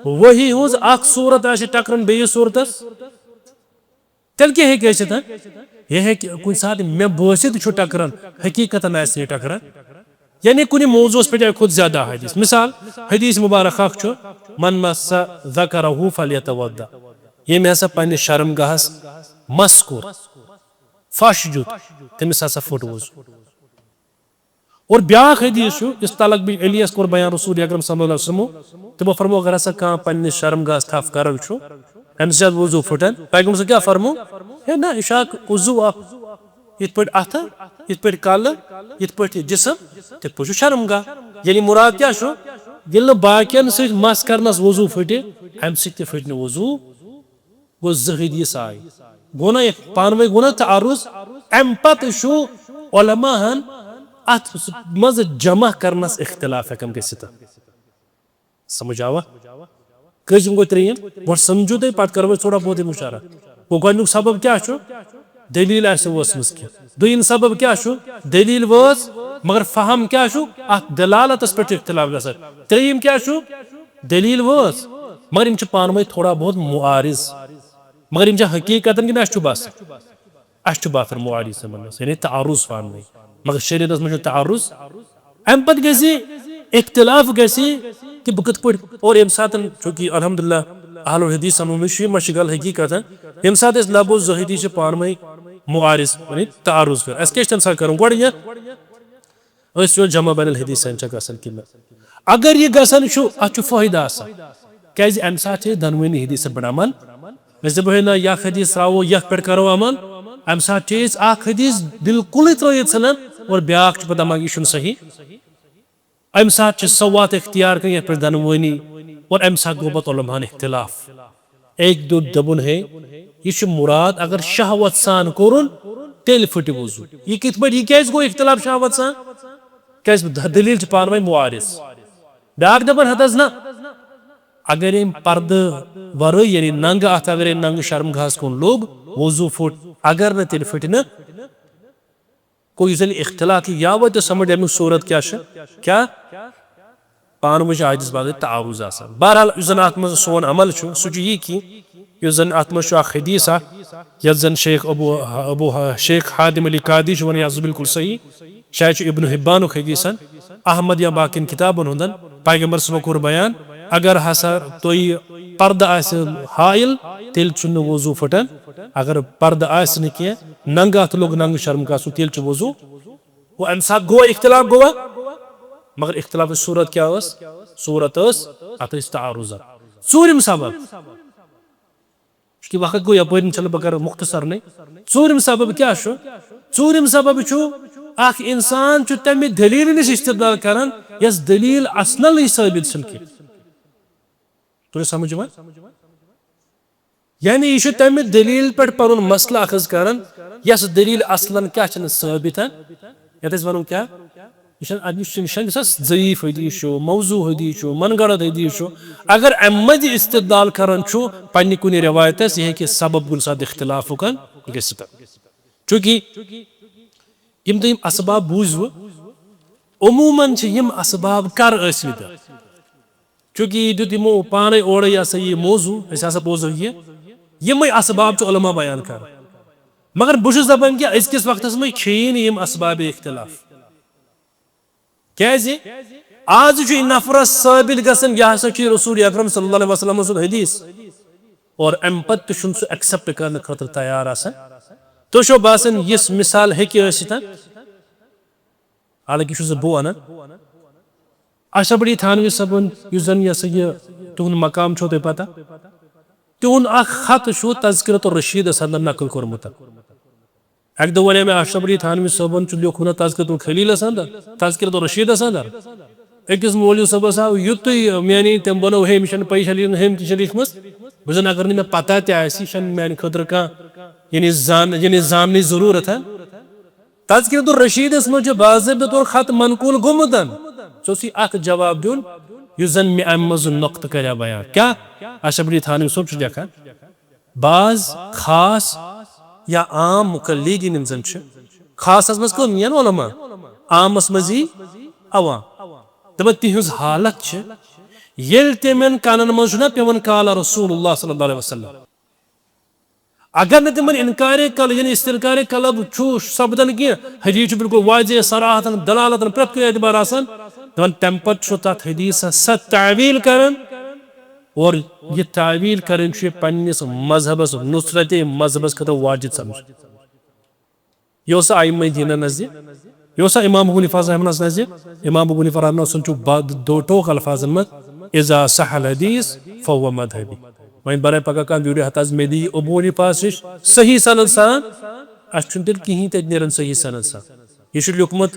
وحی ہٕنٛز اکھ صورت آسہِ ٹکران بیٚیِس صورتس؟ تیٚلہِ کیٛاہ ہیٚکہِ ٲسِتھ؟ یہِ ہیٚکہِ کُنہِ ساتہٕ مےٚ بٲسِتھ چھُ ٹکران، حقیقتاً آسہِ نہٕ یہِ ٹکران۔ یعنی کُنہِ موضوعس پٮ۪ٹھ اکہِ کھۄتہٕ زیادٕ حدیث۔ مثال، حدیث مبارک اکھ چھُ، "من مس ذکرہ فلیتوضا"۔ ییٚمۍ ہسا پننِس شرم گاہس مس کوٚر، فش دیُت، تٔمِس ہسا پھُٹ وضو۔ اور بیاکھ حدیث چھُ، یُس طلق بن علیس کوٚر بیان رسول اکرم صلی اللہ علیہ وسلم۔ تِمو فرمو، اگر ہسا کانٛہہ پننِس شرم گاہس تھپھ کران چھُ، امہِ سۭتۍ وضو پھُٹان، پیغمبر صٲب کیٛاہ فرمو؟ ہے نہ، یہِ چھُ اکھ عضو اکھ، یِتھ پٲٹھۍ اتھٕ، یِتھ پٲٹھۍ کلہٕ، یِتھ پٲٹھۍ یہِ جسم، تِتھ پٲٹھۍ چھُ شرم گاہ۔ یعنی مراد کیٛاہ چھُ؟ ییٚلہِ نہٕ باقین سۭتۍ مس کرنس وضو پھُٹہِ، امہِ سۭتۍ تہِ پھُٹہِ نہٕ وضو۔ گوٚو زٕ حدیث آے۔ گوٚو نا یہِ پانہٕ ؤنۍ گوٚو نا تعارض؟ امہِ پتہٕ چھُ علماہن اتھ منٛز جمع کرنس اختلاف ہٮ۪کان گٔژھِتھ۔ سمجھ آوا؟ کٔژِم گوٚو ترٛیٚیِم؟ گۄڈٕ سمجھو تُہۍ، پتہٕ کرو أسۍ تھوڑا بہت امیُک شرح۔ گوٚو گۄڈٕنیُک سبب کیٛاہ چھُ؟ دلیل آسہِ نہٕ وٲژمٕژ کینٛہہ۔ دوٚیِم سبب کیٛاہ چھُ؟ دلیل وٲژ، مگر فہم کیٛاہ چھُ؟ اتھ دلالتس پٮ۪ٹھ چھُ اختلاف گژھان۔ ترٛیٚیِم کیٛاہ چھُ؟ دلیل وٲژ، مگر یِم چھِ پانہٕ ؤنۍ تھوڑا بہت معارض۔ مگر یِم چھِ حقیقتاً کِنہٕ اَسہِ چھُ باسان؟ اَسہِ چھُ باسان معارض یِمن منٛز، یعنی تعارض پانہٕ ؤنۍ۔ مگر شریعتس منٛز چھُ تعارض۔ اَمہِ پتہٕ گژھِ اختلاف گژھِ کہِ بہٕ کِتھ پٲٹھۍ، اور ییٚمہِ ساتہٕ، چوٗنٛکہِ الحمدللہ اہل الحدیثن ہُنٛد چھُ یہِ مشغل حقیقتاً، ییٚمہِ ساتہٕ أسۍ لبو زٕ حدیث چھِ پانہٕ ؤنۍ معارض، یعنی تعارض کران، اَسہِ کیٛاہ چھُ تَمہِ ساتہٕ کرُن؟ گۄڈٕ یہِ أسۍ یور جمع بین الحدیثین چھا گژھان کِنہٕ نہ؟ اگر یہِ گژھان چھُ، اتھ چھُ فٲیدٕ آسان۔ کیازِ؟ امہِ ساتہٕ چھِ أسۍ دۄنوٕنی حدیثن پٮ۪ٹھ عمل۔ أسۍ دپو ہے نہ، یہِ اکھ حدیث ترٛاوو، یتھ پٮ۪ٹھ کرو عمل۔ امہِ ساتہٕ چھِ أسۍ اکھ حدیث بالکلٕے ترٲوِتھ ژھٕنان اور بیاکھ چھُ پتہٕ دپان یہِ چھُنہٕ صحیح۔ امہِ ساتہٕ چھِ سۄ وتھ اختیار کرٕنۍ یتھ پٮ۪ٹھ دۄنوٕنی، اور امہِ ساتہٕ گوٚو پتہٕ علماہن اختلاف۔ أکۍ دیُت دوٚپُن ہے، یہِ چھُ مراد اگر شہوت سان کوٚرُن، تیٚلہِ پھٕٹہِ وضو۔ یہِ کِتھ پٲٹھۍ؟ یہِ کیازِ گوٚو اختلاف شہوت سان؟ کیازِ د-، دلیل چھِ پانہٕ ؤنۍ معارض۔ بیاکھ دپان ہتس نہ، اگر أمۍ پردٕ ورٲے، یعنی ننگہٕ اتھ، اگر أمۍ ننگہٕ شرم گاہس کُن لوٚگ، وضو پھُٹ، اگر نہٕ تیٚلہِ پھٕٹہِ نہٕ۔ گوٚو یُس زن اختلاف چھُ، یا واتہِ سمجھ امیُک صورت کیٛاہ چھُ؟ کیٛاہ؟ پانہٕ ؤنۍ چھُ حدیث باقٕے تعارض آسان۔ بہرحال، یُس زن اتھ منٛز سون عمل چھُ، سُہ چھُ یی کہِ یُس زن اتھ منٛز چھُ اکھ حدیث اکھ، یتھ زن شیخ ابو، ابو شیخ حادم علی قادی چھُ ونان، یہِ ہسا چھُ بالکل صحیح، شاید چھُ ابن حبانُک حدیثن، احمد یا باقین کتابن ہُنٛدن، پیغمبر صٲبن کوٚر بیان، اگر ہسا تُہۍ پردٕ آسہِ حائل، تیٚلہِ چھُنہٕ وضو پھٹان، اگر پردٕ آسہِ نہٕ کینٛہہ، ننگہٕ اتھٕ لوٚگ ننگہٕ شرم گژھُن، تیٚلہِ چھُ وضو۔ گوٚو امہِ ساتہٕ گوٚو اختلاف گوٚوا، مگر اختلاف صورت کیٛاہ ٲس؟ صورت ٲس، اتھ ٲسۍ تعارض۔ ژوٗرِم سبب، چونکہ وقت گوٚو یپٲرۍ، انشاءاللہ بہٕ کرٕ مختصرنٕے۔ ژوٗرِم سبب کیٛاہ چھُ؟ ژوٗرِم سبب چھُ، اکھ انسان چھُ تمہِ دلیلہِ نِش استدلال کران، یۄس دلیل اصلن یہِ ثٲبت چھنہٕ کینٛہہ۔ تُہۍ سمجھ یِوان؟ یعنی یہِ چھُ تمہِ دلیل پٮ۪ٹھ پنُن مسلہٕ اخذ کران، یۄس دلیل اصلن کیٛاہ چھنہٕ ثٲبت۔ یتھ أسۍ ونو کیٛاہ؟ یہِ چھنہٕ، یہِ چھُ، یہِ چھُنہٕ گژھان ضعیف حدیث چھُ، موضوع حدیث چھُ، من گڑت حدیث چھُ۔ اگر امہِ منٛز یہِ استدلال کران چھُ پننہِ کُنہِ روایتس، یہِ ہیٚکہِ سبب کُنہِ ساتہٕ اختلافُک گٔژھِتھ۔ چونکہ یِم تُہۍ یِم اسباب بوٗزوٕ، عموماً چھِ یِم اسباب کر ٲسمٕتۍ؟ چونکہ یہِ دیُت یِمو پانے اورے، یہِ ہسا یہِ موضوع، أسۍ ہسا بوزو یہِ، یِمے اسباب چھِ علماء بیان کران۔ مگر بہٕ چھُس دپان کہِ أزکِس وقتس منٛز کھیٚیی نہٕ یِم اسباب اختلاف۔ کیازِ؟ آز چھُ یہِ نفرس ثٲبت گژھان، یہِ ہسا چھُ رسول اکرم صلی اللہ علیہ وسلم سُنٛد حدیث، اور امہِ پتہٕ تہِ چھُنہٕ سُہ accept کرنہٕ خٲطرٕ تیار آسان۔ تُہۍ چھو باسان، یِژھ مثال ہیٚکہِ ٲسِتھ؟ حالانکہ چھُس نہٕ بہٕ ونان۔ اشرف علی تھانوی صٲبُن، یُس زن یہِ ہسا یہِ تِہُنٛد مقام چھو تۄہہِ پتہ، تِہُنٛد اکھ خط چھُ تذکرۃ الرشیدس اندر نقل کوٚرمُت۔ اکہِ دۄہ ونے مےٚ، اشرف علی تھانوی صٲبن چھُ لیوٗکھمُت تذکرۃ الخلیلس اندر، تذکرۃ الرشیدس اندر۔ أکِس مولوی صٲبس آو یُتُے، یعنی تٔمۍ بنوو، ہے، مےٚ چھنہٕ پَیی، چھےٚ لیکھمٕژ، ہے، یِم تہِ چھِ لیکھمٕژ۔ بہٕ زن، اگر نہٕ مےٚ پتہ تہِ آسہِ، یہِ چھنہٕ میانہِ خٲطرٕ کانٛہہ، یعنی زان-، یعنی زاننٕچ ضروٗرت۔ تذکرۃ الرشیدس منٛز چھُ باضٲبطہٕ طور خط منقول گوٚمُت۔ ژےٚ اوسُے اکھ جواب دیُن، یُس زن مےٚ امہِ منٛز نۄقطہٕ کریا بیان۔ کیٛاہ؟ اشرف علی تھانوی صٲب چھُ لیکھان، بعض خاص یا عام مقلدین یِم زن چھِ، خاصس منٛز کٕم یِن؟ علماء۔ عامس منٛز یی عوام۔ دپان تِہنٛز حالت چھِ، ییٚلہِ تِمن کنن منٛز چھُنہ پیوان قال رسول اللہ صلی اللہ علیہ وسلم، اگر نہٕ تِمن انکار قلب، یعنی استنکار قلب چھُ سپدان کینٛہہ، حدیث چھُ بالکل واضح، صراحتن، دلالتن، پرٛٮ۪تھ کُنہِ اعتبار آسان، دپان تمہِ پتہٕ چھُ تتھ حدیثس سۄ تعویل کران، اور یہِ تعویل کرٕنۍ چھُ یہِ پننِس مذہبس، نصرت مذہبس خٲطرٕ واجب سمجھان۔ یہِ اوس ائمہ دینہ نزدیک۔ یہِ اوسا امام ابو حنیفہ رحمہ اللہ سٕنٛدِ نزِ؟ امام ابو حنیفہ رحمہ اللہ سُنٛد چھُ با-، دو-، ٹوک الفاظن منٛز، "اذا صح الحدیث فهو مذهبی"۔ وۄنۍ برے پگاہ کانٛہہ ویڈیو ہتس مےٚ دِیہِ ابو حنیفہ سٕنٛدِ صحیح سند سان، اسہِ چھُنہٕ تیٚلہِ کِہیٖنۍ تتہِ نیران صحیح سند سان۔ یہِ چھُ لیوٗکھمُت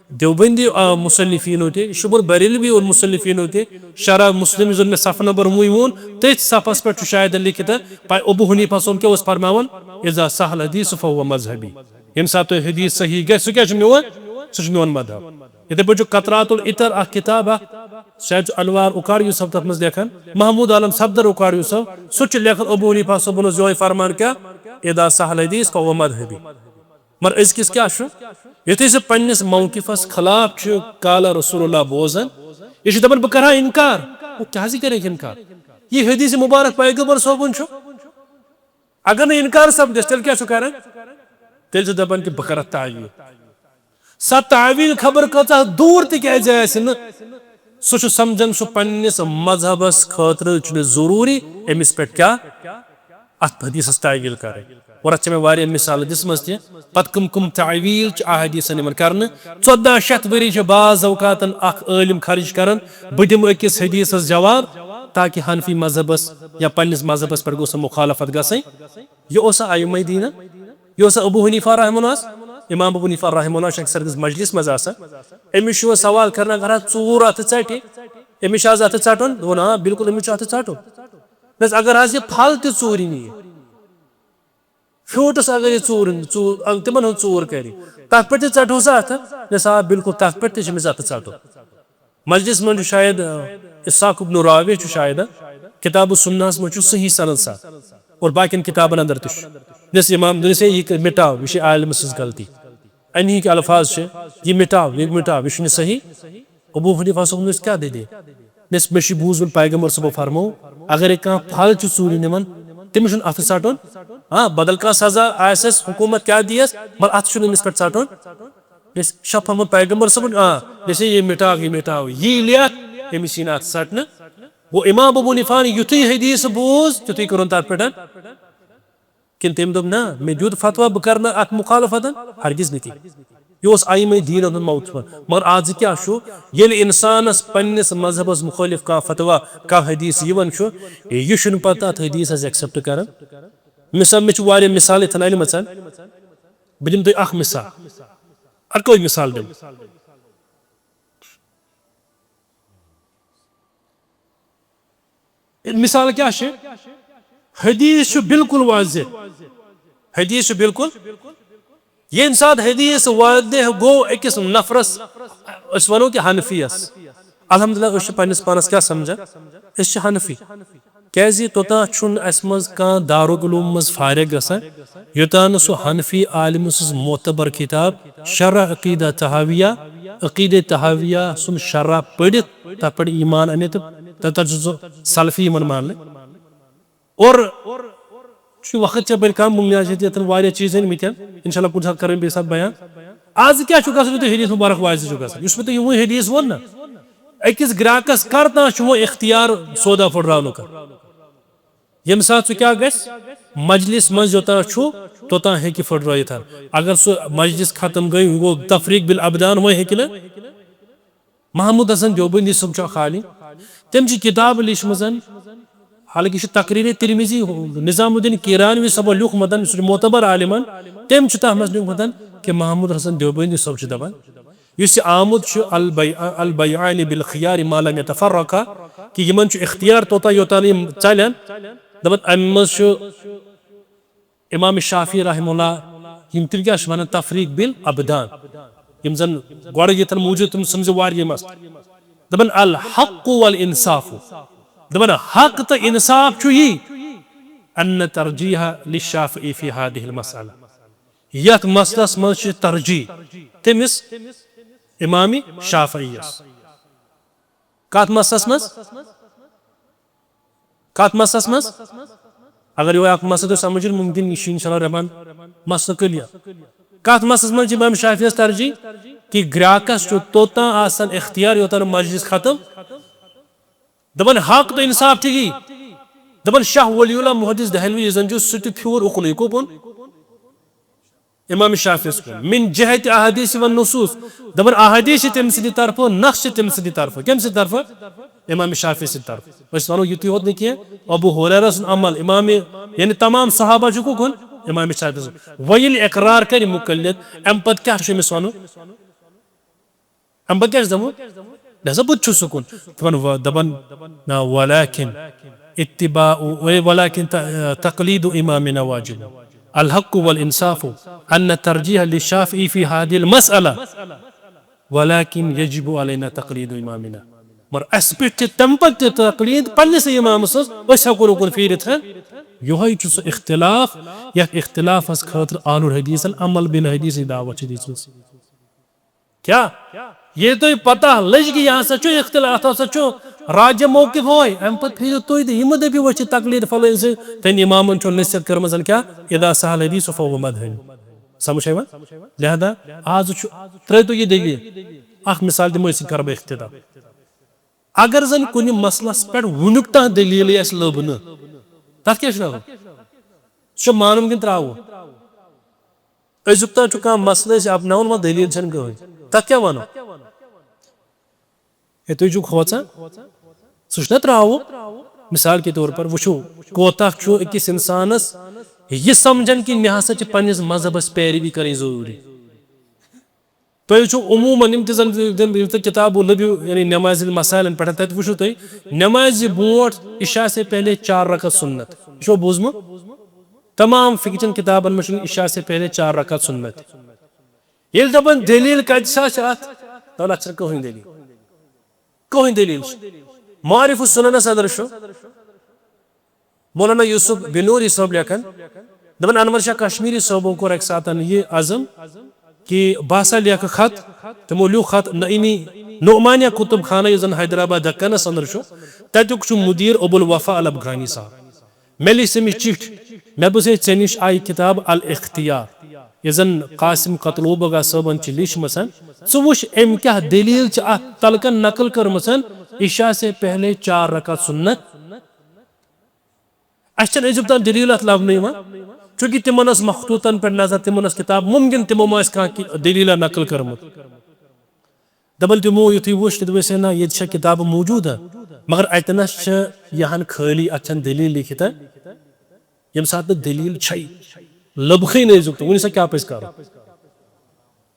دیوبندی، آ، مصنفینو تہِ، یہِ چھُ لیوٗکھمُت بریلوی اور مصنفینو تہِ، شرح مسلم یُس زن مےٚ صفحہ نمبر وُنۍ ووٚن، تٔتھۍ صفحس پٮ۪ٹھ چھُ شاید لیکھِتھ، پاے ابو حنیفہ صٲب کیٛاہ اوس فرماوان، "اذا صح الحدیث فهو مذهبی"۔ ییٚمہِ ساتہٕ تۄہہِ حدیث صحیح گژھِ، سُہ کیٛاہ چھُ میون؟ سُہ چھُ میون مذہب۔ یِتھے پٲٹھۍ چھُ قطرات العطر اکھ کتاب اکھ، شاید چھُ انوار اوکار یوسف تتھ منٛز لیکھان، محمود عالم صفدر اوکار یوسف، سُہ چھُ لیکھان ابو حنیفہ صٲبن اوس یِہوٚے فرمان کیٛاہ؟ "اذا صح الحدیث فهو مذهبی"۔ مگر أزکِس کیٛاہ چھُ؟ یُتھُے سُہ پننِس موقفس خلاف چھُ قال رسول اللہ بوزان، یہِ چھُ دپان، "بہٕ کرٕ ہا انکار۔" وۄنۍ کیٛازِ کرکھ انکار؟ یہِ حدیث مبارک پیغمبر صٲبُن چھُ۔ اگر نہٕ انکار سپدٮ۪س، تیٚلہِ کیٛاہ چھُ کران؟ تیٚلہِ چھُ دپان کہِ بہٕ کرٕ اَتھ تعویل۔ سۄ تعویل خبر کۭژاہ دوٗر تہِ کیٛازِ آسہِ نہٕ، سُہ چھُ سمجھان سُہ پننِس مذہبس خٲطرٕ چھُنہٕ ضروٗری أمِس پٮ۪ٹھ کیٛاہ، اتھ حدیثس تعویل کرٕنۍ۔ اور اتھ چھِ مےٚ واریاہ مثالہٕ دِژمٕژ تہِ۔ پتہٕ کٕم کٕم تعویل چھِ احادیثن یِوان کرنہٕ۔ ژۄداہ شیٚتھ ؤری چھِ بعض اوقاتن اکھ عٲلم خرٕچ کران، بہٕ دِمہٕ أکِس حدیثس جواب، تاکہِ حنفی مذہبس یا پننِس مذہبس پٮ۪ٹھ گوٚژھ نہٕ مخالفت گژھٕنۍ۔ یہِ اوسا ائمہ دیٖنہ؟ یہِ اوسا ابو حنیفہ رحمہ اللہ؟ امام ابو حنیفہ رحمہ اللہ چھُ اکثر أکِس مجلس منٛز آسان۔ أمِس چھُ یِوان سوال کرنہٕ، اگر حظ ژوٗر اتھٕ ژٹہِ، أمِس چھُ حظ اتھٕ ژٹُن؟ دوٚپُن، آ، بالکل، أمِس چھُ اتھٕ ژٹُن۔ بس اگر حظ یہِ پھل تہِ ژوٗرِ نِیہِ، فروٹس اگر یہِ ژوٗر، ژوٗر، تِمن ہُنٛد ژوٗر کرِ، تتھ پٮ۪ٹھ تہِ ژٹہوسا اتھٕ؟ دوٚپنس، آ، بالکل، تتھ پٮ۪ٹھ تہِ چھُ أمِس اتھٕ ژٹُن۔ مجلس منٛز چھُ شاید، آ، اسحاق ابن راویہ چھُ شاید، آ، کتاب السنہس منٛز چھُ صحیح سند سان اور باقین کتابن اندر تہِ چھُ۔ دوٚپنس امام، دوٚپنس، ہے، یہِ مٹاو، یہِ چھِ عالمہٕ سٕنٛز غلطی۔ انہی کہِ الفاظ چھِ، یہِ مٹاو، یہِ مٹاو، یہِ چھُنہٕ صحیح۔ ابو حنیفہ صٲبن دوٚپنس، کیٛاہ دٔلیٖل؟ دوٚپنس، مےٚ چھُ بوٗزمُت پیغمبر صٲبو فرموو، اگرے کانٛہہ پھل چھُ ژوٗرِ نِوان، تٔمِس چھُنہٕ اتھٕ ژٹُن۔ آ، بدل کانٛہہ سزا آسٮ۪س، حکومت کیٛاہ دِیَس، مگر اتھٕ چھُنہٕ أمِس پٮ۪ٹھ ژٹُن۔ یُس شفاعت پیغمبر صٲبُن، آ، یُس یہِ مٹاو، یہِ مٹاو، یی لیکھ، أمِس یی نہٕ اَتھ ژٹنہٕ۔ گوٚو امام ابو حنیفان یُتھُے حدیث بوٗز، تیُتھُے کوٚرُن تَتھ پٮ۪ٹھ۔ کِنہٕ تٔمۍ دوٚپ، نہ، مےٚ دیُت فتوا، بہٕ کرٕ نہٕ اَتھ مخالفت؟ ہرگز نہٕ کِہیٖنۍ۔ یہِ اوس ائمہ دیٖنَن ہُنٛد موقف۔ مگر آز کیٛاہ چھُ؟ ییٚلہِ اِنسانَس پننِس مذہبَس مُخٲلِف کانٛہہ فتوا، کانٛہہ حدیث یِوان چھُ، یہِ چھُنہٕ پَتہٕ اَتھ حدیثَس accept کران۔ مثال، مےٚ چھِ واریاہ مثال یِتھَن اَنِمَژَن۔ بہٕ دِمہٕ تۄہہِ اکھ مثال، اکوے مثال دِمہٕ۔ مثال کیٛاہ چھِ؟ حدیث چھُ بالکل واضح۔ حدیث چھُ بالکل، ییٚمہِ ساتہٕ حدیث واضح گوٚو أکِس نفرَس، أسۍ وَنو کہِ حنفیَس، الحمدللہ، أسۍ چھِ پننِس پانَس کیٛاہ سمجھان؟ أسۍ چھِ حنفی۔ کیٛازِ توٚتام چھُنہٕ اَسہِ منٛز کانٛہہ دارالعلوم منٛز فارغ گژھان، یوٚتام نہٕ سُہ حنفی عالمہٕ سٕنٛز معتبر کِتاب شرح عقیدہ طحاویہ، عقیدہ طحاویہ سُنٛد شرح پٔرِتھ، تَتھ پٮ۪ٹھ ایمان اَنہِ تہٕ تَتھ چھُ سُہ سلفی یِوان ماننہٕ۔ اور چھُ وقت ژےٚ بٔلۍ کم، مُمکِن آسہِ ییٚتٮ۪ن واریاہ چیٖز أنۍ مٕتٮ۪ن، انشاءاللہ کُنہِ ساتہٕ کرو بیٚیہِ ساتہٕ بیان۔ آز کیٛاہ چھُ گژھان یُتھُے حدیث مبارک واضح چھُ گژھان؟ یُس مےٚ تۄہہِ یِہُے حدیث ووٚن نہ، أکِس گراکس کر تام چھُ وۄنۍ اختیار سودا پھٕٹراونُک۔ ییٚمہِ ساتہٕ سُہ کیٛاہ گژھِ؟ مجلس منٛز یوٚتام چھُ، توٚتام ہیٚکہِ پھٕٹرٲیِتھ۔ اگر سُہ مجلس ختم گٔے، وۄنۍ گوٚو تفریق بالابدان، وۄنۍ ہیٚکہِ نہٕ۔ محمود حسن دیوبندی صٲب چھُ اکھ عالم۔ تٔمۍ چھِ کِتاب لیٖچھمٕژ، حالانکہ یہِ چھُ تقریر ترمذی، نظام الدین کیرانوی صٲبن لیوٗکھمُت، سُہ چھُ معتبر عالمن۔ تٔمۍ چھُ تَتھ منٛز لیوٗکھمُت کہِ محمود حسن دیوبندی صٲب چھُ دَپان، یُس یہِ آمُت چھُ البیع-، البیعان بالخیار ما لم یتفرقا، کہِ یِمن چھُ اختیار توٚتام یوٚتام نہٕ یِم ژَلن۔ دَپان اَمہِ منٛز چھُ امام شافعی رحمہ اللہ، یِم تِم کیٛاہ چھِ وَنان؟ تفریق بالابدان۔ یِم زَن گۄڈٕ ییٚتٮ۪ن موٗجوٗد، تِم سَمجھِ واریاہ مسلہٕ۔ دَپان الحق والانصاف۔ دَپان حق تہٕ انصاف چھُ یی، ان ترجیح للشافعی فی هذه المسألہ۔ یَتھ مسلس منٛز چھِ ترجیح تٔمِس امام شافعیَس۔ کَتھ مسلس منٛز؟ کتھ مسلس منٛز؟ اگر یہِ اکھ مسلہٕ تُہۍ سمجھِو، مُمکِن یہِ چھُ انشاءاللہ رحمان مسلہٕ clear۔ کتھ مسلس منٛز چھِ امام شافعیس ترجیح؟ کہِ گراکس چھُ توٚتام آسان اختیار یوٚتام نہٕ مجلس ختم۔ دپان حق تہٕ انصاف چھُ یی۔ دپان شاہ ولی اللہ محدث دہلوی یُس زن چھُ، سُہ تہِ پھیوٗر اُکنُے۔ کُکُن؟ امام شافعی یس کُن، من جہت احادیث و نصوص، دپان احادیث چھِ تٔمۍ سٕنٛدِ طرفہٕ، نص چھِ تٔمۍ سٕنٛدِ طرفہٕ۔ کٔمۍ سٕنٛدِ طرفہٕ؟ امام شافعی سٕنٛدِ طرفہٕ۔ أسۍ ونو یُتُے ہوت نہٕ کینٛہہ، ابو ہریرہ سُنٛد عمل، امام، یعنی تمام صحابہ چھُ کُکُن؟ امام شافعی سُنٛد۔ وۄنۍ ییٚلہِ اقرار کرِ مقلد، امہِ پتہٕ کیٛاہ چھُ أمِس ونُن؟ امہِ پتہٕ کیٛاہ چھُ دپُن؟ لہذا بہٕ تہِ چھُس سکوٗن۔ دپان و-، دپان، نہ، ولكن اتباع، ولكن ت-، تقليد إمامنا واجب۔ الحق والإنصاف أن الترجيح للشافعي في هذه المسألة، ولكن يجب علينا تقليد إمامنا۔ مگر اسہِ پٮ۪ٹھ چھِ تمہِ پتہٕ تہِ تقلید پننِس امامس سٕنٛز، أسۍ ہٮ۪کو نہٕ کُن پھیٖرِتھ۔ یِہوٚے چھُ سُہ اختلاف، یتھ اختلافس خٲطرٕ اہل الحدیثن عمل بالحدیث دعوت چھِ دِژمٕژ۔ کیا؟ ییٚلہِ تۄہہِ پتہ لٔج کہِ یہِ ہسا چھُ اختلاف، اتھ ہسا چھُ راجہ موقف ہوے، امہِ پتہٕ پھیرِو تُہۍ تہِ، یہِ مہٕ دٔپِو أسۍ چھِ تقلید فلٲنۍ سٕنٛز، تٔمۍ امامن چھُ نصیحت کٔرمٕژ کیا؟ اذا صح الحدیث فهو مذهبی۔ سمجھ چھا یِوان؟ لہذا آز چھُ، ترٲیتو یہِ دٔلیٖل، اکھ مثال دِمو أسۍ، یہِ کرٕ بہٕ اختتام۔ اگر زن کُنہِ مسلس پٮ۪ٹھ وُنیُک تام دٔلیٖلٕے آسہِ لٔب نہٕ، تتھ کیٛاہ چھُ ناو؟ سُہ چھُ مانُن کِنہٕ ترٛاوُن؟ أزیُک تام چھُ کانٛہہ مسلہٕ أسۍ اپناوان، وۄنۍ دٔلیٖل چھَنہٕ کٕہٕنۍ۔ تَتھ کیٛاہ وَنو؟ ہے، تُہۍ چھِو کھوژان؟ سُہ چھُنہ ترٛاوُن۔ مثال کے طور پر وٕچھِو، کوتاہ چھُ أکِس اِنسانَس یہِ سَمجھان کہِ مےٚ ہسا چھِ پنٛنِس مذہبَس پیروی کَرٕنۍ ضروٗری۔ تُہۍ وٕچھِو عموٗماً یِم تہِ زَن، یِم تہِ کِتابو لٔبِو، یعنی نمازِ مسائلَن پٮ۪ٹھ، تَتہِ وٕچھِو تُہۍ نمازِ برونٛٹھ عشاء سے پہلے چار رکعت سنت۔ یہِ چھُوا بوٗزمُت؟ تمام فقہ چن کتابن منٛز چھُنہٕ عشاء سے پہلے چار رکعت سنت۔ ییٚلہِ دپان دٔلیٖل کتہِ سا چھِ اتھ، دپان اتھ چھنہٕ کٕہٕنۍ دٔلیٖل، کٕہٕنۍ دٔلیٖل چھِ۔ معارف السننس اندر چھُ مولانا یوسف بنوری صٲب لیکھان، دپان انور شاہ کشمیری صٲبن کوٚر اکہِ ساتن یہِ عزم کہ بہٕ ہسا لیکھٕ خط، تِمو لیوٗکھ خط نعیمی نعمانیہ کتب خانہ یُس زن حیدرآباد دکانس اندر چھُ، تتیُک چھُ مدیر ابو الوفا الافغانی صاحب۔ مےٚ لیٚچھ أمِس چِٹھۍ، مےٚ دوٚپُس، ہے، ژےٚ نِش آیہِ کِتاب الاختیار، یۄس زن قاسم قتلوبگا صٲبن چھِ لیٖچھمٕژ۔ ژٕ وٕچھ، أمۍ کیٛاہ دٔلیٖل چھِ اَتھ تلہٕ کَن نقل کٔرمٕژ، عشاء سے پہلے چار رکعت سنت۔ اَسہِ چھَنہٕ أزیُک تام دٔلیٖل اَتھ لبنہٕ یِوان، چوٗنٛکہِ تِمن ٲس مخطوطن پٮ۪ٹھ نظر، تِمن ٲس کِتاب، مُمکِن تِمو ما آسہِ کانٛہہ کہِ-، دٔلیٖلہ نقل کٔرمٕژ۔ دپان تِمو یُتھُے وُچھ، تہِ دوٚپ اَسہِ، ہے نہ، ییٚتہِ چھےٚ کِتابہٕ موٗجوٗد، مگر اَتہِ نَس چھِ یہِ ہن خٲلی، اَتھ چھَنہٕ دٔلیٖل لیکھِتھ۔ ییٚمہِ ساتہٕ نہٕ دٔلیٖل چھَے، لٔبکھٕے نہٕ أزیُک تہٕ وٕنہِ سا کیٛاہ پَزِ کَرُن؟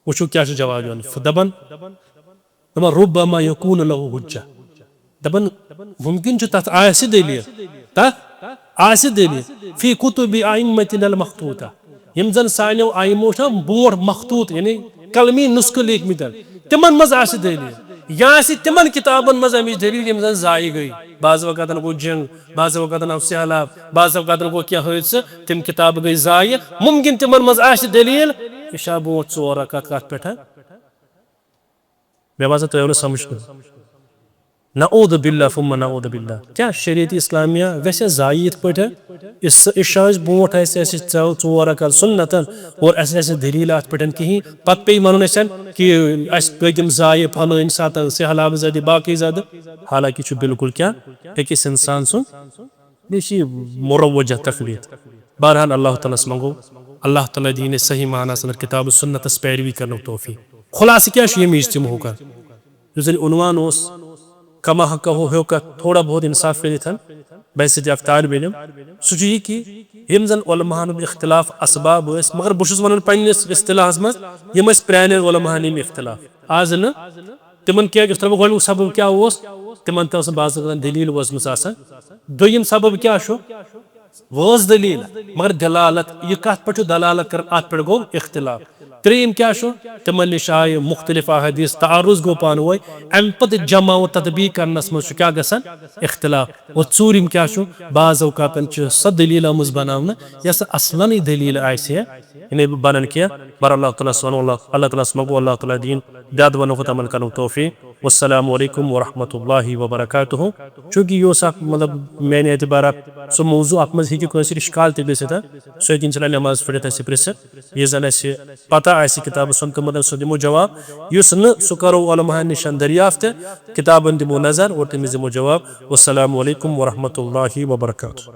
وٕچھِو کیٛاہ چھُ جواب یِوان۔ دَپان، دَپان، رُبَّمَا یَکُونُ لَہُ حُجَّہ۔ دَپان، مُمکِن چھُ تَتھ آسہِ دٔلیٖل، تَتھ آسہِ دٔلیٖل۔ فی کُتُبِ اَئِمَّتِنَا الْمَخْطُوطَہ۔ یِم زَن سانیو آئمو چھِ برونٛٹھ مخطوط، یعنی قلمی نُسخہٕ لیکھمٕتۍ، تِمن منٛز آسہِ دٔلیٖل، یا آسہِ تِمن کِتابن منٛز اَمِچ دٔلیٖل یِم زَن ضایع گٔے۔ بعض اوقاتن گوٚو جنگ، بعض اوقاتن آو سہلاب، بعض اوقاتن گوٚو کینٛہہ حٲدثہٕ، تِم کِتابہٕ گٔے ضایع۔ مُمکِن تِمن منٛز آسہِ دٔلیٖل، عشاء برونٛٹھ ژور رکعت کتھ پٮ۪ٹھ؟ مےٚ باسان تۄہہِ آو نہٕ سمجھ کینٛہہ۔ نعوذ باللہ ثم نعوذ باللہ۔ کیٛاہ شریعت اسلامیہ گژھِ ضایع یِتھ پٲٹھۍ؟ اس-، عشاء برونٛٹھ آسہِ اَسہِ ژو-، ژور رکعت سنتن اور اَسہِ آسہِ نہٕ دٔلیٖل اَتھ پٮ۪ٹھ کِہیٖنۍ، پتہٕ پیٚیہِ وَنُن اَسہِ کہِ اَسہِ پٔتِم ضایع فلٲنۍ ساتہٕ سہلاب زدِ باقٕے زدِ۔ حالانکہِ چھُ بالکل کیٛاہ؟ أکِس اِنسان سُنٛد یہِ چھِ مروجہ تقلید۔ بہرحال اللہ تعالیٰ ہس منٛگو، اللہ تعالیٰ دِیِن اَسہِ صحیح معنس اندر کتاب و سنتس پیروی کرنُک توفیق۔ خلاصہٕ کیٛاہ چھُ ییٚمہِ اجتماعُک؟ یُس زن عنوان اوس، کما حقہ ہیوٚک اَتھ تھوڑا بہت انصاف کٔرِتھ بحیثیت اکھ طالب علم، سُہ چھُ یہِ کہِ یِم زن علماہن ہُنٛد اختلاف اسباب ٲسۍ، مگر بہٕ چھُس ونان پننِس اصطلاحس منٛز، یِم ٲسۍ پرانٮ۪ن علماہن ہٕنٛدۍ اختلاف، آز نہٕ۔ تِمن کیٛاہ، یُس تۄہہِ بہٕ گۄڈٕنیُک سبب کیٛاہ اوس؟ تِمن تہِ ٲس نہٕ بعض اوقاتن دٔلیٖل وٲژمٕژ آسان۔ دوٚیِم سبب کیٛاہ چھُ؟ وٲژ دٔلیٖل، مگر دلالت، یہِ کتھ پٮ۪ٹھ چھُ دلالت کران، اتھ پٮ۪ٹھ گوٚو اختلاف۔ ترٛیٚیِم کیٛاہ چھُ؟ تِمن نِش آیہِ مختلف احادیث، تعارض گوٚو پانہٕ وٲنۍ، امہِ پتہٕ جمع و تطبیق کرنس منٛز چھُ کیٛاہ گژھان؟ اختلاف۔ اور ژوٗرِم کیٛاہ چھُ؟ بعض اوقاتن چھِ سۄ دٔلیٖل آمٕژ بناونہٕ یۄس نہٕ اصلنٕے دٔلیٖل آسہِ ہے، یعنی بنان کینٛہہ۔ مگر اللہ تعالیٰ ہس ونو، اللہ، اللہ تعالیٰ ہس منٛگو، اللہ تعالیٰ دِیِن زیادٕ ونُک عمل کرنُک توفیق۔ والسلام علیکم ورحمۃ اللہ وبرکاتہ۔ چونکہ یہِ اوس اکھ، مطلب، میانہِ اعتبار اکھ سُہ موضوع، اتھ منٛز ہیٚکہِ کٲنٛسہِ اشکال تہِ گٔژھِتھ، سُہ ہیٚکہِ انشاءاللہ نماز پٔرِتھ اسہِ پرژھِتھ۔ یہِ زن اسہِ پتہ آسہِ کتابہٕ سنتہٕ متن، سُہ دِمو جواب، یُس نہٕ، سُہ کرو علماہن نِش دریافت، کتابن دِمو نظر اور تٔمِس دِمو جواب۔ والسلام علیکم ورحمۃ اللہ وبرکاتہ۔